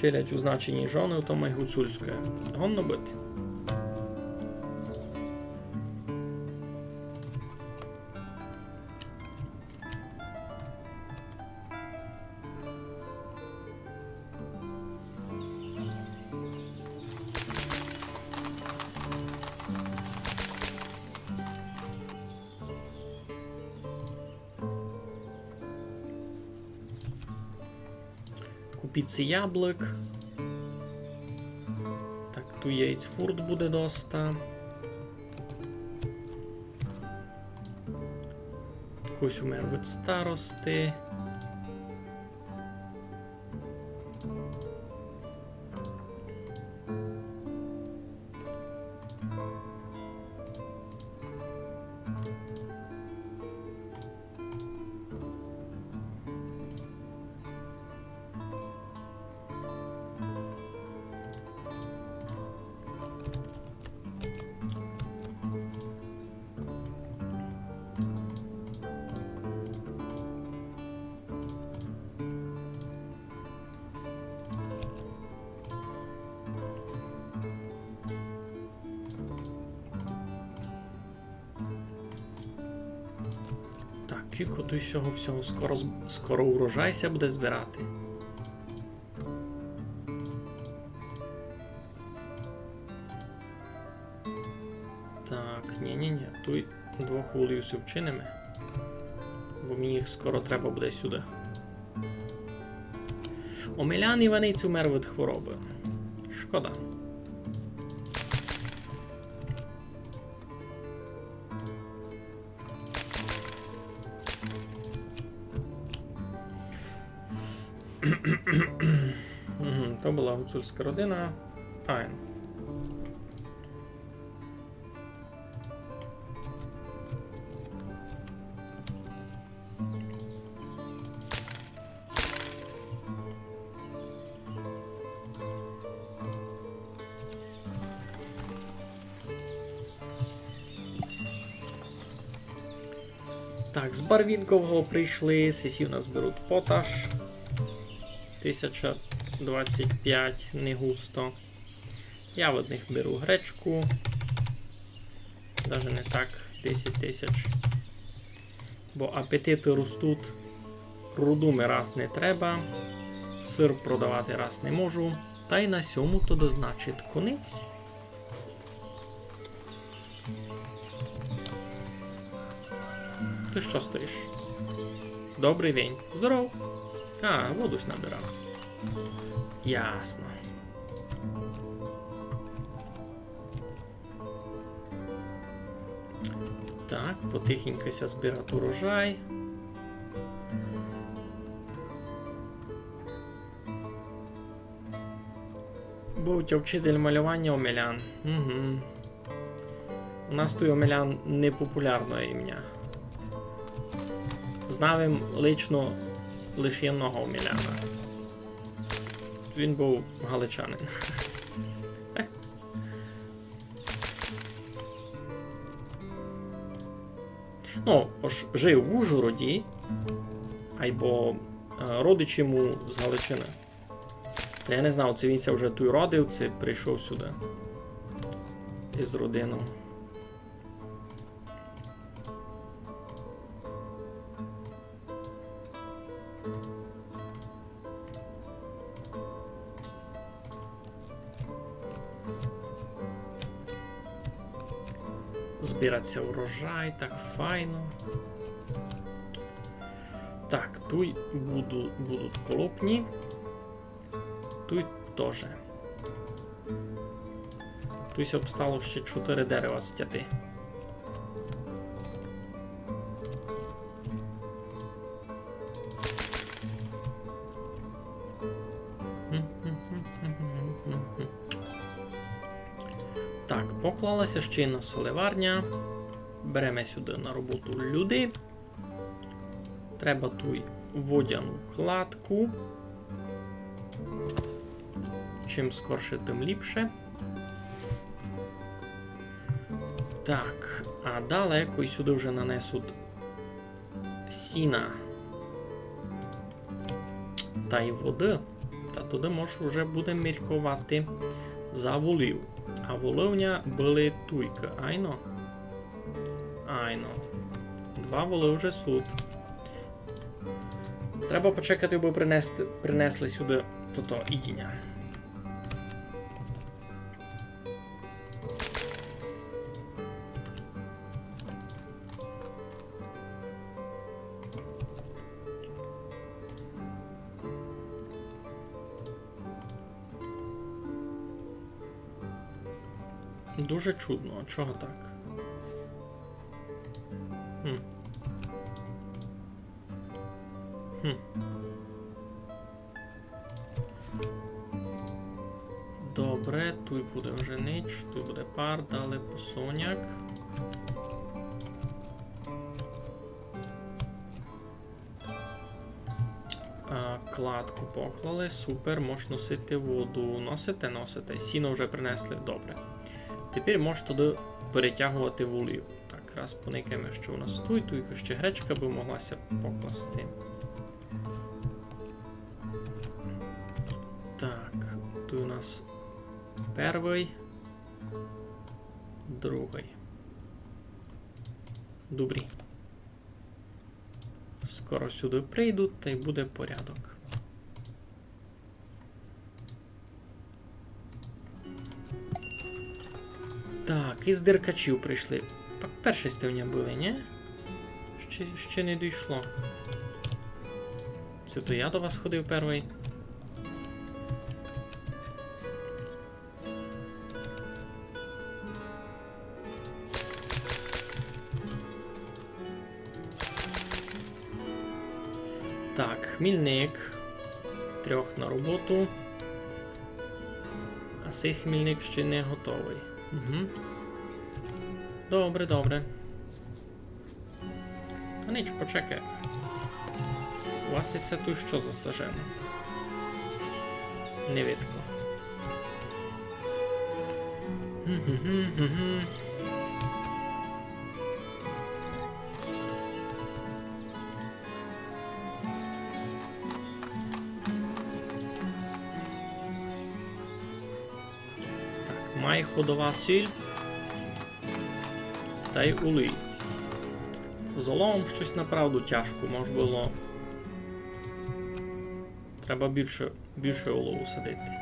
Челядь у значенні жоны, то май гуцульськоє. Годно быти. Купиці яблык. Так, ту яєць фурт буде доста. Хтось умер від старости. Так, кілько туй сього всього, скоро з-, скоро урожай ся буде збирати. Так, ні, ні, ні, туй двох волів си вчиниме. Бо мені їх скоро треба буде сюды. Омелян Іванець умер від хворобы. Шкода. Мгм, то была гуцульська родина. Айн. Так, з Барвінкового прийшли, сесі у нас беруть поташ. Тисяча двадцять пять, не густо. Я від них беру гречку. Даже не так, десять тисяч. Бо апетиты ростуть. Руду ми раз не треба. Сыр продавати раз не можу. Та й на сьому то, значить, конець. Ты што стоїш? Добрый день. Здоров. А, воду сь набирав. Ясно. Так, потихеньку ся збирать урожай. Быв тя вчитель малювання Омелян. Угу. У нас туй Омелян непопулярне імня. Знав им лично лише єдного Омеляна. Він быв галичанин. Ну, ож жив в Ужгороді, айбо, е, родичі му з Галичины. Та я не знав, ци він ся вже туй родив, ци прийшов сюды із родинов. Збирать ся урожай, так файно. Так, туй буду, будуть колопні. Туй тоже. Туй ся обстало ще чотыри дерева стяти. Так, поклала ся ще єдна солеварня. Береме сюды на роботу людей. Треба туй водяну кладку. Чим скорше, тым ліпше. Так, а далеко й сюды вже нанесуть сіна. Тай воды. Та туды мож уже буде мірковати за волів. А волы в ня были туйкы, айно? Айно. Два волы вже суть. Треба почекати, абы принести, принесли сюды тото їдіня. Дуже чудно, а чого так? Хм. Хм. Добре, туй буде вже нич, туй буде пар, далі посоняк. А, кладку поклали, супер, мож носити воду. Носите, носите. Сіно вже принесли, добре. Тепер мож туды перетягувати волів. Так, раз поникаєме, што у нас туй. Туйка ще гречка бы могла ся покласти. Так, туй у нас первый, другый. Добрі. Скоро сюды прийдуть, тай буде порядок. Так, із Деркачів прийшли. Так, перші сте в ня были, нї? Ще, ще не дійшло. Се то я до вас ходив первый. Так, хмільник. Трьох на роботу. А сей хмільник ще не готовый. Угу. Добре, добре. Та нич, почекай. У вас ісе туй што засажено? Не видко. Гм-гм-гм-гм. Май ходова сіль. Тай улій. З оловом штось направду тяжко, мож было. Треба більше, більше олову садити.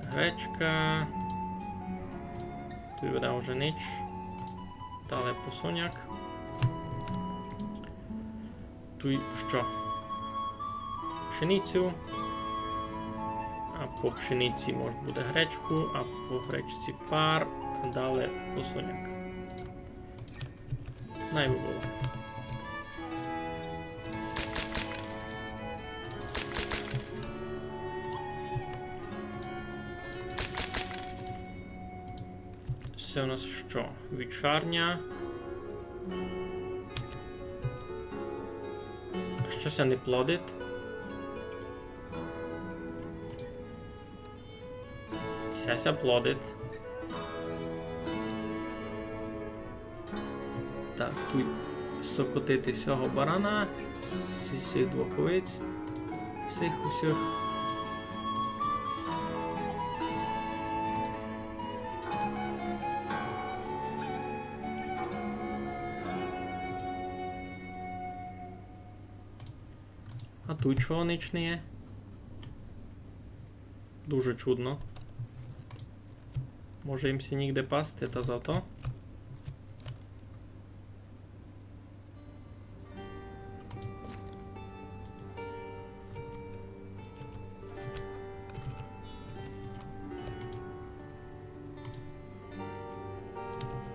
Гречка. Туй видав уже нич. Дале посоняк. Туй што? Пшеницю. А по пшениці мож буде гречку, а по гречці пар, а дале посоняк. Най бы было. Се у нас што? Вівчарня. Што ся не плодить? Ся ся плодить. Так, туй сокотити сього барана, з сих двох овець, сих усіх. А туй чого нич не є? Дуже чудно. Може їм ся нігде пасти, та зато.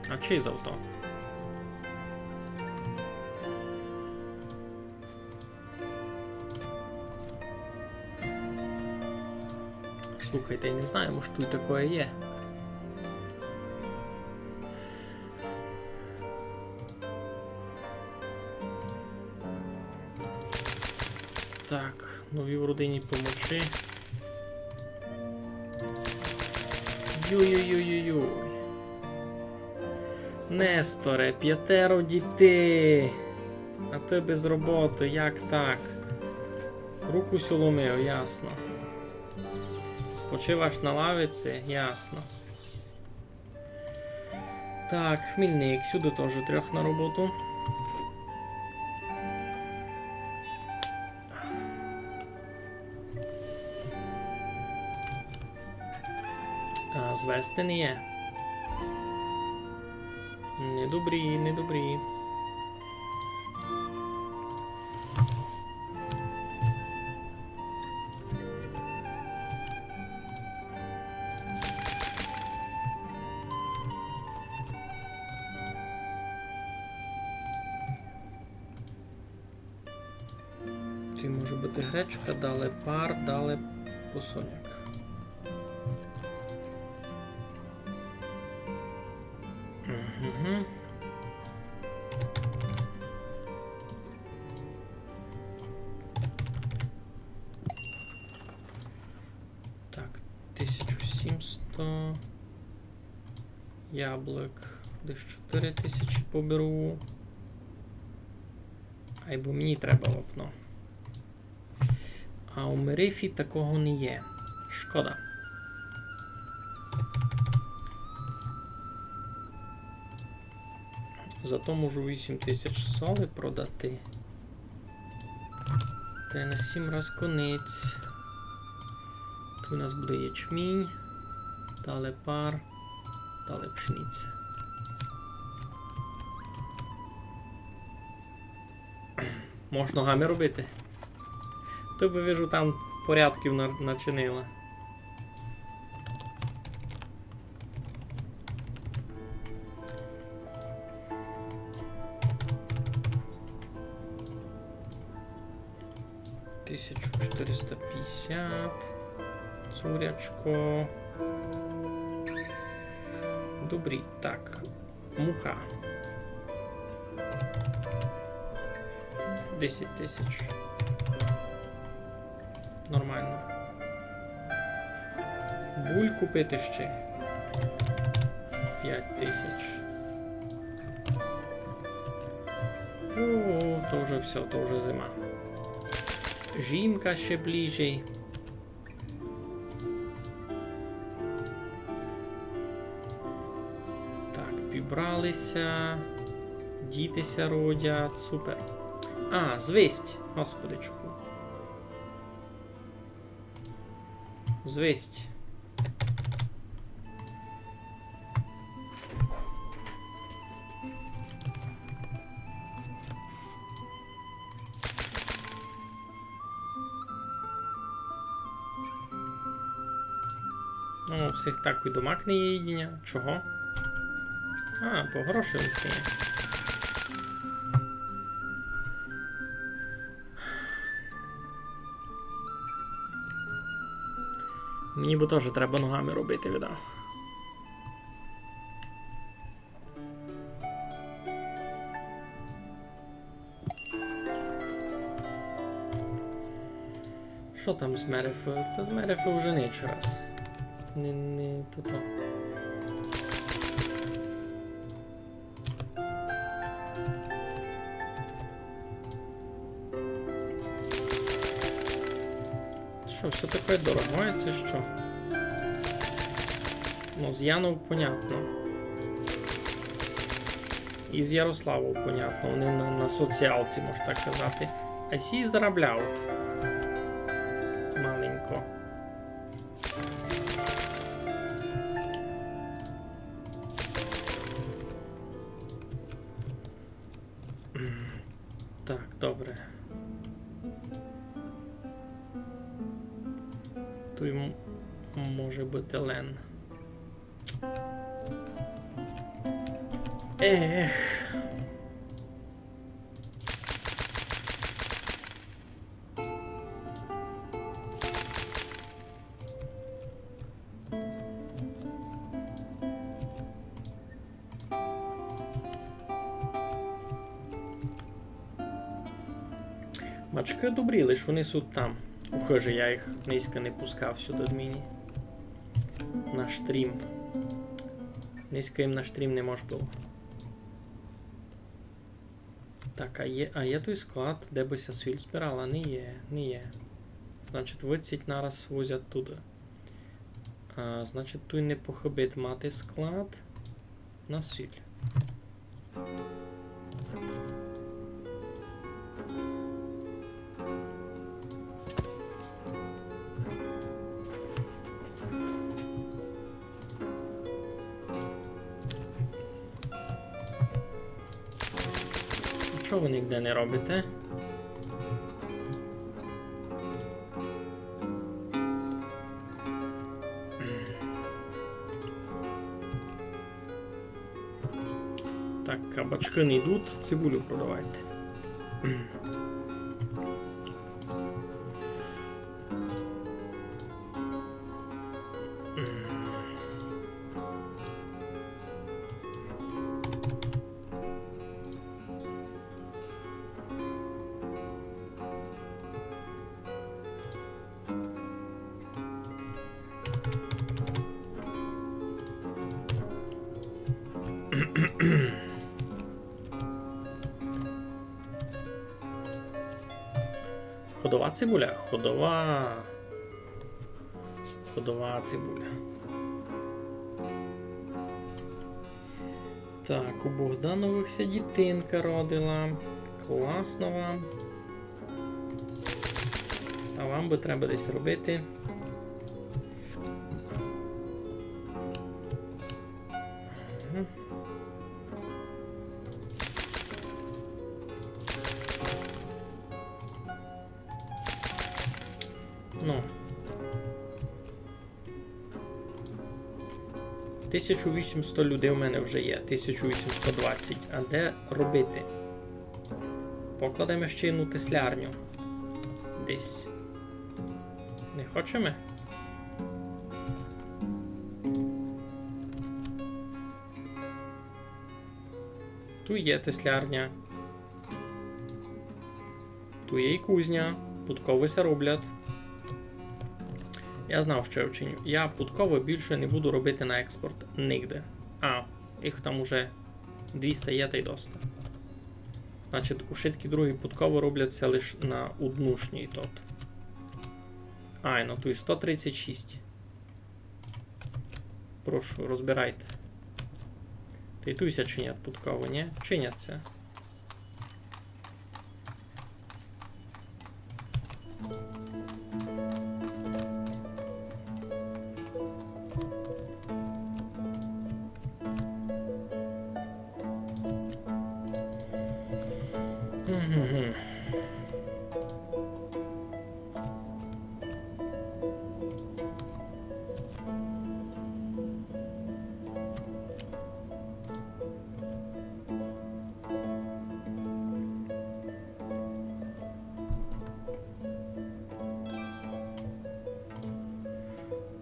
А чи зато? Слухайте, я не знаю, може туй такоє є. Так, новій родині помочи. Йой-йой-йой-йой-йой. Несторе, пятеро дітей. А ты без роботы, як так? Руку сю ломив, ясно. Спочиваш на лавиці, ясно. Так, Хмільник, сюды тоже трьох на роботу. А, звести не є. Недобрі, недобрі. Туй може быти гречка, дале пар, дале посоняк. Мгм. Так, тисяча сімсто. Яблук десь чотири тисячі поберу. Айбо мені треба вапно. А у Мерифі такого не є. Шкода. Зато можу вісім тисяч соли продати. Та й на сім раз конець. Туй у нас буде ячмінь, дале пар, дале пшениця. Мож ногами робити. Ты бы, вижу, там порядків на-, начинила. Тисяча чотириста пятдесят. Цурячко. Добрі, так. Мука. Десять тисяч. Нормално. Буль купити ще. Пять тисяч. О, то вже всьо, то вже зима. Жімка ще ближче. Бралися, діти ся родять, супер. А, звість, господичку. Звість. Ну, у всіх так і домак не є їдіня. Чого? А, бо грошей у них не є. Мені бы тоже треба ногами робити, видав. Што там з Мерефы? Та з Мерефы вже нич раз. Не, не, то, то. Што, всьо таке дорогоє, ци што? Ну, з Янов понятно. І з Ярославов понятно. Они на, на соціалці, мож так казати. А сі заробляють. Маленько. Так, добре. Туй м-, може быти лен. Ех. Бачкы добрі, лиш они суть там, у хыжі, я їх нынька не пускав сюды до мені. На штрім. Нынька їм на штрім не мож было. Так, а є, а є туй склад, де бы ся сіль збирала? Не є, не є. Значить, выдцять нараз возять туды. А, значить, туй не похыбить мати склад на сіль. Чого вы нигде не робите? Так, кабачкы не йдуть, цибулю продавайте. Ходова цибуля, ходова. Ходова цибуля. Так, у Богдановых ся дітинка родила. Класно вам. А вам бы треба десь робити. Мгм. Ну. Тисячу вісімсто людей у мене вже є, тисячу вісімсто двадцять. А де робити? Покладеме ще одну теслярню. Десь. Не хочеме? Туй є теслярня. Туй є й кузня. Пудковы ся роблять. Я знав, што я вчиню. Я пудковы більше не буду робити на експорт нигде. А, їх там уже двіста є, та й доста. Значить, ушыткі другі пудковы роблять ся лиш на уднушній тот. Айно, туй сто тридцять шість. Прошу, розбирайте. Та й туй ся чинять подковы, нї? Чинять ся. Мгм.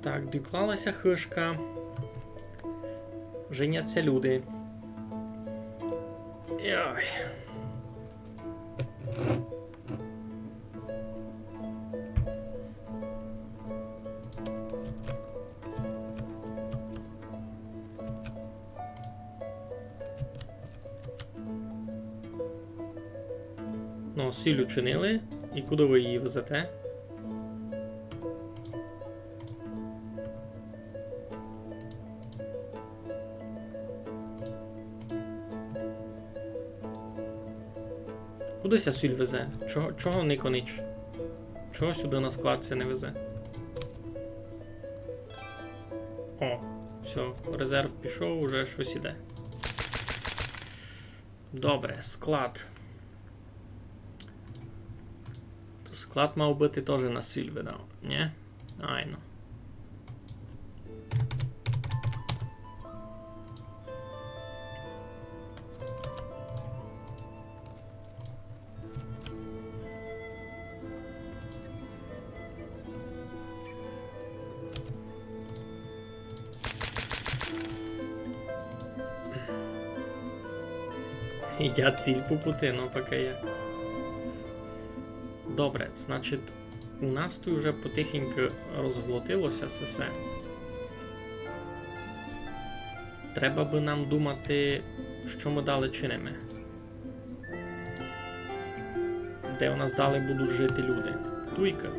Так, доклала ся хышка. Женять ся люди. Йой. Ну, сіль учинили. І куды вы її везете? Куды ся сіль везе? Чого, чого нико нич? Чого сюды на склад ся не везе? О, всьо, резерв пішов, уже штось іде. Добре, склад. То склад мав быти тоже на сіль, видав, нї? Айно. Їдять сіль по пути, ну, поки є. Добре, значить, у нас туй уже потихеньку розглотило ся сесе. Треба бы нам думати, што мы далі чиниме. Де у нас далі будуть жити люди? Туйка.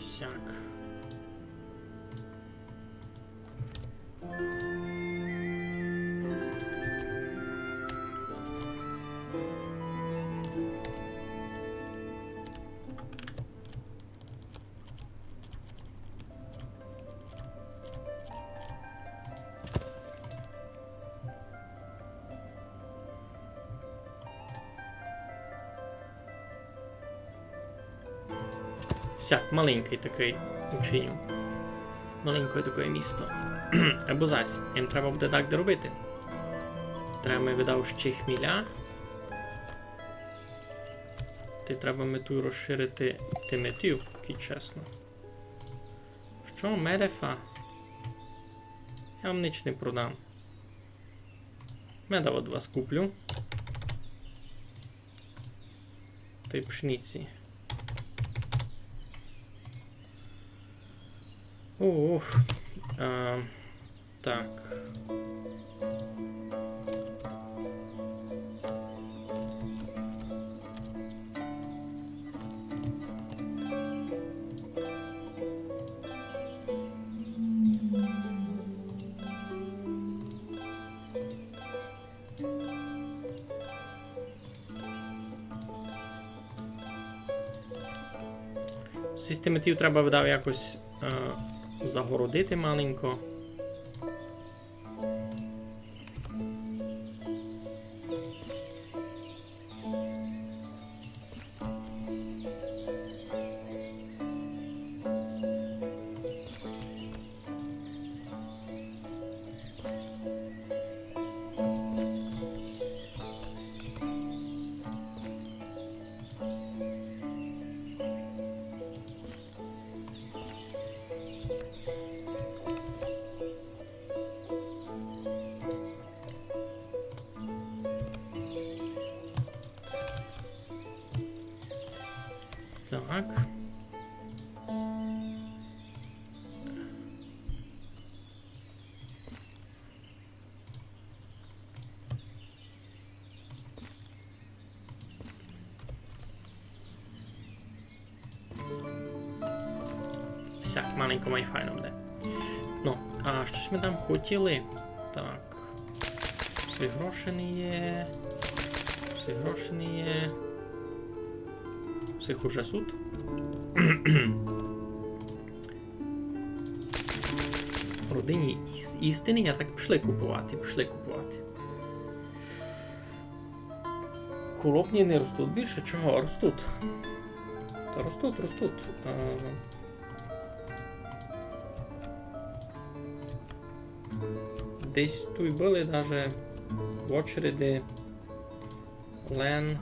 Сяк. Сяк, маленькый такый учиню. Маленькоє такоє місто. Або зась, їм треба буде так де робити. Треба ми, видав, ще хміля. Та й треба ми туй розширити тиметів, кідь чесно. Што, мерефа? Я вам нич не продам. Меда од вас куплю. Та й пшниці. Ух. А, так. З тиметів треба, видав, якось, е, загородити маленько. Так. Сяк, маленько май файно буде. Ну, а штось мы там хотіли. Так. Всі гроші не є. Всі гроші не є. Всіх уже суд. Родині іс-, істини, я так пішли купувати, пішли купувати. Колопні не ростуть більше, чого? Ростуть. Та ростуть, ростуть. Е, десь туй были даже в очереди. Лен.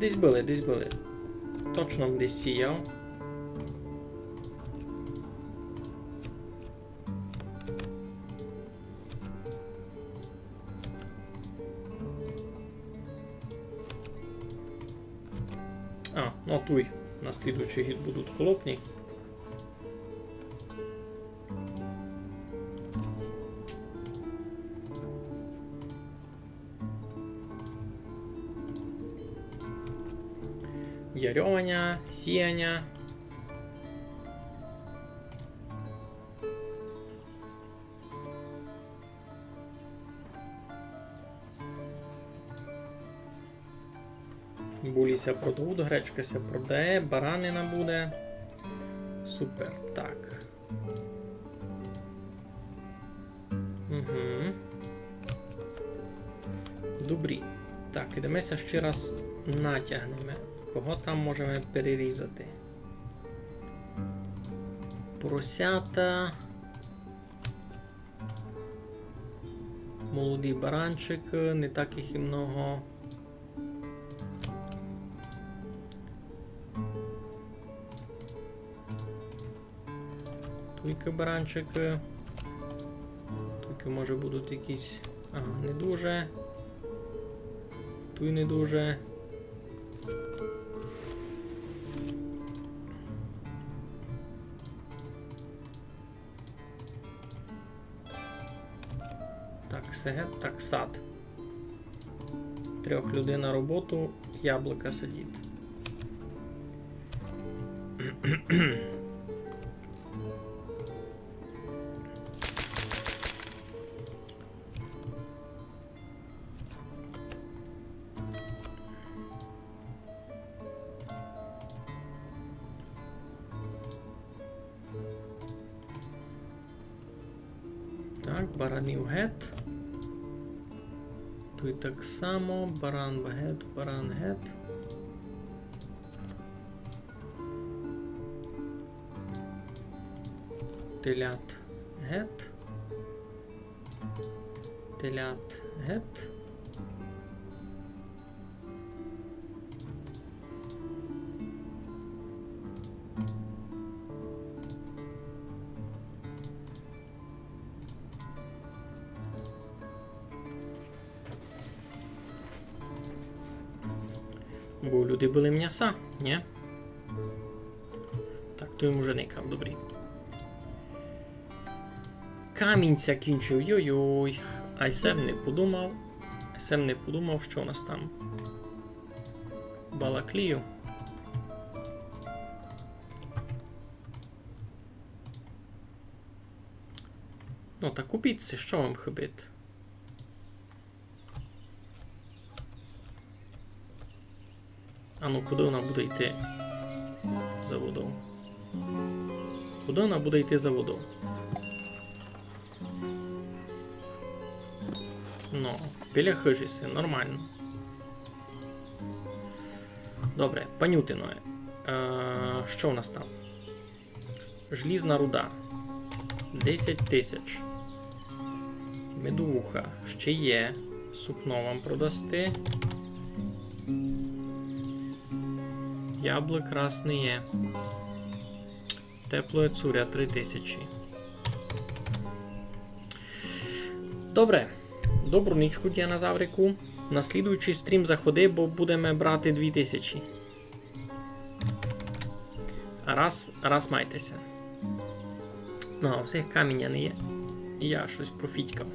Десь были, десь были. Точно десь сіяв. А, ну туй на слідуючий гід будуть колопні. Ярьованя, сіяня. Булі ся продавуть, гречка ся продає, баранина буде. Супер, так. Угу. Добрі. Так, ідеме ся ще раз натягнеме. Кого там можеме перерізати? Поросята. Молоді баранчикы, не так їх і много. Туйка баранчикы. Туйка, може, будуть якісь. Ага, не дуже. Туй не дуже. Так, се гет, так, сад. Трьох людей на роботу, яблука садить. Так, баранів гет. Туй так само, баран гет, баран гет. Телят гет. Телят гет. Бо люди были мняса, нї? Так, то йому вже никав, добрі. Камінь ся кінчив, йой-йой. А й сем не подумав. Сем не подумав, што у нас там. Балаклію. Ну, та купіть ся, што вам хибить? А ну, куды вона буде йти? за водов. Куды она буде йти за водов? Ну, біля хыжі си, нормално. Добре, панютино. Е, што в нас там? Желізна руда. Десять тисяч. Медовуха ще є. Сукно вам продасти. Яблык раз не є. Теплоє цуря три тисячі. Добре. Добру нічку, динозаврику. На слідуючий стрім заходи, бо будеме брати дві тисячі. А раз, а раз майте ся. Ну, а у всіх каміня не є. Я штось профітькав.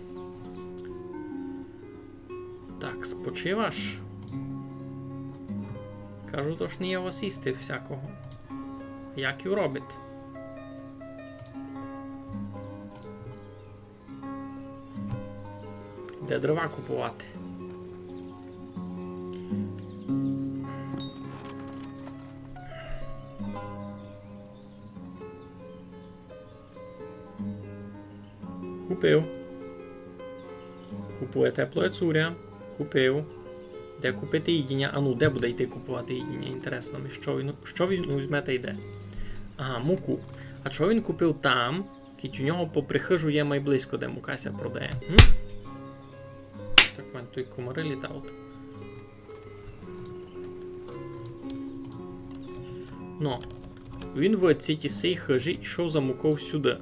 Так, спочиваш? Кажу, то ж не є у вас їсти всякого. Як і робить? Де дрова купувати? Купив. Купує теплоє цуря. Купив. Де купити їдіня? Ану, де буде йти купувати їдіня? Інтересно ми, што він, што він возьме та йде. Ага, муку. А чого він купив там? Кідь у нього попри хыжу є май близько, де мука ся продає. М? Так в мене туй комары літають. Но, він в цій тій сей хыжі йшов за муков сюды.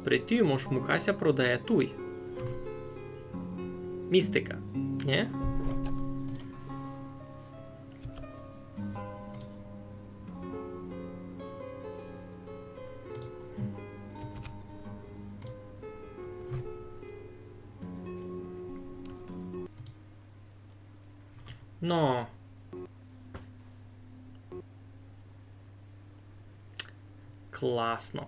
При тім, ож мука ся продає туй. Містика, нє? Но. Класно.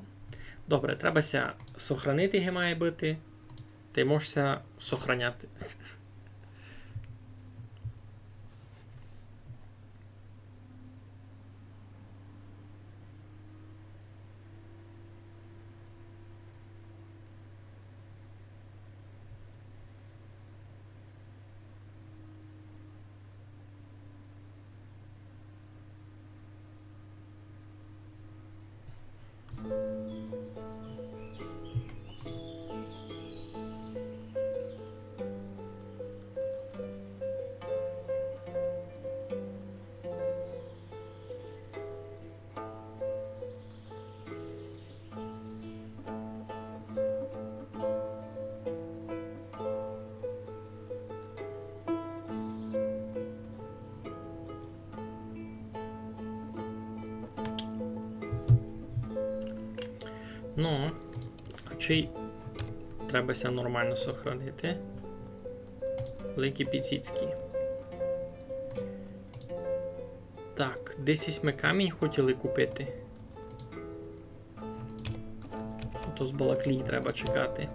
Добре, треба ся сохранити, ги має быти. Ты можеш ся сохраняти. Ну, а чи треба ся нормално сохранити? Великі піціцькі. Так, десь сьме камінь хотіли купити. То з балаклії треба чекати.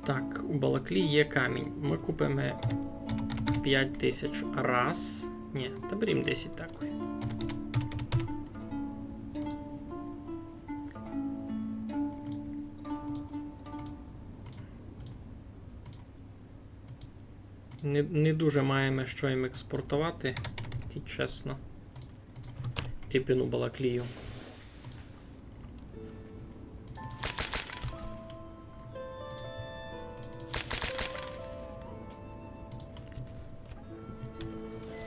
Так, у балаклії є камінь. Мы купиме пять тисяч раз. Нї, та берім десять такой. Не, не дуже маєме што їм експортовати, кідь чесно. Ипену балаклію.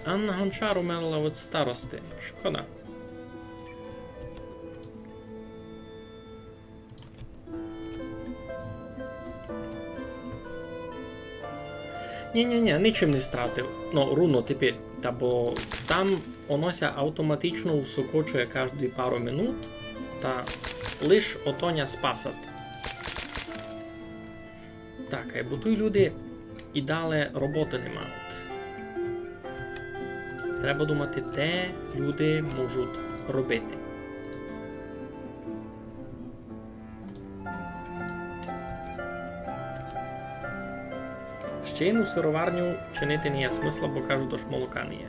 Анна Гончар умерла від старости. Шкода. Нї, нї, нї, нічим не стратив. Ну, руно тепер, та бо там оно ся автоматично усокочує кажді пару минут, та лиш ото ня спасать. Так, е, бо туй люди і дале роботы не мають. Треба думати, де люди можуть робити. Ще єдну сироварню чинити не є смысла, бо кажуть, ож молока не є.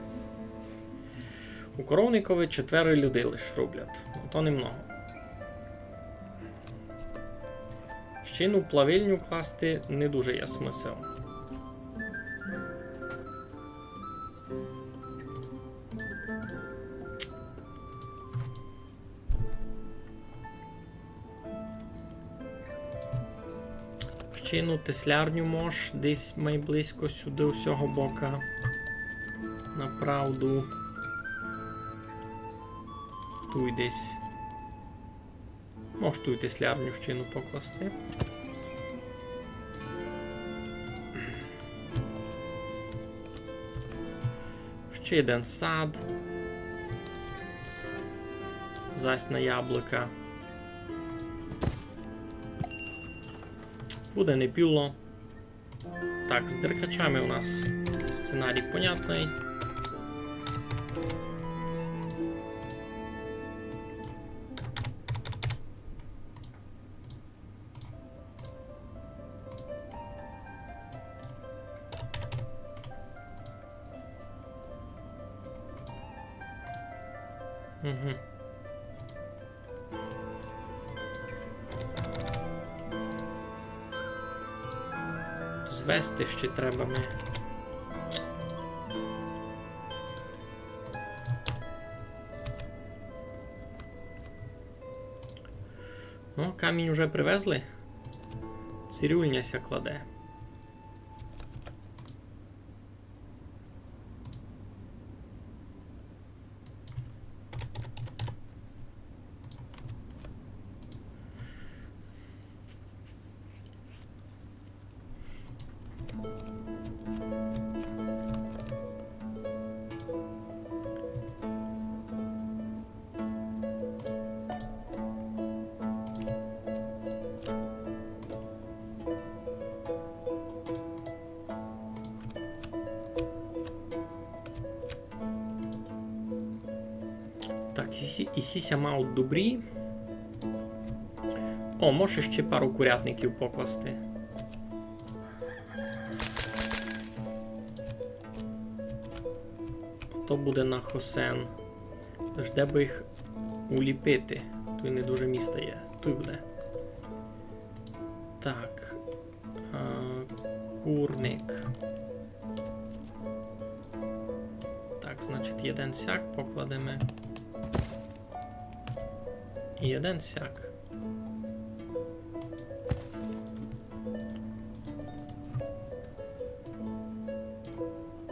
У коровникови четверо людей лиш роблять. Ну, то немного. Ще єдну плавильню класти не дуже є смысл. Ще єдну теслярню мож десь май близько сюды, у сього бока. Направду. Туй десь. Мож туй теслярню ще єдну покласти. Ще єден сад. Зась на яблука. Буде не піло. Так, з деркачами у нас сценарій понятный. Угу. Звести ще треба ми. Ну, камінь уже привезли. Цирюльня ся кладе. Так, і сі, і сі ся мають добрі. О, може ще пару курятників покласти. То буде на хосен. Тож де бы їх уліпити? Туй не дуже міста є. Туй буде. Так. Е, курник. Так, значить, єден сяк покладеме. І єден сяк.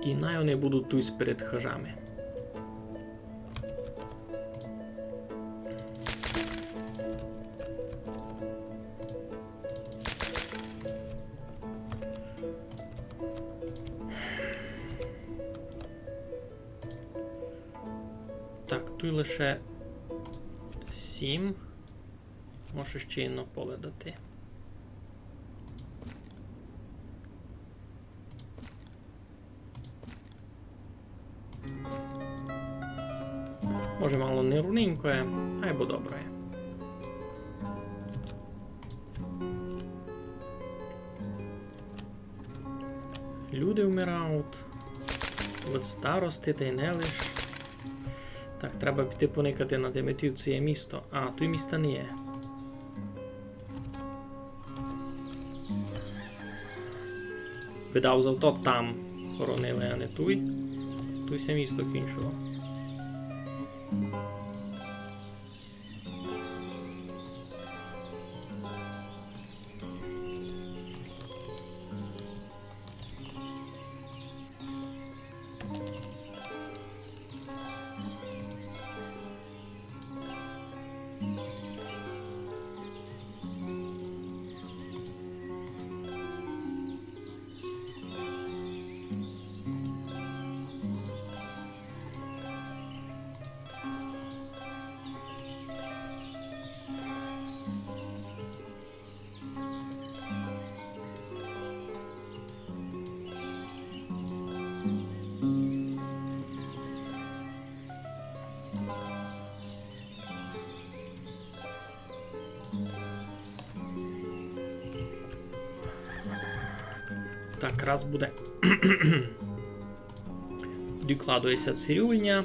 І най они будуть туй перед хижами. Так, туй лише сім. Можу ще й на поле дати. Може, мало нерівненько є, айбо добре. Люди вмирають від старости, та й не лиш. Так, треба піти поникати на тій меті, ци є місто. А, туй міста не є. Видав, зато там хоронили, а не туй. Туй ся місто кінчило. Так, раз буде. Докладує ся цирюльня.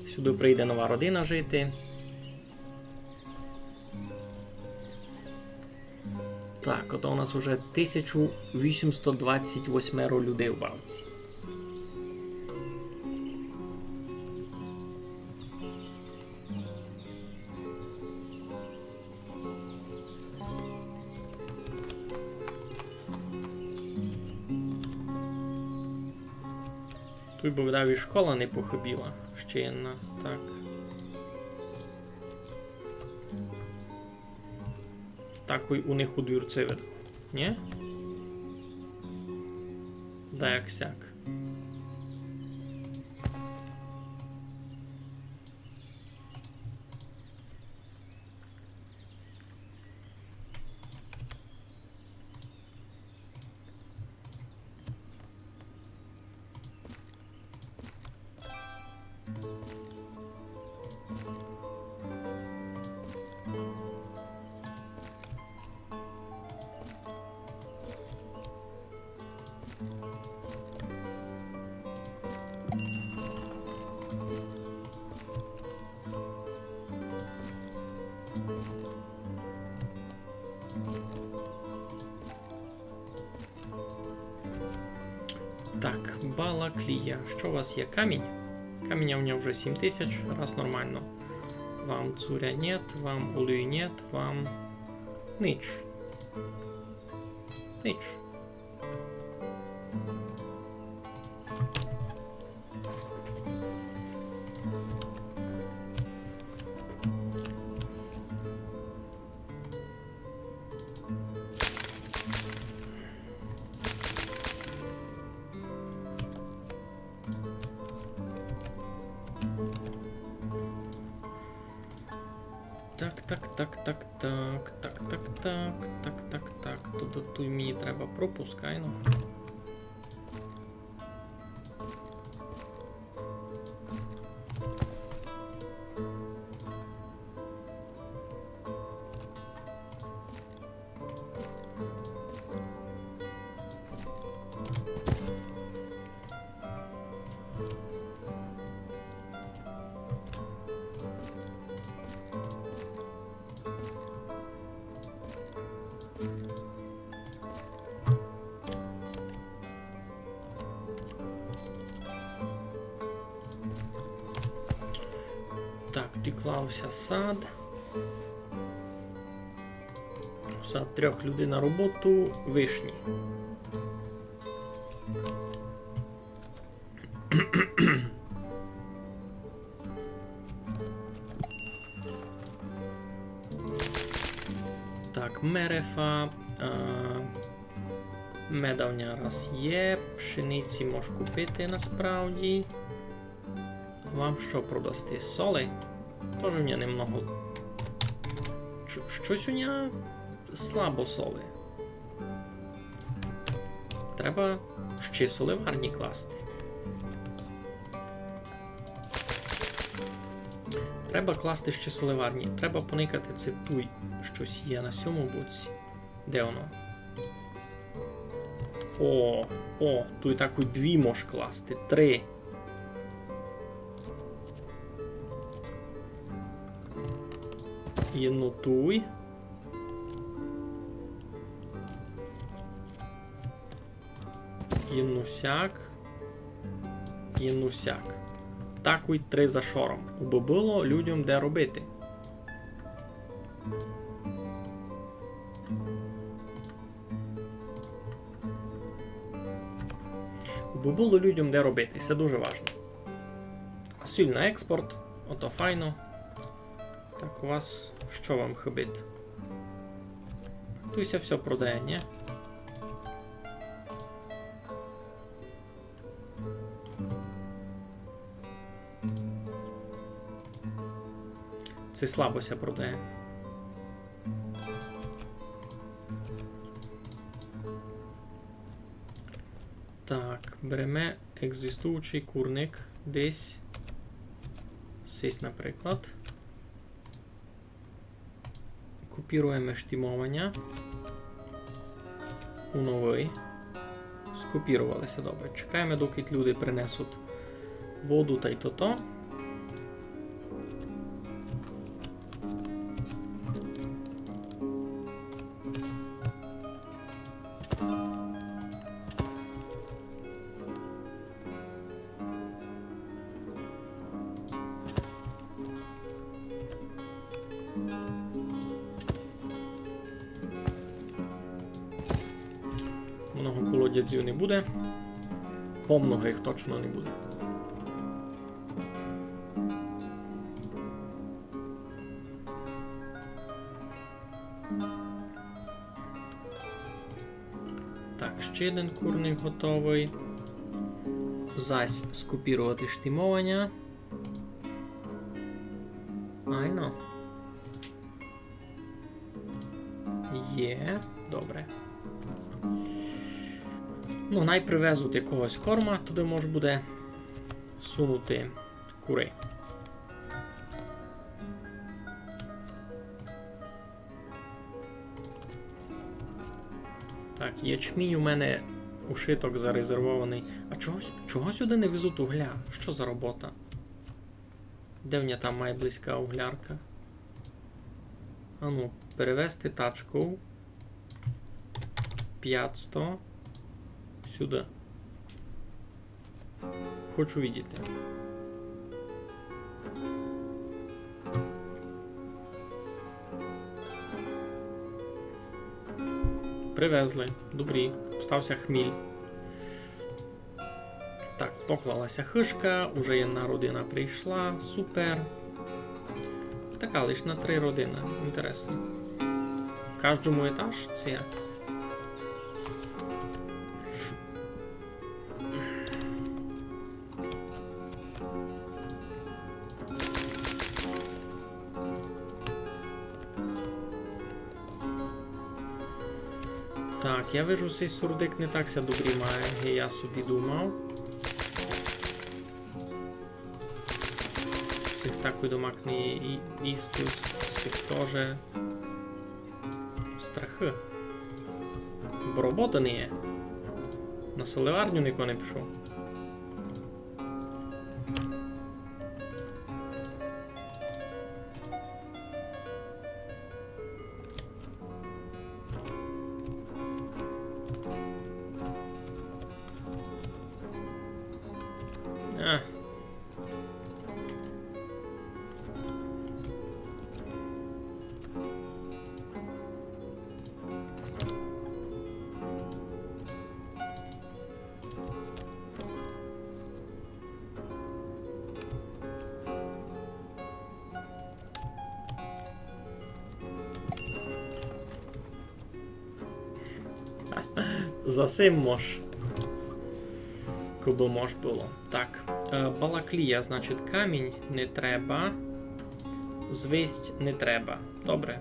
Сюды прийде нова родина жити. Так, ото у нас уже тисяча вісімсот двадцять восьмеро людей в бавці. Туй бы, видав, і школа не похыбіла. Ще єдна. Так. Такой у них у двірци, видав. Нї? Да як сяк. Так, балаклія. Што у вас є? Камінь? Каміня у мене вже сім тисяч, раз нормално. Вам цуря нет, вам олію нет, вам нич. Нич. Так, так, так, так, так, так, так, так, так, так, так, так. Туй, туй, туй мені треба пропуск, айно. Так, доклав ся сад. Сад трьох людей на роботу, вишні. Так, мерефа, е, меда в ня раз є, пшениці мож купити насправді. Вам што продасти? Соли? Тоже в ня немного. Ч-, штось у ня слабо соли. Треба ще соливарні класти. Треба класти ще соливарні. Треба поникати, ци туй штось є на сьому боці. Де воно? О, о, туй такой дві мож класти, три. Єдну туй. Єдну сяк. Єдну сяк. Такой три за шором. Убы было людям де робити. Убы было людям де робити. Се дуже важно. А сіль на експорт. Ото файно. Так, у вас што вам хыбить? Туй ся всьо продає, нї? Се слабо ся продає. Так, береме екзистуючый курник десь. Сись, наприклад. Копіруєме штімованя у новый. Скопіровали ся, добре. Чекаєме, доки люди принесуть воду тай тото. Много колодязів не буде. Помного їх точно не буде. Так, ще єден курник готовый. Зась скопірувати штімованя. Айно. Є, добре. Ну, най привезуть якогось корма, туды мож буде сунути курей. Так, ячмінь у мене ушиток зарезервованый. А чого, чого сюды не везуть угля? Што за робота? Де в мене там май близька углярка? Ану, перевезти тачков. Пятсто. Сюды. Хочу видіти. Привезли. Добрі. Став ся хміль. Так, поклала ся хышка, уже єдна родина прийшла. Супер. Така лиш на три родины. Інтересно. Каждому етаж ци як? Так, я вижу, сей сурдик не так ся добрі має, ги я собі думав. Сих так домак не є, і їсти, сих тоже. Страхы. Бо роботы не є. На соливарню нико не пішов. Ех. За сим мож. Кобы мож было. Так, е, балаклія, значить, камінь не треба. Звість не треба. Добре.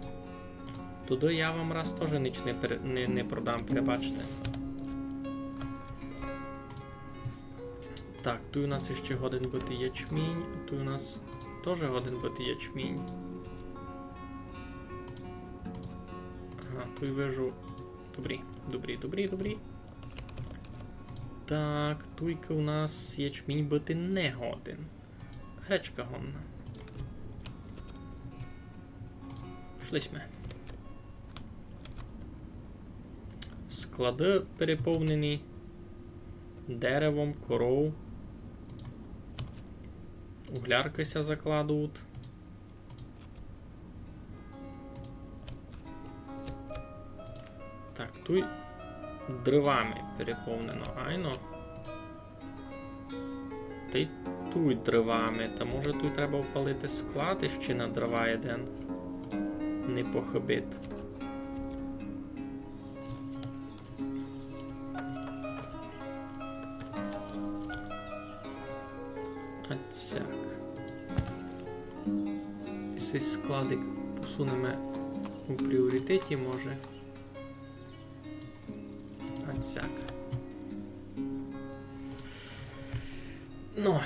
Туды я вам раз тоже ніч не, пере- не, не продам, перебачте. Так, туй у нас іщи годен быти ячмінь, туй у нас тоже годен быти ячмінь. Ага, туй вижу. Добрі, добрі, добрі, добрі. Так, туйка у нас ячмінь быти не годен. Гречка годна. Пішли сьме. Склады переповнені деревом, коров. Угляркы ся закладують. Так, туй дровами переповнено, айно. Та й туй дровами. Та може туй треба впалити склад іщи на дрова єден. Не похыбить. Ацяк. І сей складик посунеме у пріоритеті, може. Ацяк. Ну.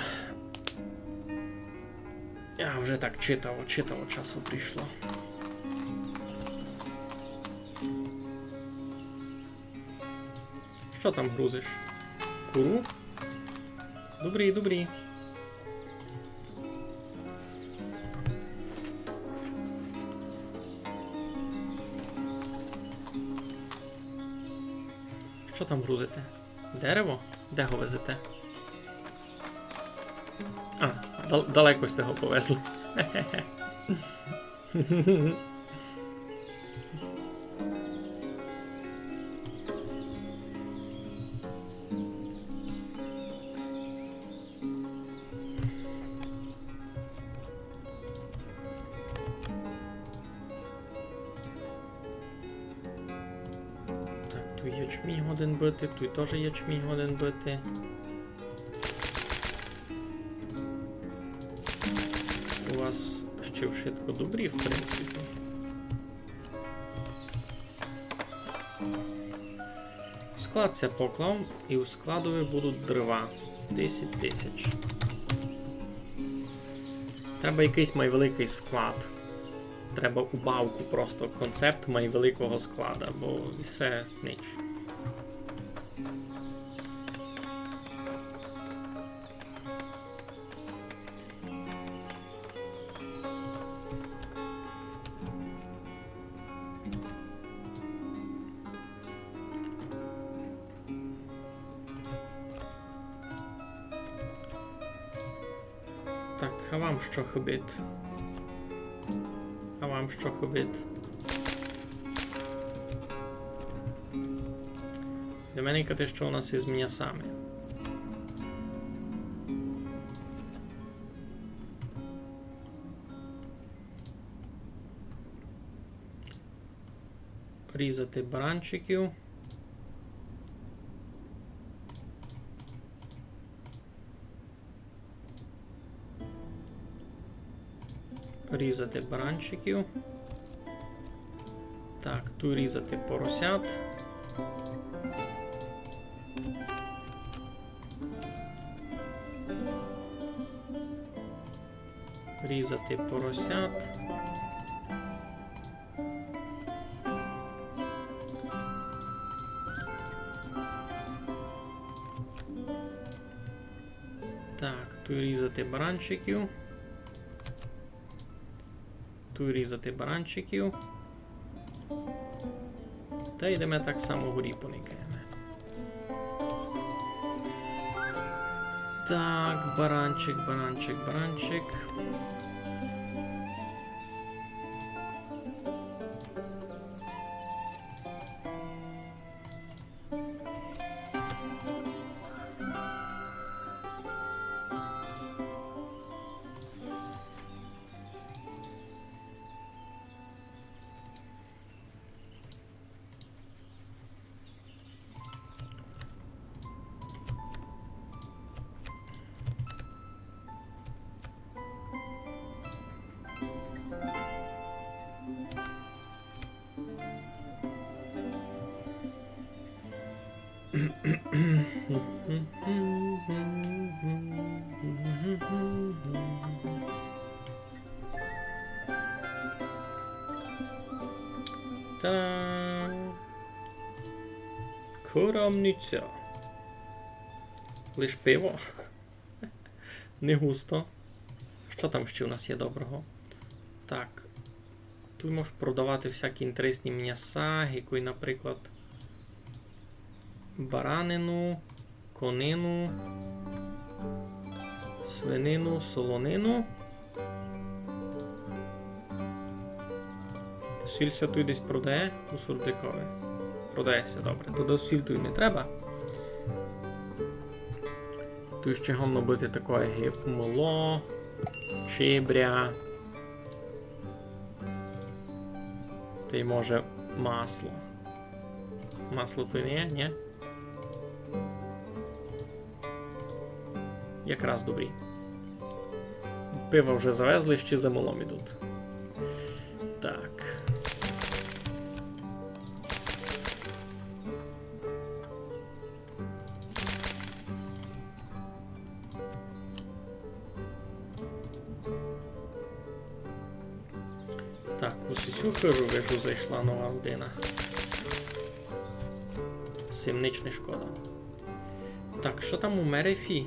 А, вже так читаво, читаво часу прийшло. Што там грузиш? Куру? Добрі, добрі. Што там грузите? Дерево? Де го везете? А, дал-, далеко сьте го повезли. Так, туй ячмінь годен быти, туй тоже ячмінь годен быти. У вас ще вшытко добрі, в принципі. Склад ся поклав, і у складови будуть дрова. Десять тисяч. Треба якыйсь май великый склад. Треба убавку, просто концепт май великого склада, бо всьо нич. Так, а вам што хыбить? А вам што хыбить? До мене кати, што у нас із мнясами. Різати баранчиків. Різати баранчиків. Так, туй різати поросят. Різати поросят. Так, туй різати баранчиків. Туй різати баранчиків. Та йдеме так само горі поникаєме. Так, баранчик, баранчик, баранчик. Та-дам! Крамниця. Лиш пиво. Не густо. Што там ще у нас є доброго? Так. Туй можеш продавати всякі інтересні мняса, який, наприклад, баранину, конину, свинину, солонину. Сіль ся туй десь продає у Сурдикови? Продає ся, добре. Тогды сіль туй не треба. Туй ще годно быти такоє, як мыло, чибря. Тай може масло. Масло туй не є, нї? Якраз добрі. Пива вже завезли, ще за мылом ідуть. Так. Так, у сесю хыжу, вижу, зайшла нова родина. Сим нич не шкода. Так, што там у Мерефі?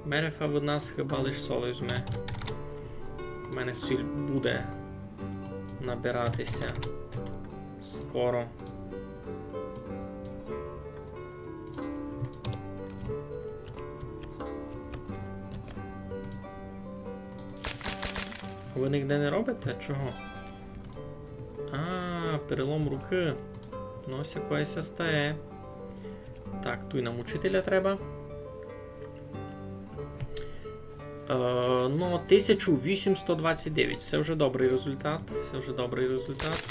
Мерефа в нас хіба лиш соли возьме. У мене сіль буде набирати ся скоро. Вы нигде не робите? Чого? А, перелом рукы. Ну, сякоє ся стає. Так, туй нам учителя треба. Е, ну, тисяча вісімсот двадцять девять. Се вже добрый результат. Се вже добрый результат.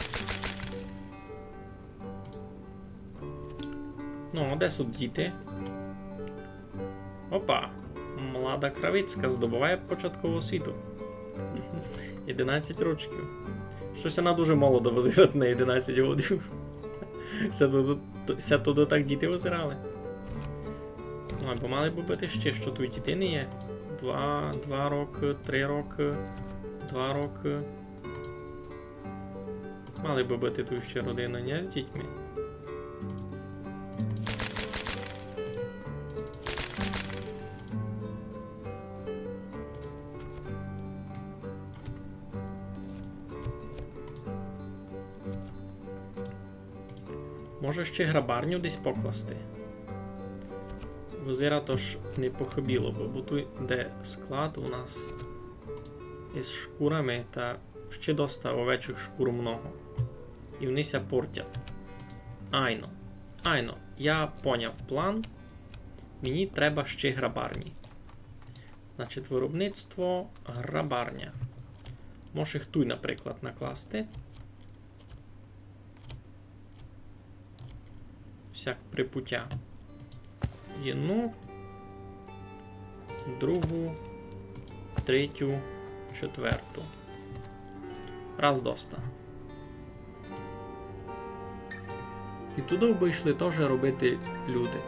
Ну, а де тут діти? Опа! Млада Кравицька здобуває початкову освіту. Одинадцять рочків. Штось она дуже молодо визирать на одинадцять годів. Ся туды, ся туды так діти визирали. Ну, айбо мали бы быти ще, што туй діти не є. Два, два рокы, три рокы, два рокы. Мали бы быти туй ще родины, нє, з дітьми. Може, ще грабарню десь покласти? Визирать, ож не похыбіло бы, бо туй де склад у нас из шкурами, та ще доста овечих шкур много. И они ся портять. Айно. Айно. Я поняв план. Мені треба ще грабарні. Значить, виробництво, грабарня. Можеш їх туй, наприклад, накласти. Всяк припутя. Єдну, другу, третю, четверту. Раз доста. И туды бы йшли тоже робити люди.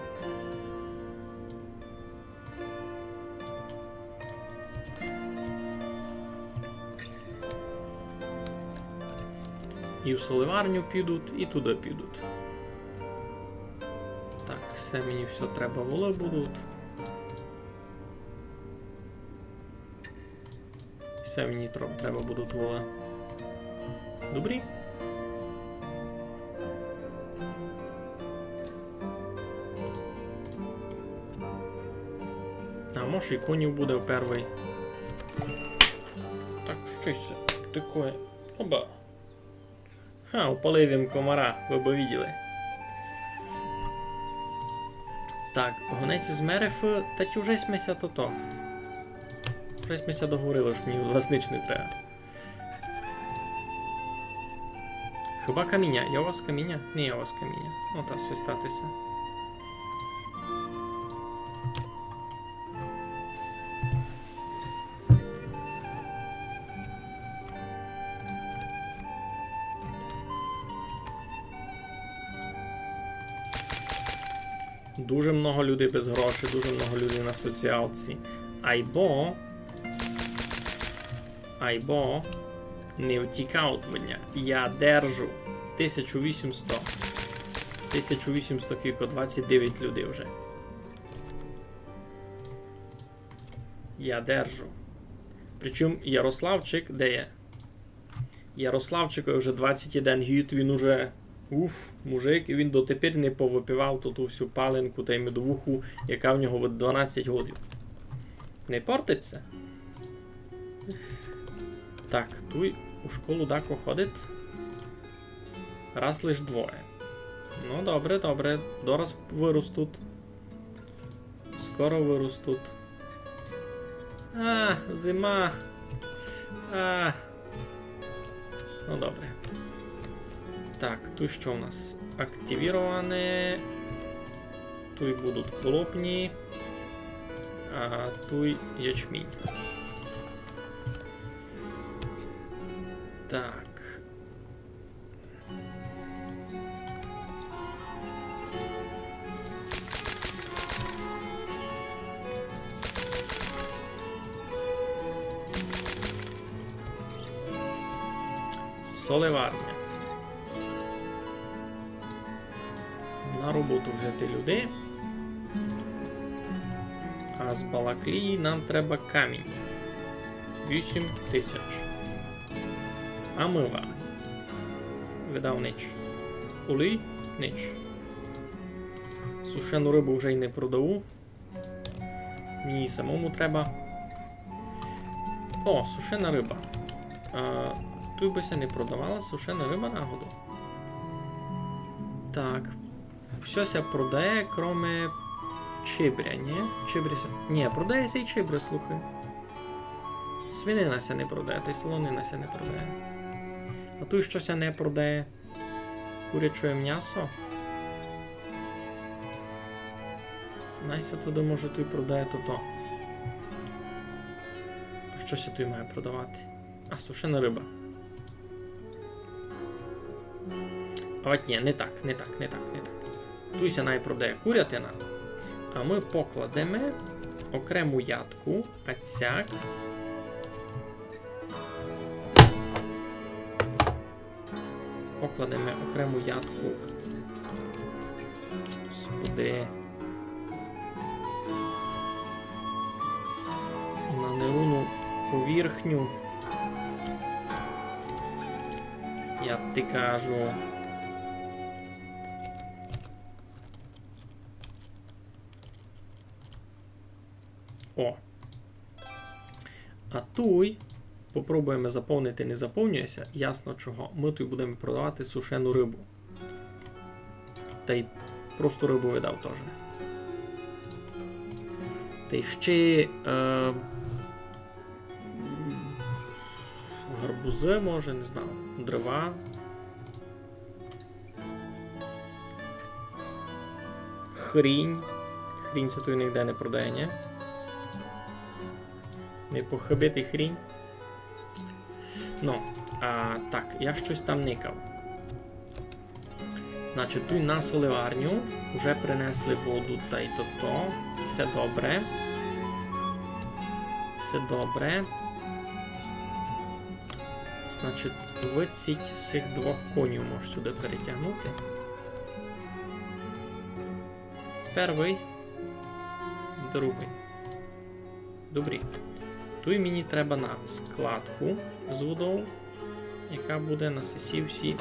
И в соливарню підуть, и туды підуть. Так, се мені всьо треба, волы будуть. Се мені тро-, треба будуть волы. Добрі. А може и конів буде в первый. Так, штось такоє. Оба. Ха, упалив им комара, вы бы виділи. Так, гонець из Мерефы, та тю вже сьме ся тото. Вже сьме ся договорили, што мені од вас нич не треба. Хіба каміня? Є у вас каміня? Не є у вас каміня. Ну та свистати ся. Дуже много людей без грошей, дуже много людей на соціалці. Айбо, айбо не втікають від ня. Я держу. Тисяча вісімсот. Тисяча вісімсот кілько, двадцять девять людей вже. Я держу. Причому Ярославчик, де є? Ярославчикови вже двадцять один гід, він уже, уф, мужик, і він дотепер не повыпивав ту, ту всю паленку тай медовуху, яка в нього від дванадцять годів. Не портить ся? Так, туй у школу дако ходить. Раз лиш двоє. Ну, добре, добре. Дораз выростуть. Скоро выростуть. А, зима. А. Ну, добре. Так, туй што у нас? Активіроване. Туй будуть клопні. А туй ячмінь. Так. Солеварня. На роботу взяти людей. А з Балаклії нам треба камінь. Вісім тисяч. А мы вам. Видав нич. Улій? Нич. Сушену рыбу вже й не продаву. Мені самому треба. О, сушена рыба. А, туй бы ся не продавала сушена рыба нагодов. Так. Всьо ся продає, кроме чибря, ні? Чибря ся... Ні, продає ся й чибря, слухай. Свинина ся не продає, тай солонина ся не продає. А туй што ся не продає? Курячоє мнясо? Най ся туды, може, туй продає тото. А што ся туй має продавати? А, сушена рыба. А от ні, не так, не так, не так, не так. Туй ся най продає курятина, а мы покладеме окрему ядку, а цяк. Покладеме окрему ядку. Господи. На неруну поверхню. Я ти кажу. О. А туй попробуєме заповнити, не заповнює ся, ясно чого. Мы туй будеме продавати сушену рыбу. Тай просто рыбу видав тоже. Тай ще, е, гарбузы, може, не знаю, дрова. Хрінь. Хрінь ся туй нигде не продає, ні? Не похыбити хрінь. Ну, а, так, я штось там никав. Значить, туй на соливарню вже принесли воду тай тото. Всьо добре. Всьо добре. Значить, выдціть сих двох конів можеш сюды перетягнути. Первый. Другый. Добрі. Туй мені треба на складку з водов, яка буде на сесі всі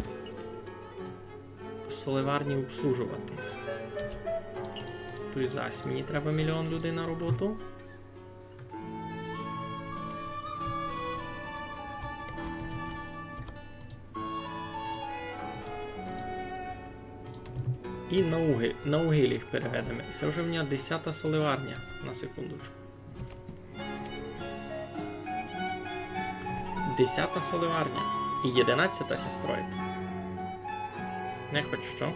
соливарні обслужовати. Туй зась мені треба мільйон людей на роботу. І на уги-, на угіль їх переведеме. І се вже в мене десята соливарня, на секундочку. Десята соливарня. І єдинадцята ся строїть. Не хоч што.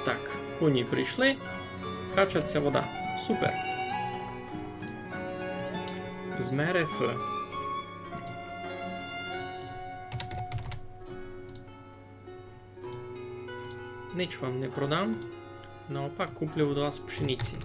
Так, коні прийшли. Качать ся вода. Супер. З МРФ. Нич вам не продам. Наопак куплю од вас пшениці.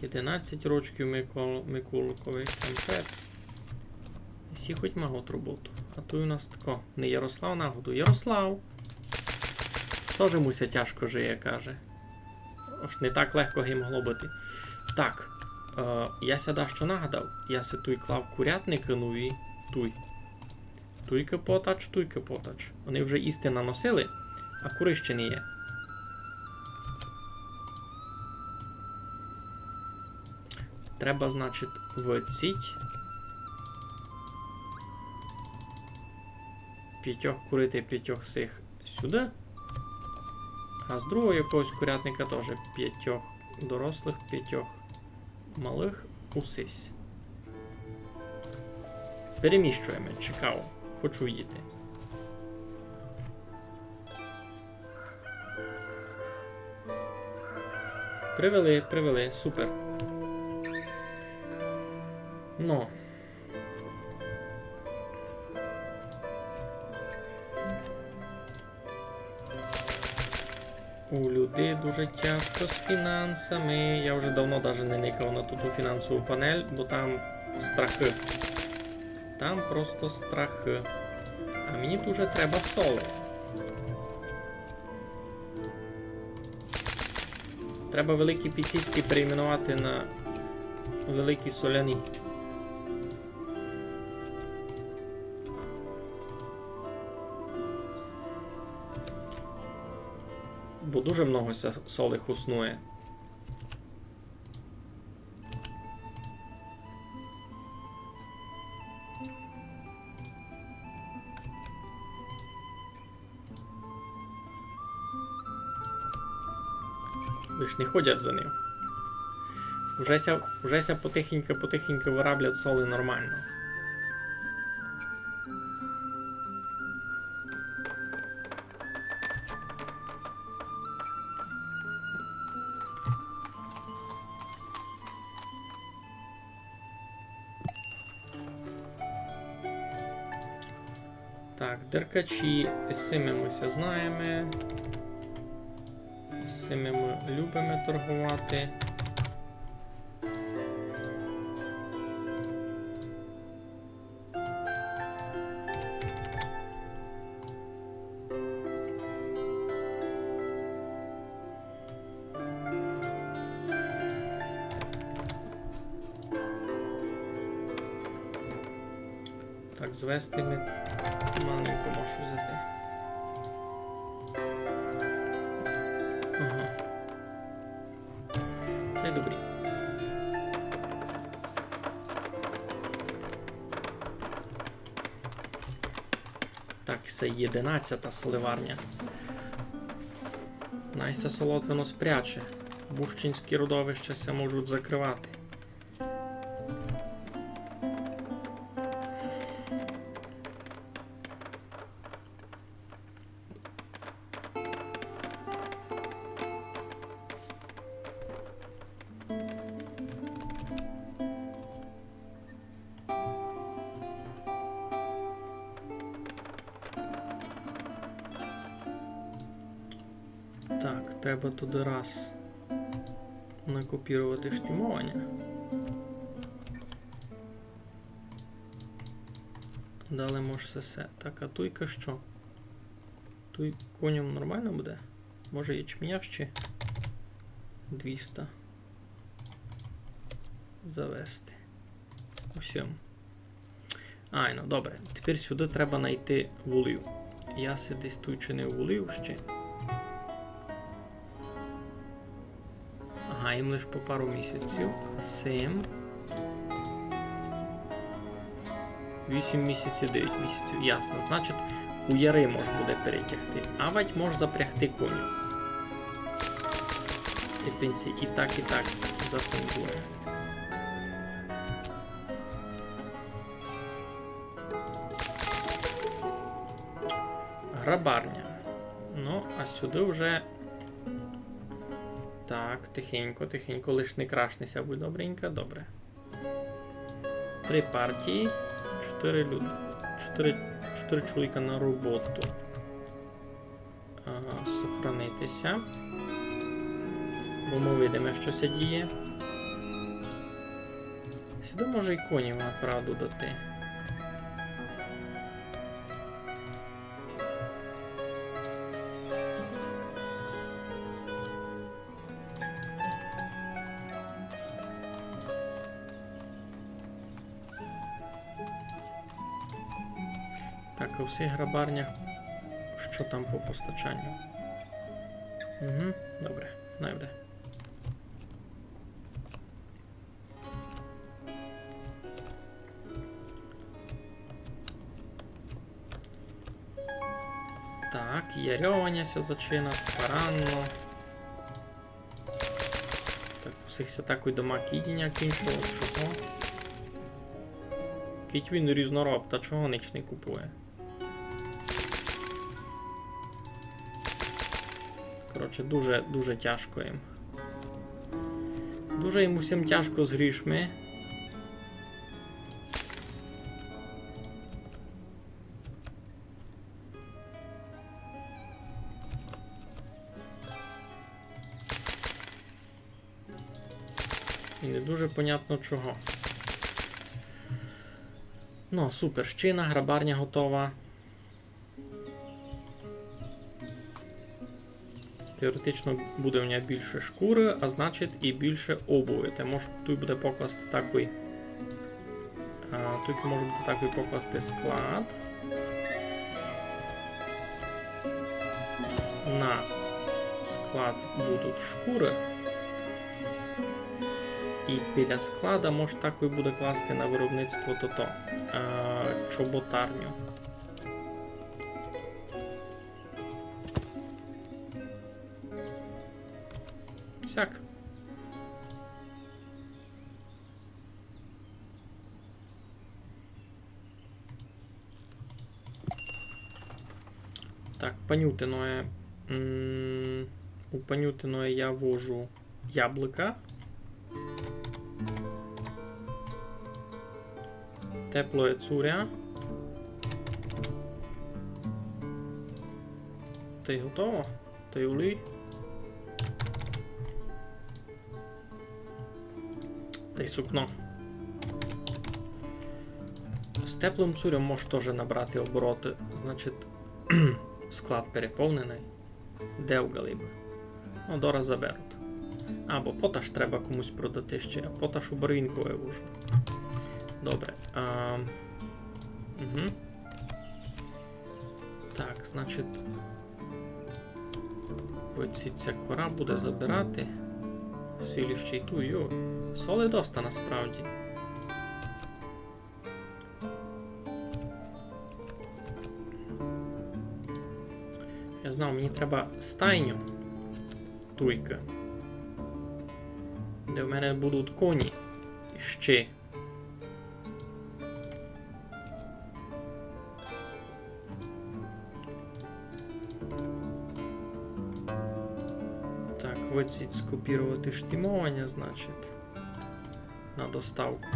Єдинадцять рочків Микол-, Миколкові, капець. Всі хоть мають роботу. А туй у нас тако. Не Ярослав нагоду. Ярослав! Тоже му ся тяжко жиє, каже. Ож не так легко ги могло быти. Так, е, я ся дашто нагадав. Я ся туй клав курятникы нові. Туй. Туйкы потач, туйкы потач. Они вже їсти наносили, а куры ще не є. Треба, значить, выдціть. Пятьох куры тай пятьох сих сюды. А з другого якогось курятника тоже пятьох дорослых, пятьох малых усись. Переміщуєме, цікаво. Хочу видіти. Привели, привели, супер. Но. У людей дуже тяжко з фінансами. Я вже давно даже не никав на ту, ту фінансову панель, бо там страхи. Там просто страхи. А мені дуже треба соли. Треба великі піціськи перейменувати на великі соляні. Бо дуже много ся соли хуснує. Лиш не ходять за ним. Уже ся, уже ся потихеньку, потихеньку выраблять соли нормално. Так, деркачі, з сими мы ся знаєме. З сими мы любиме торговати. Так, звести ми маленько можу взяти. Ага. Та й добрі. Так, се єдинадцята соливарня. Най ся солотвино спряче. Бущинські родовища ся можуть закрывати. Так, треба туды раз накопірувати штімованя. Далі мож се все. Так, а туйка што? Туй коням нормално буде? Може, ячменя ще двіста завести. Усім. Айно, добре. Тепер сюды треба найти волів. Я си десь туй чинив волів ще. Ага, їм лиш по пару місяців. Сим. Вісім місяців, девять місяців, ясно. Значить, у яри мож буде перетягти. Авадь мож запрягти конів. І пенсі і так, і так зафункціонує. Грабарня. Ну, а сюды вже. Так, тихенько, тихенько, лиш не крашни ся, будь добренька, добре. Три партії, чотири люд-, чотири, чотири чоловіка на роботу. Ага, сохранити ся. Бо мы видиме, што ся діє. Сюды може й конів, направду, дати. Так, у всіх грабарнях, што там по постачанню? Угу, добре, най буде. Так, ярьованя ся зачинать, паранно. Так, у всіх ся такой дома кідіня кінчило, чого? Кідь він різнороб, та чого нич не купує? Коротше, дуже, дуже тяжко їм. Дуже їм усім тяжко з грішми. І не дуже понятно чого. Ну, супер, ще одна грабарня готова. Теоретично буде у мене більше шкуры, а значить і більше обуви. Та мож-, туй буде покласти такый, а, туй може буде такый покласти склад. На склад будуть шкуры. І біля склада мож такый буде класти на виробництво тото, а, чоботарню. Сяк. Так, панютиноє. М, у панютиноє я вожу яблука. Теплоє цуря. Та й готово. Та й олій. Та й сукно. З теплым цурьом мож тоже набрати обороты. Значить, склад переповненый. Де в галибы? Ну, дораз заберуть. Або поташ треба комусь продати ще, а поташ у Барвінкове вожу. Добре. А, угу. Так, значить, оці ця кора буде забирати. Сілі ще й ту, йо. Соли доста насправді. Я знав, мені треба стайню. Туйка. Де в мене будуть коні. Ще. Так, выдсіть скопірувати штімованя, значить, на доставку.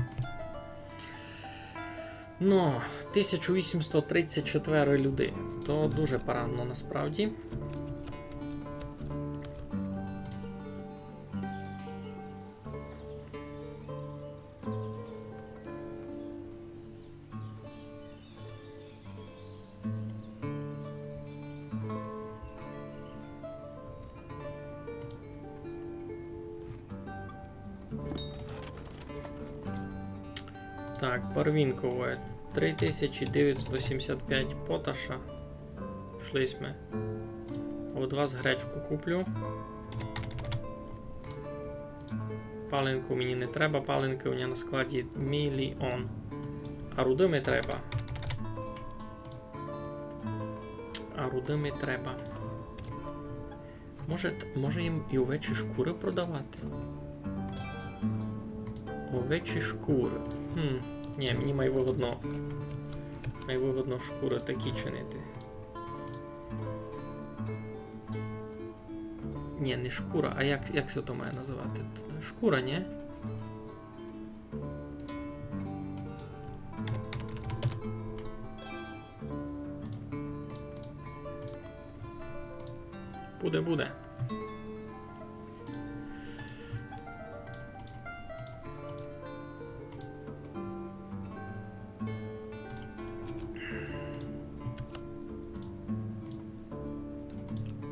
Ну, тисяча вісімсот тридцять чотири люди. То дуже парадно насправді. Так, Барвінкове. Три тисячі девятсот сімдесят пять поташа. Пішли сьме. А од вас гречку куплю. Паленку мені не треба, паленкы у мене на складі міліон. А руды ми треба. А руды ми треба. Може, т-, може їм і овечі шкуры продавати? Овечі шкуры. Хм. Ні, мені май выгодно. Май выгодно шкуры такі чинити. Ні, не шкура, а як, як се то має называти? Т-, шкура, ні? Буде, буде.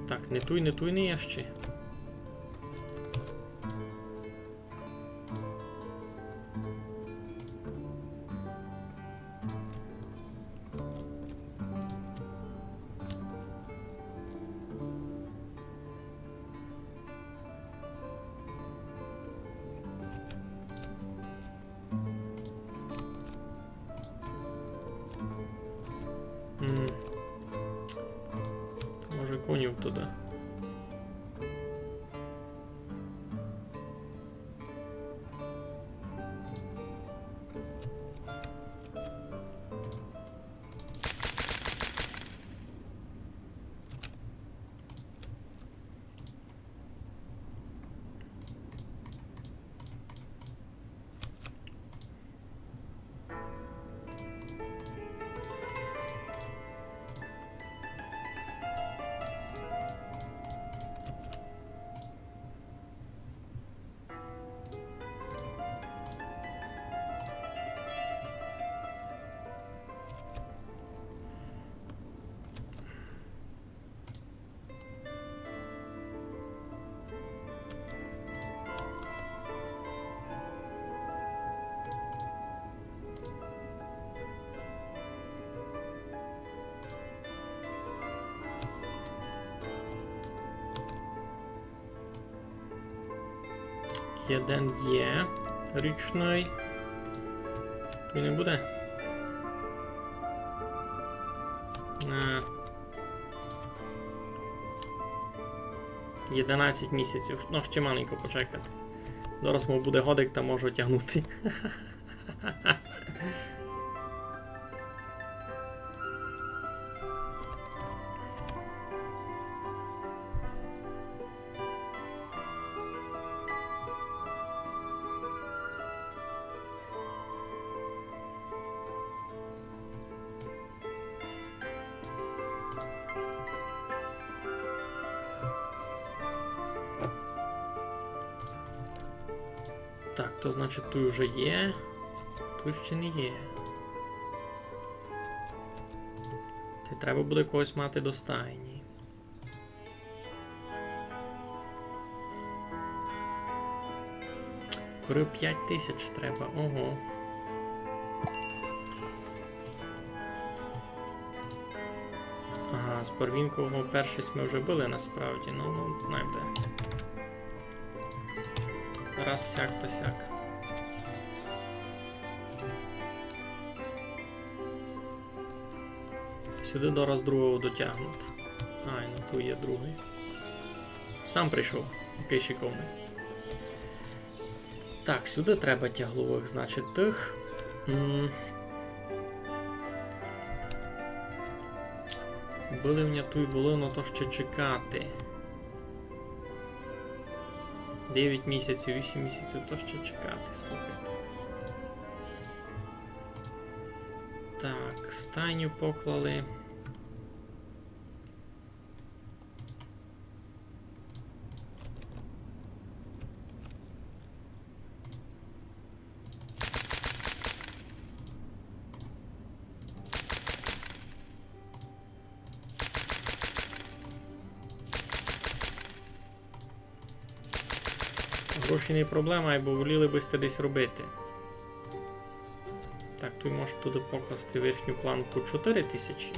Так, не туй, не туй, не є ще. М. То може конів туды. Єден є річный. Туй не буде. Е. Єдинадцять місяців. Ну, ще маленько почекати. Зараз му буде годик, та можу тягнути. Так, то значить, туй уже є. Туй ще не є. Та й треба буде когось мати до стайні. Куры пять тисяч треба, ого. Ага, з первинкового першість ми вже были насправді, ну, ну, най буде. Раз сяк та сяк. Сюды дораз другого дотягнуть. Ай, ну туй є другый. Сам прийшов. Якый шиковный. Так, сюды треба тягловых, значить, тых. М. Были в мене туй волино, то ще чекати. Девять місяців, вісім місяців, то ще чекати, слухайте. Так, стайню поклали. Гроші не проблема, айбо воліли бы сьте десь робити. Так, туй можеш туды покласти верхню планку чотыри тисячі.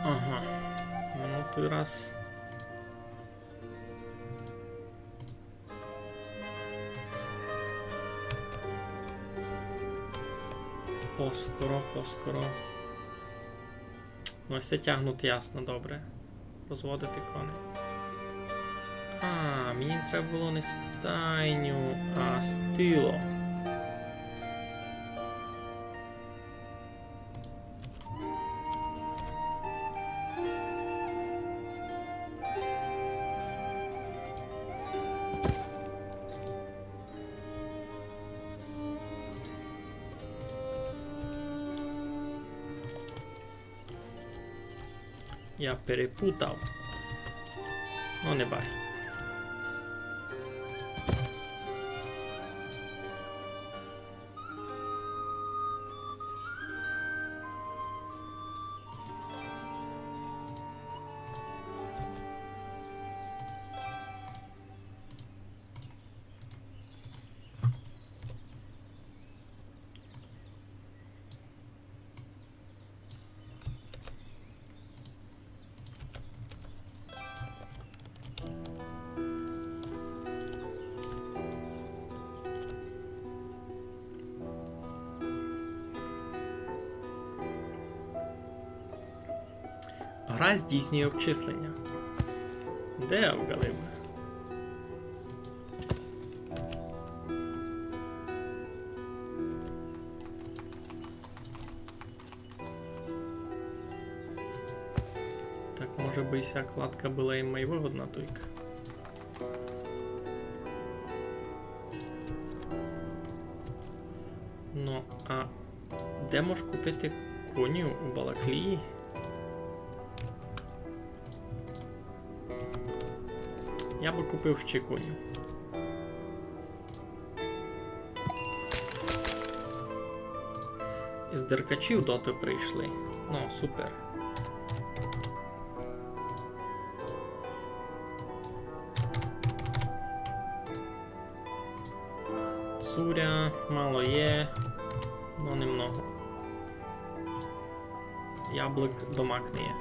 Ага. Ну, туй раз. Поскоро, поскоро. Ну, ось се тягнуть, ясно, добре. Розводити коней. А, мені треба было не стайню, а стило. Я перепутав. Ну, не бай. Гра здійснює обчислення. Де вґалиби? Так, може бы и ся кладка была и май выгодна туйка. Ну, а де мож купити конів у Балаклії? Я бы купив ще конів. З Деркачів доти прийшли. Ну, супер. Цуря мало є, но немного. Яблык домак не є.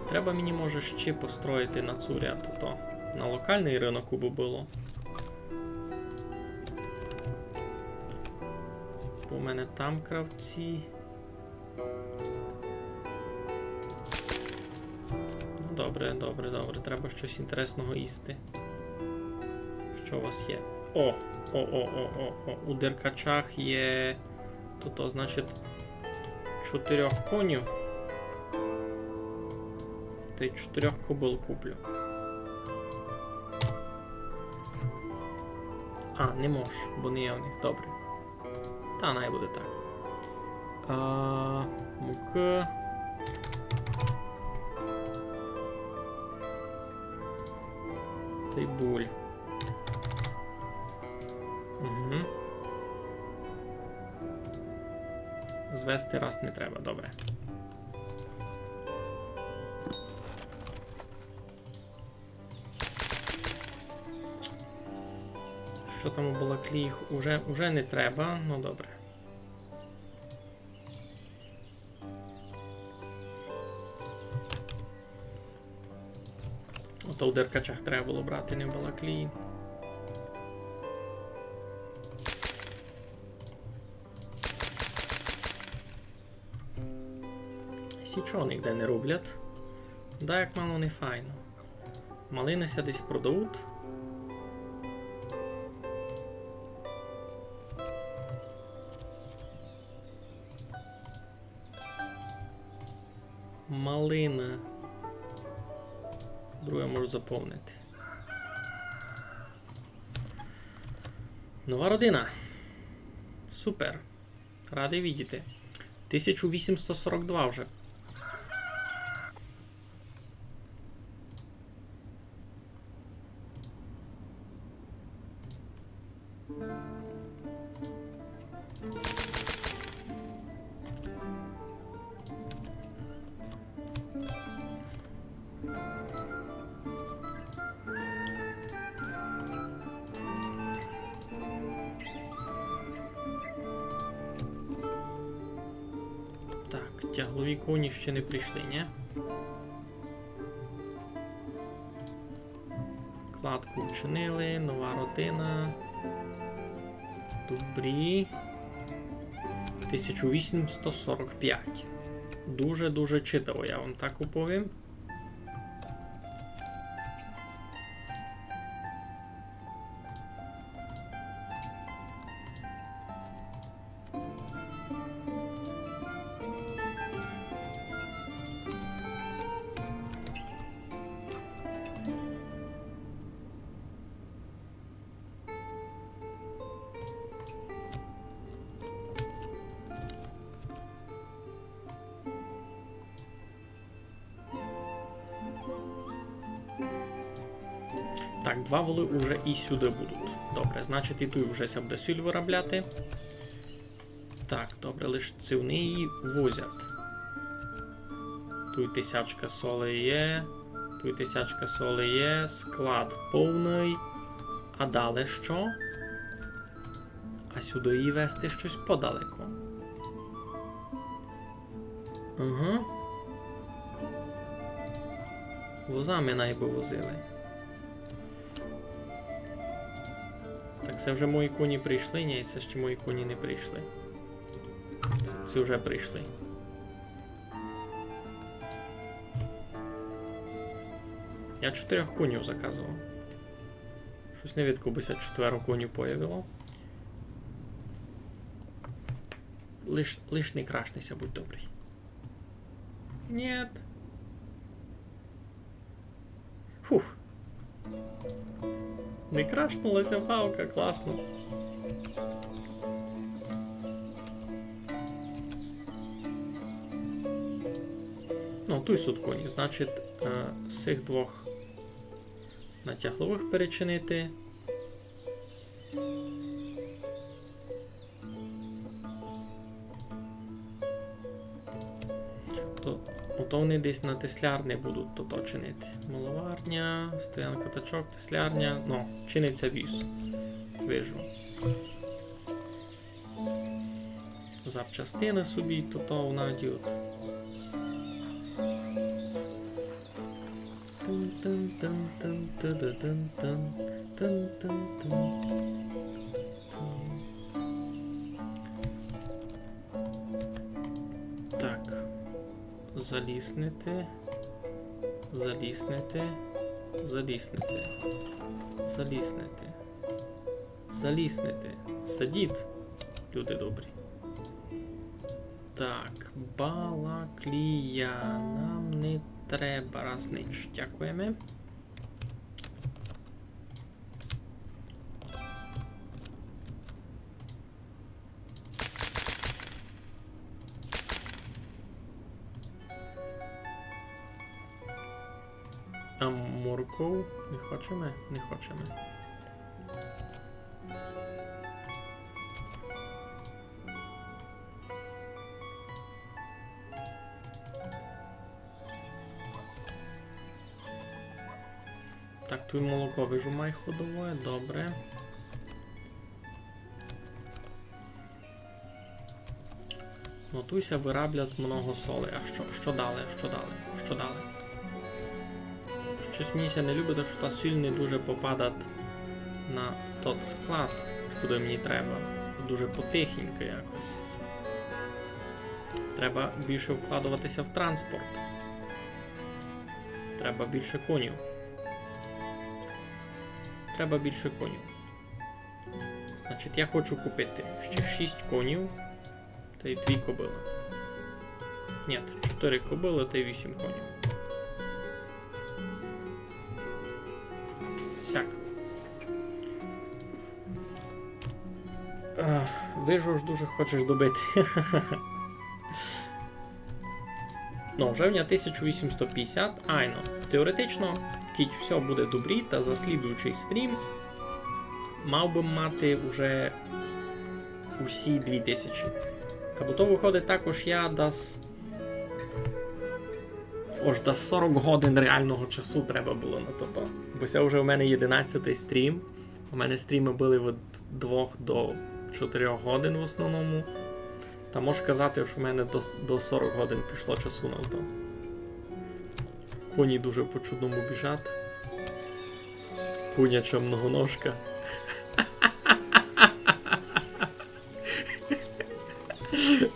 Треба мені, може, ще построїти на цуря, то, то на локалный рынок, убы было. Бо у мене там кравці. Ну, добре, добре, добре. Треба штось інтересного їсти. Што у вас є? О! О, о, о, о, о. У Деркачах є. То, то, значить, чотирьох конів. Тай чотирьох кобыл куплю. А, не мож, бо не є у них. Добре. Та най буде так. А, мука. Тай буль. Угу. Звести раз не треба, добре. Што там у Балаклії? Уже, уже не треба, ну добре. Ото у Деркачах треба было брати, не в Балаклії. Січо нигде не роблять. Да, як мало не файно. Малины ся десь продавуть. Малина. Друге можу заповнити. Нова родина. Супер. Радый видіти. Тисяча вісімсот сорок два вже. Так, тяглові коні ще не прийшли, ні? Кладку вчинили, нова родина. Добрі. Тисяча вісімсот сорок пять. Дуже-дуже читаво, я вам так уповім. Так, два волы уже і сюды будуть. Добре, значить, і туй уже ся буде сіль вырабляти. Так, добре, лиш ци вони її возять. Туй тисячка соли є, туй тисячка соли є, склад повный. А далі што? А сюды її вести штось подалеко. Ага. Возами най бы возили. Так, се вже мої коні прийшли? Ні, се ще мої коні не прийшли. Се, се вже прийшли. Я чотирьох конів заказував. Штось не видко, бы ся четверо конів появило. Лиш, лиш не крашни ся, будь добрый. Нєт. Фух. Не крашнула ся палка, класно. Ну, туй суть коні, значить, е, з сих двох на тягловых перечинити. То, ото вони десь на теслярни будуть то, то чинити. Моловарня, стоянка тачок, теслярня. Ну, чинить ся віз. Вижу. Запчастины собі то, то внадють. Ту-ду-дун-дун, дун-дун-дун. Так. Заліснити. Заліснити. Заліснити. Заліснити. Заліснити. Садіть, люди добрі. Так, балаклія нам не треба, раз нич. Дякуєме. А морков не хочеме? Не хочеме. Так, туй молоко вижу май ходовоє, добре. Ну, туй ся выраблять много соли. А што, што далі, што далі, што далі? Штось мені ся не любить, што та сіль не дуже попадать на тот склад, куды мені треба. Дуже потихеньку якось. Треба більше вкладовати ся в транспорт. Треба більше конів. Треба більше конів. Значить, я хочу купити ще шість конів тай дві кобылы. Ні, чотири кобылы тай вісім конів. Сяк. Ех, вижу, ож дуже хочеш добити. Ну, вже в мене тисяча вісімсот пятдесят. Айно. Теоретично, кідь всьо буде добрі, та за слідуючый стрім мав бы мати уже усі дві тисячі. Або то выходить так, ож я дас, ож дас сорок годин реалного часу треба было на тото. Бо се вже у мене єдинадцятый стрім. У мене стрімы были від двох до чотирьох годин в основному. Та можу казати, што в мене до, до сорок годин пішло часу на то. Коні дуже по-чудному біжать. Коняча многоножка.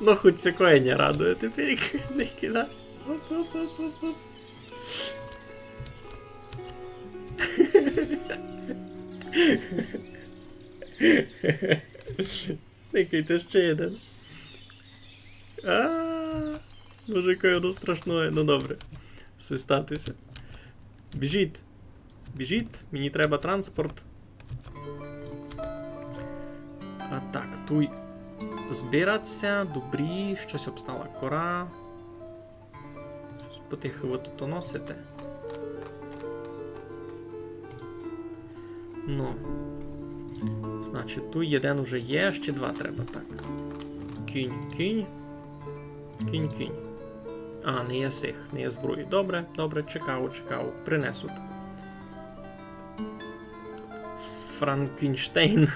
Ну, хоть сякоє ня радує тепер, не кида. Оп, оп, оп, оп, оп. Никайте, ще єден. А, боже, якоє воно страшноє. Ну добре. Свистати ся. Біжіть. Біжіть, мені треба транспорт. А так, туй збирать ся, добрі, штось обстала кора. Щось потихы вы туй носите. Ну. Значить, туй єден уже є, ще два треба, так. Кінь, кінь. Кінь, кінь. А, не є сих, не є зброї. Добре, добре, чекав, чекав. Принесуть. Франкенштейн.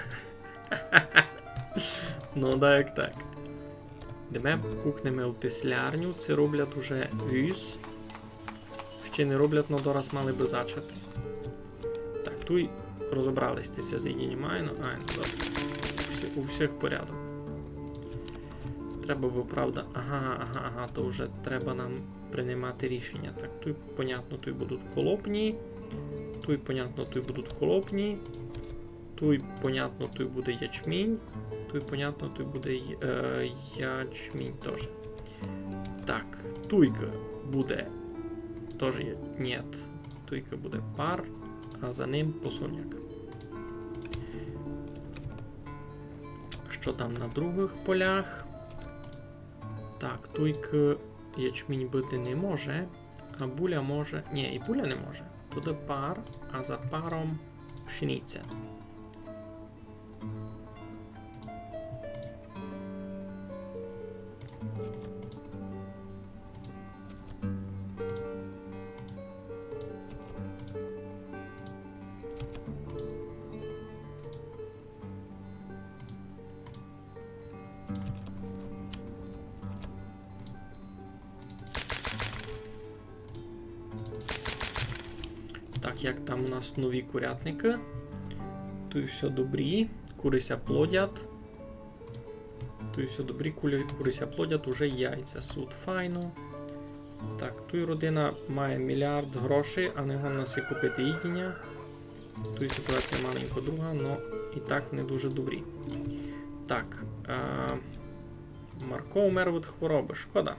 Ну, так, так. Йдеме, кукнеме у теслярню, ци роблять уже віз. Ще не роблять, но дораз мали бы зачати. Так, туй розобрали сьте ся з єдинім, айно, айно, добре. У всіх, у всіх порядок. Треба бы, правда, ага, ага, ага, то вже треба нам принимати рішеня. Так, туй, понятно, туй будуть колопні. Туй, понятно, туй будуть колопні. Туй, понятно, туй буде ячмінь. Туй, понятно, туй буде й-, е, ячмінь тоже. Так, туйка буде тоже я-, нєт. Туйка буде пар, а за ним посолняк. Што там на другых полях? Так, туйка ячмінь быти не може. А буля може. Нє, і буля не може. Туды пар, а за паром пшениця. Так, як там у нас нові курятникы? Туй всьо добрі, куры ся плодять. Туй всьо добрі, кулі-, куры ся плодять, уже яйця суть, файно. Так, туй родина має міліард грошей, а не годна си купити їдіня. Туй ситуація маленько друга, но і так не дуже добрі. Так, е, Марко умер від хвороби, шкода.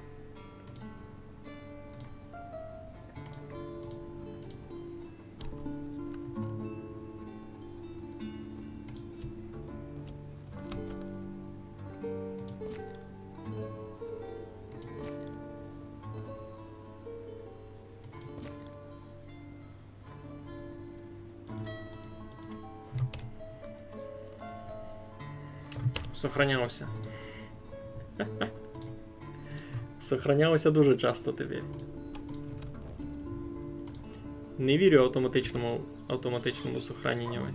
Сохранявся. Сохранявся дуже часто тепер. Не вірю автоматичному, автоматичному сохраненню.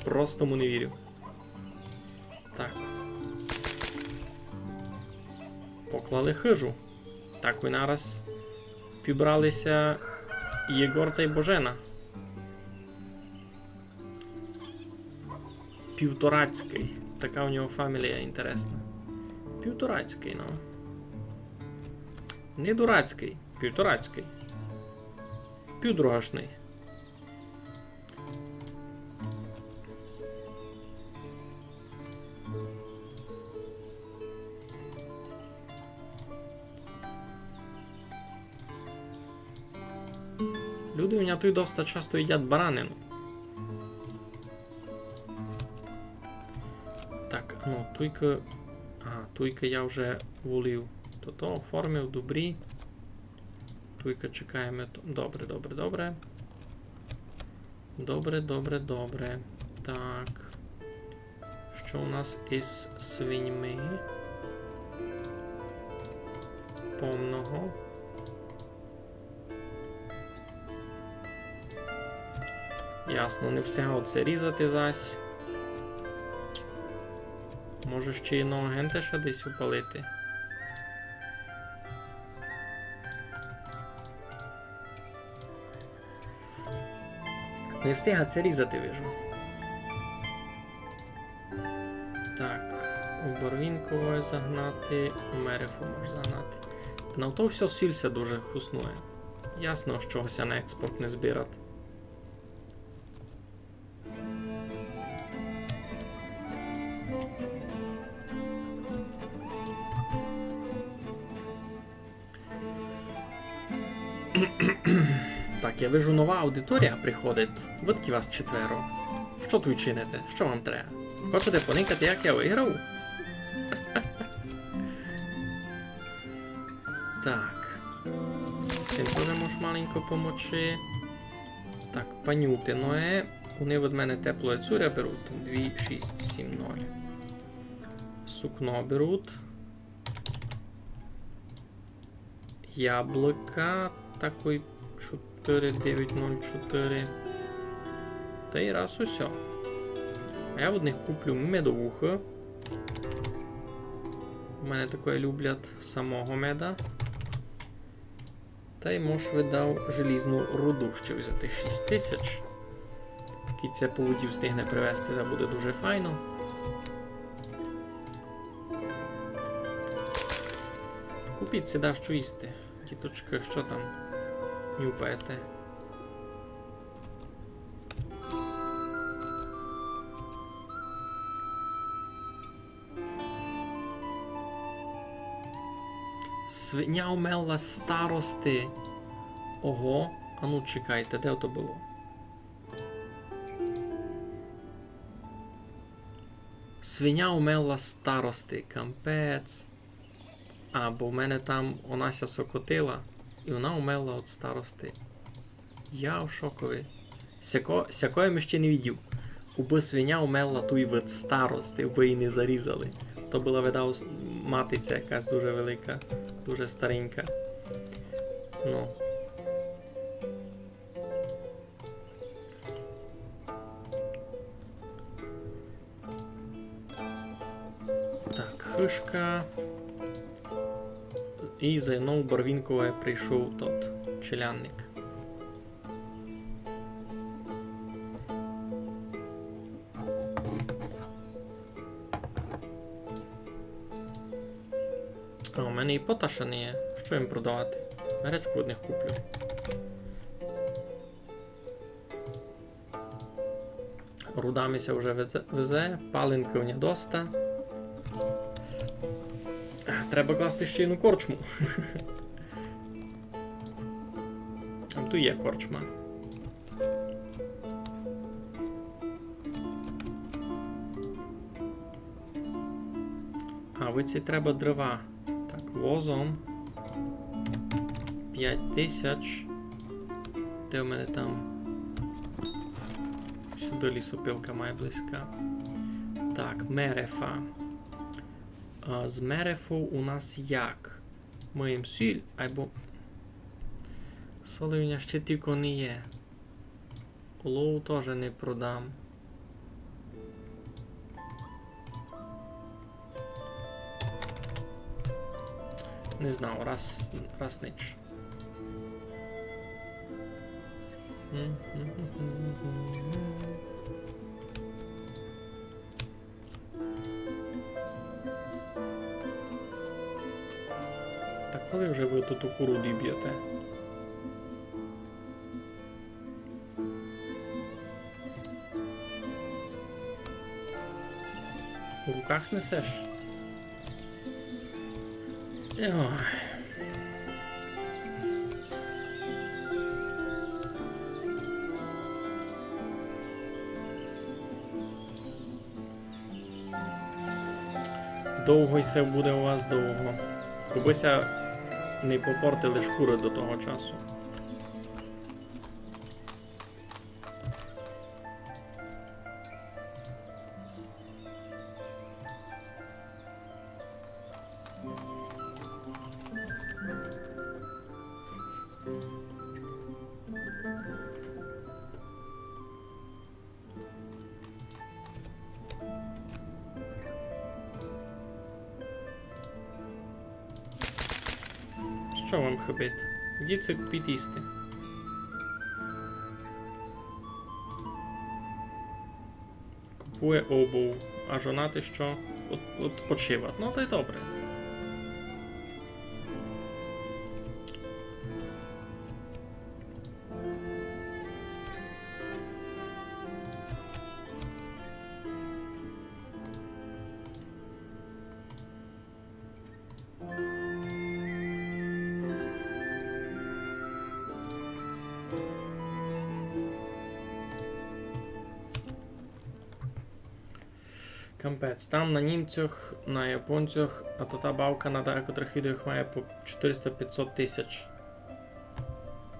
Просто му не вірю. Так. Поклали хыжу. Так, і нараз пібрали ся Єгор тай Божена. Півторацькый. Така у нього фамілія інтересна. Півторацькый, ну. Не дурацькый, півторацькый. Півдругашный. Люди у ня туй доста часто їдять баранину. Так, ну, туйка, ага, туйка я вже волів. Тото оформив, добрі. Туйка чекаєме. то- Добре, добре, добре. Добре, добре, добре. Так. Што у нас із свиньми? Помного. Ясно, не встигав це різати зась. Може, ще єдного гентеша десь упалити? Не встигав це різати, вижу. Так, у Барвінкове загнати, у Мерефу мож загнати. На то всьо сіль ся дуже хуснує. Ясно, што ся на експорт не збирать. Так, я вижу, нова аудиторія приходить. Видкы вас четверо. Што туй чините? Што вам треба? Хочете поникати, як я виграв? Так. З цим тоже можеш маленько помочи. Так, панютиноє. Вони від мене теплоє цуря беруть. Дві, шість, сім, ноль. Сукно беруть. Яблука такой чотыри девять ноль чотыри. Тай раз усьо. А я від них куплю медовуху. У мене такоє люблять, самого меда. Тай мож видав желізну руду ще взяти шість тисяч. Кідь ся по воді встигне привезти, та буде дуже файно. Купіть сюди, што їсти. Діточкы, што там нюпаєте? Свиня умерла з старости. Ого, а ну чекайте, де то было? Свиня умерла з старости, капець. А, бо в мене там она ся сокотила, і она умерла від старости. Я в шокови. Сяко-, сякоє м ще не видів. Убы свиня умерла туй від старости, убы її не зарізали. То была, видав, с-, матиця якась дуже велика, дуже старенька. Ну. Так, хышка. І за мнов Барвінкове прийшов тот челядник. У мене і поташа не є. Што їм продавати? Гречку од них куплю. Руда ми ся вже везе, везе, паленкы у ня доста. Треба класти ще єдну корчму. Там ту є корчма. А, выдци треба дрова. Так, возом. Пять тисяч. Де в мене там? Сюды лісопилка має близька. Так, мерефа. А, з мерефу у нас як? Мыєм сіль, айбо соли у мене ще тілько не є. Олову тоже не продам. Не знав, раз, раз нич. Та коли вже вы ту куру діб'єте? У руках несеш? Йой. Довго й се буде у вас довго. Кобы ся не попортили шкуры до того часу. Што вам хыбить? Йдіть си купіть їсти. Купує обув, а жона ти што? От, одпочивать. Ну, та й добре. Капець, там на німцях, на японцях, а то та бавка на декотрых відеох має по чотириста пятьсот тисяч.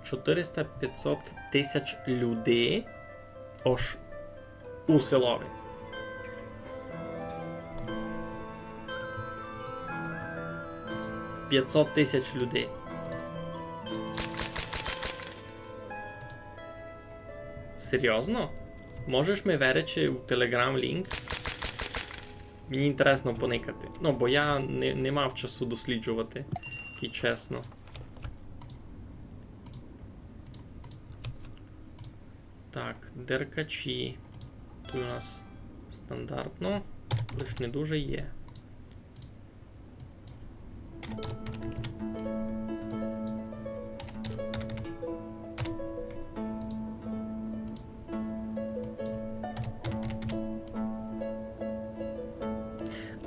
Чотириста пятьсот тисяч людей ож у селови. Пятьсот тисяч людей. Серйозно? Можеш ми веречи у Telegram лінк? Мені інтересно поникати. Ну, бо я не, не мав часу досліджувати, і чесно. Так, деркачі. Тут у нас стандартно, лиш не дуже є.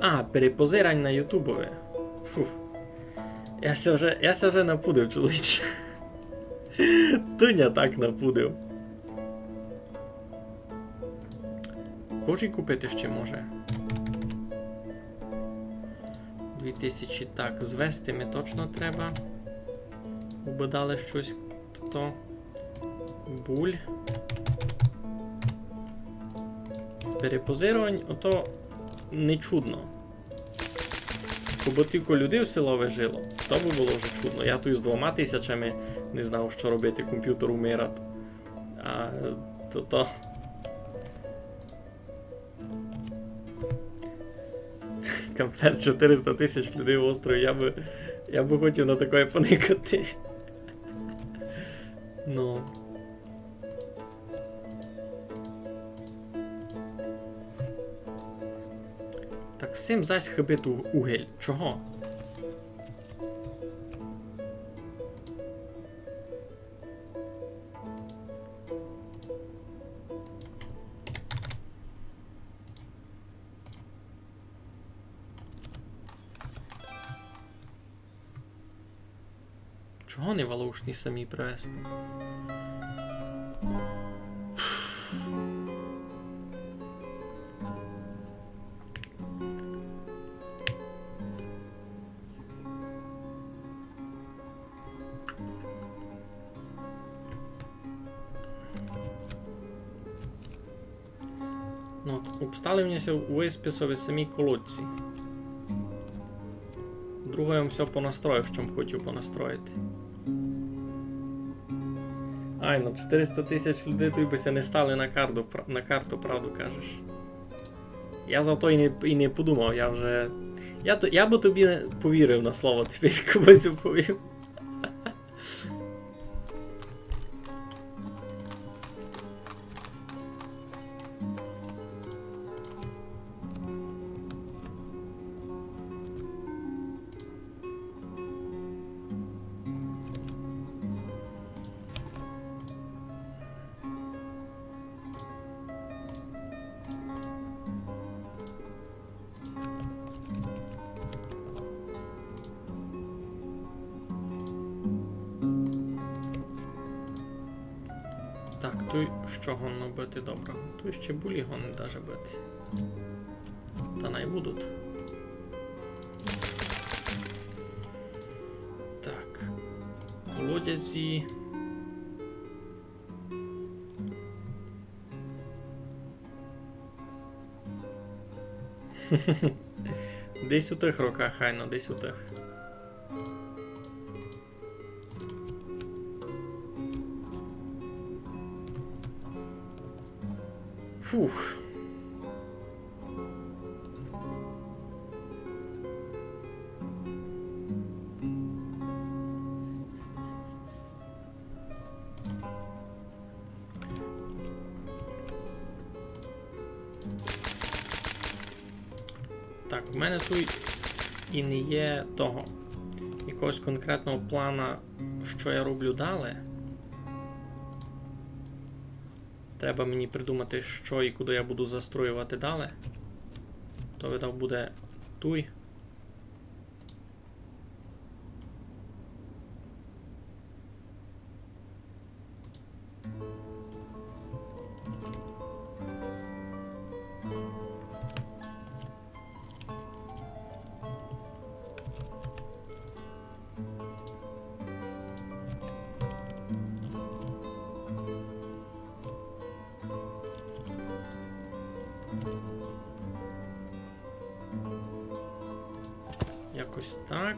А, перепозирань на ютубови. Фуф. Я ся вже, я ся вже напудив, чоловіче. Ты ня так напудив. Кожі купити ще може. Дві тисячі, так, звести ми точно треба. Убы дали штось то. Буль. Перепозировань, ото не чудно. Кобы тілько людей в селови жило, то бы было вже чудно. Я туй з двома тисячами не знав, што робити, компютер умират. А то, то. Капець, чотириста тисяч людей в острові. Я бы, я бы хотів на такоє поникати. Ну. Так сим зась хыбить у-, угель. Чого? Чого не валушні самі привезти? Ну, от, обстали в ня ся у высписови самі колодці. Друге я вам всьо понастроїв, што м хотів понастроїти. Ай, ну, чотириста тисяч людей туй бы ся не стали на карту, пра-, на карту, правду кажеш. Я за то і не, і не подумав, я вже, я то, я бы тобі не повірив на слово тепер, якби ся повів. Так, туй што годно быти доброго? Туй ще булі годні даже быти. Та най будуть. Так. Колодязі. Десь у тых роках, айно, десь у тых. Фух. Так, в мене туй і не є того якогось конкретного плана, што я роблю далі. Треба мені придумати, што і куды я буду застроювати далі. То, видав, буде туй. Якось так.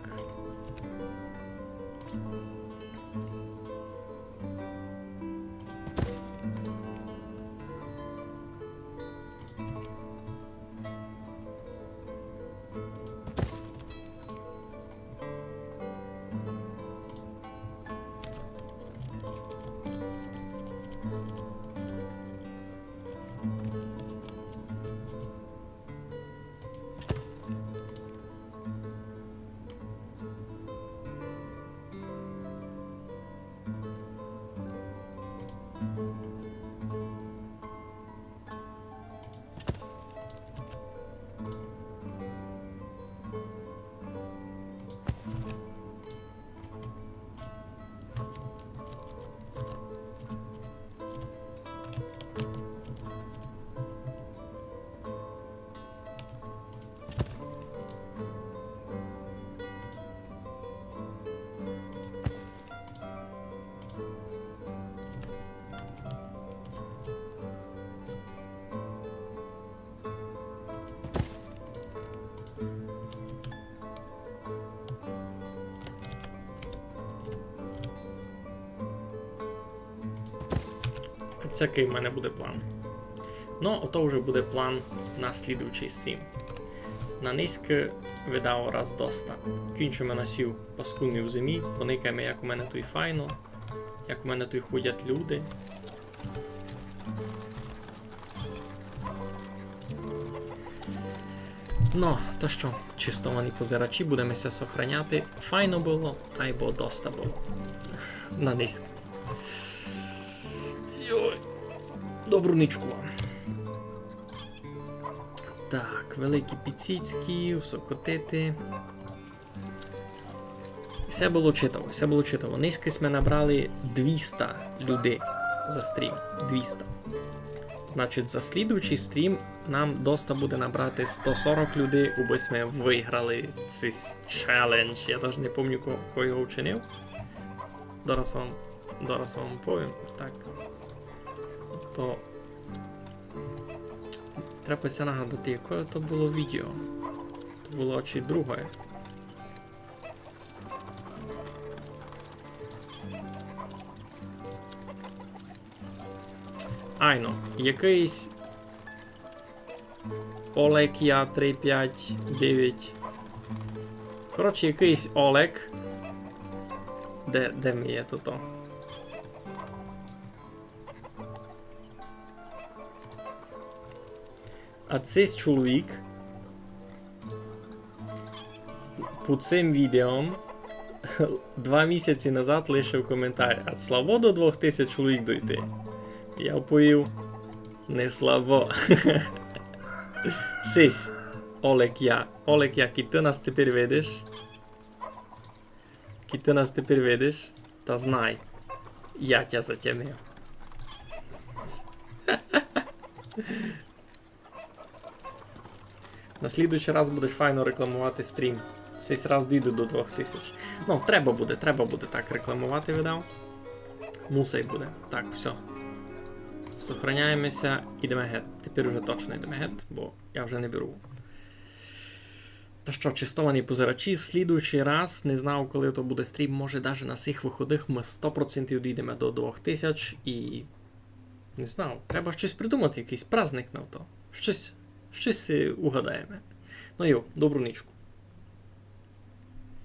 Оцякый в мене буде план. Но, ото вже буде план на слідуючый стрім. На нынька, видав, раз доста. Кінчиме на сій паскудній зимі, поникаєме, як у мене туй файно, як у мене туй ходять люди. Но, та што, честовані позирачі, будеме ся сохраняти. Файно было, айбо доста было. На нынька. Йой. Добру нічку вам. Так, великі піціцькі, всокотити. І Се было читаво, се было читаво. Нынька сьме набрали двіста людей за стрім. Двіста. Значить, за слідуючый стрім нам доста буде набрати сто сорок людей, убы сьме выграли цей челендж. Я даже не помню, ко, ко його вчинив. Зараз вам, зараз вам повім. Так. То треба ся нагадати, якоє то было відео. То было чи друге. Айно, якыйсь Олег я три пять девять. Коротше, якыйсь Олег. Де, де ми є тото? А цей чоловік під цим відео два місяці назад лишив коментар: «А слабо до двох тисяч чоловік дойти?» Я повів: «Не слабо». Сись, Олег я. Олег я, кідь ты нас тепер видиш. Кідь ты нас тепер видиш, та знай, я тя затямив. На слідуючый раз будеш файно рекламовати стрім. Сись раз дійду до двох тисяч. Ну, треба буде, треба буде так рекламовати, видав. Мусай буде. Так, всьо. Сохраняєме ся, ідеме гет. Тепер уже точно ідеме гет, бо я вже не беру. Та што, честовані позирачі, в слідуючый раз, не знав, коли то буде стрім, може, даже на сих выходных мы сто процентів дійдеме до двох тисяч і, не знав, треба штось придумати, якыйсь праздник на то. Штось, штось, е, угадаєме. Ну йо, добру нічку.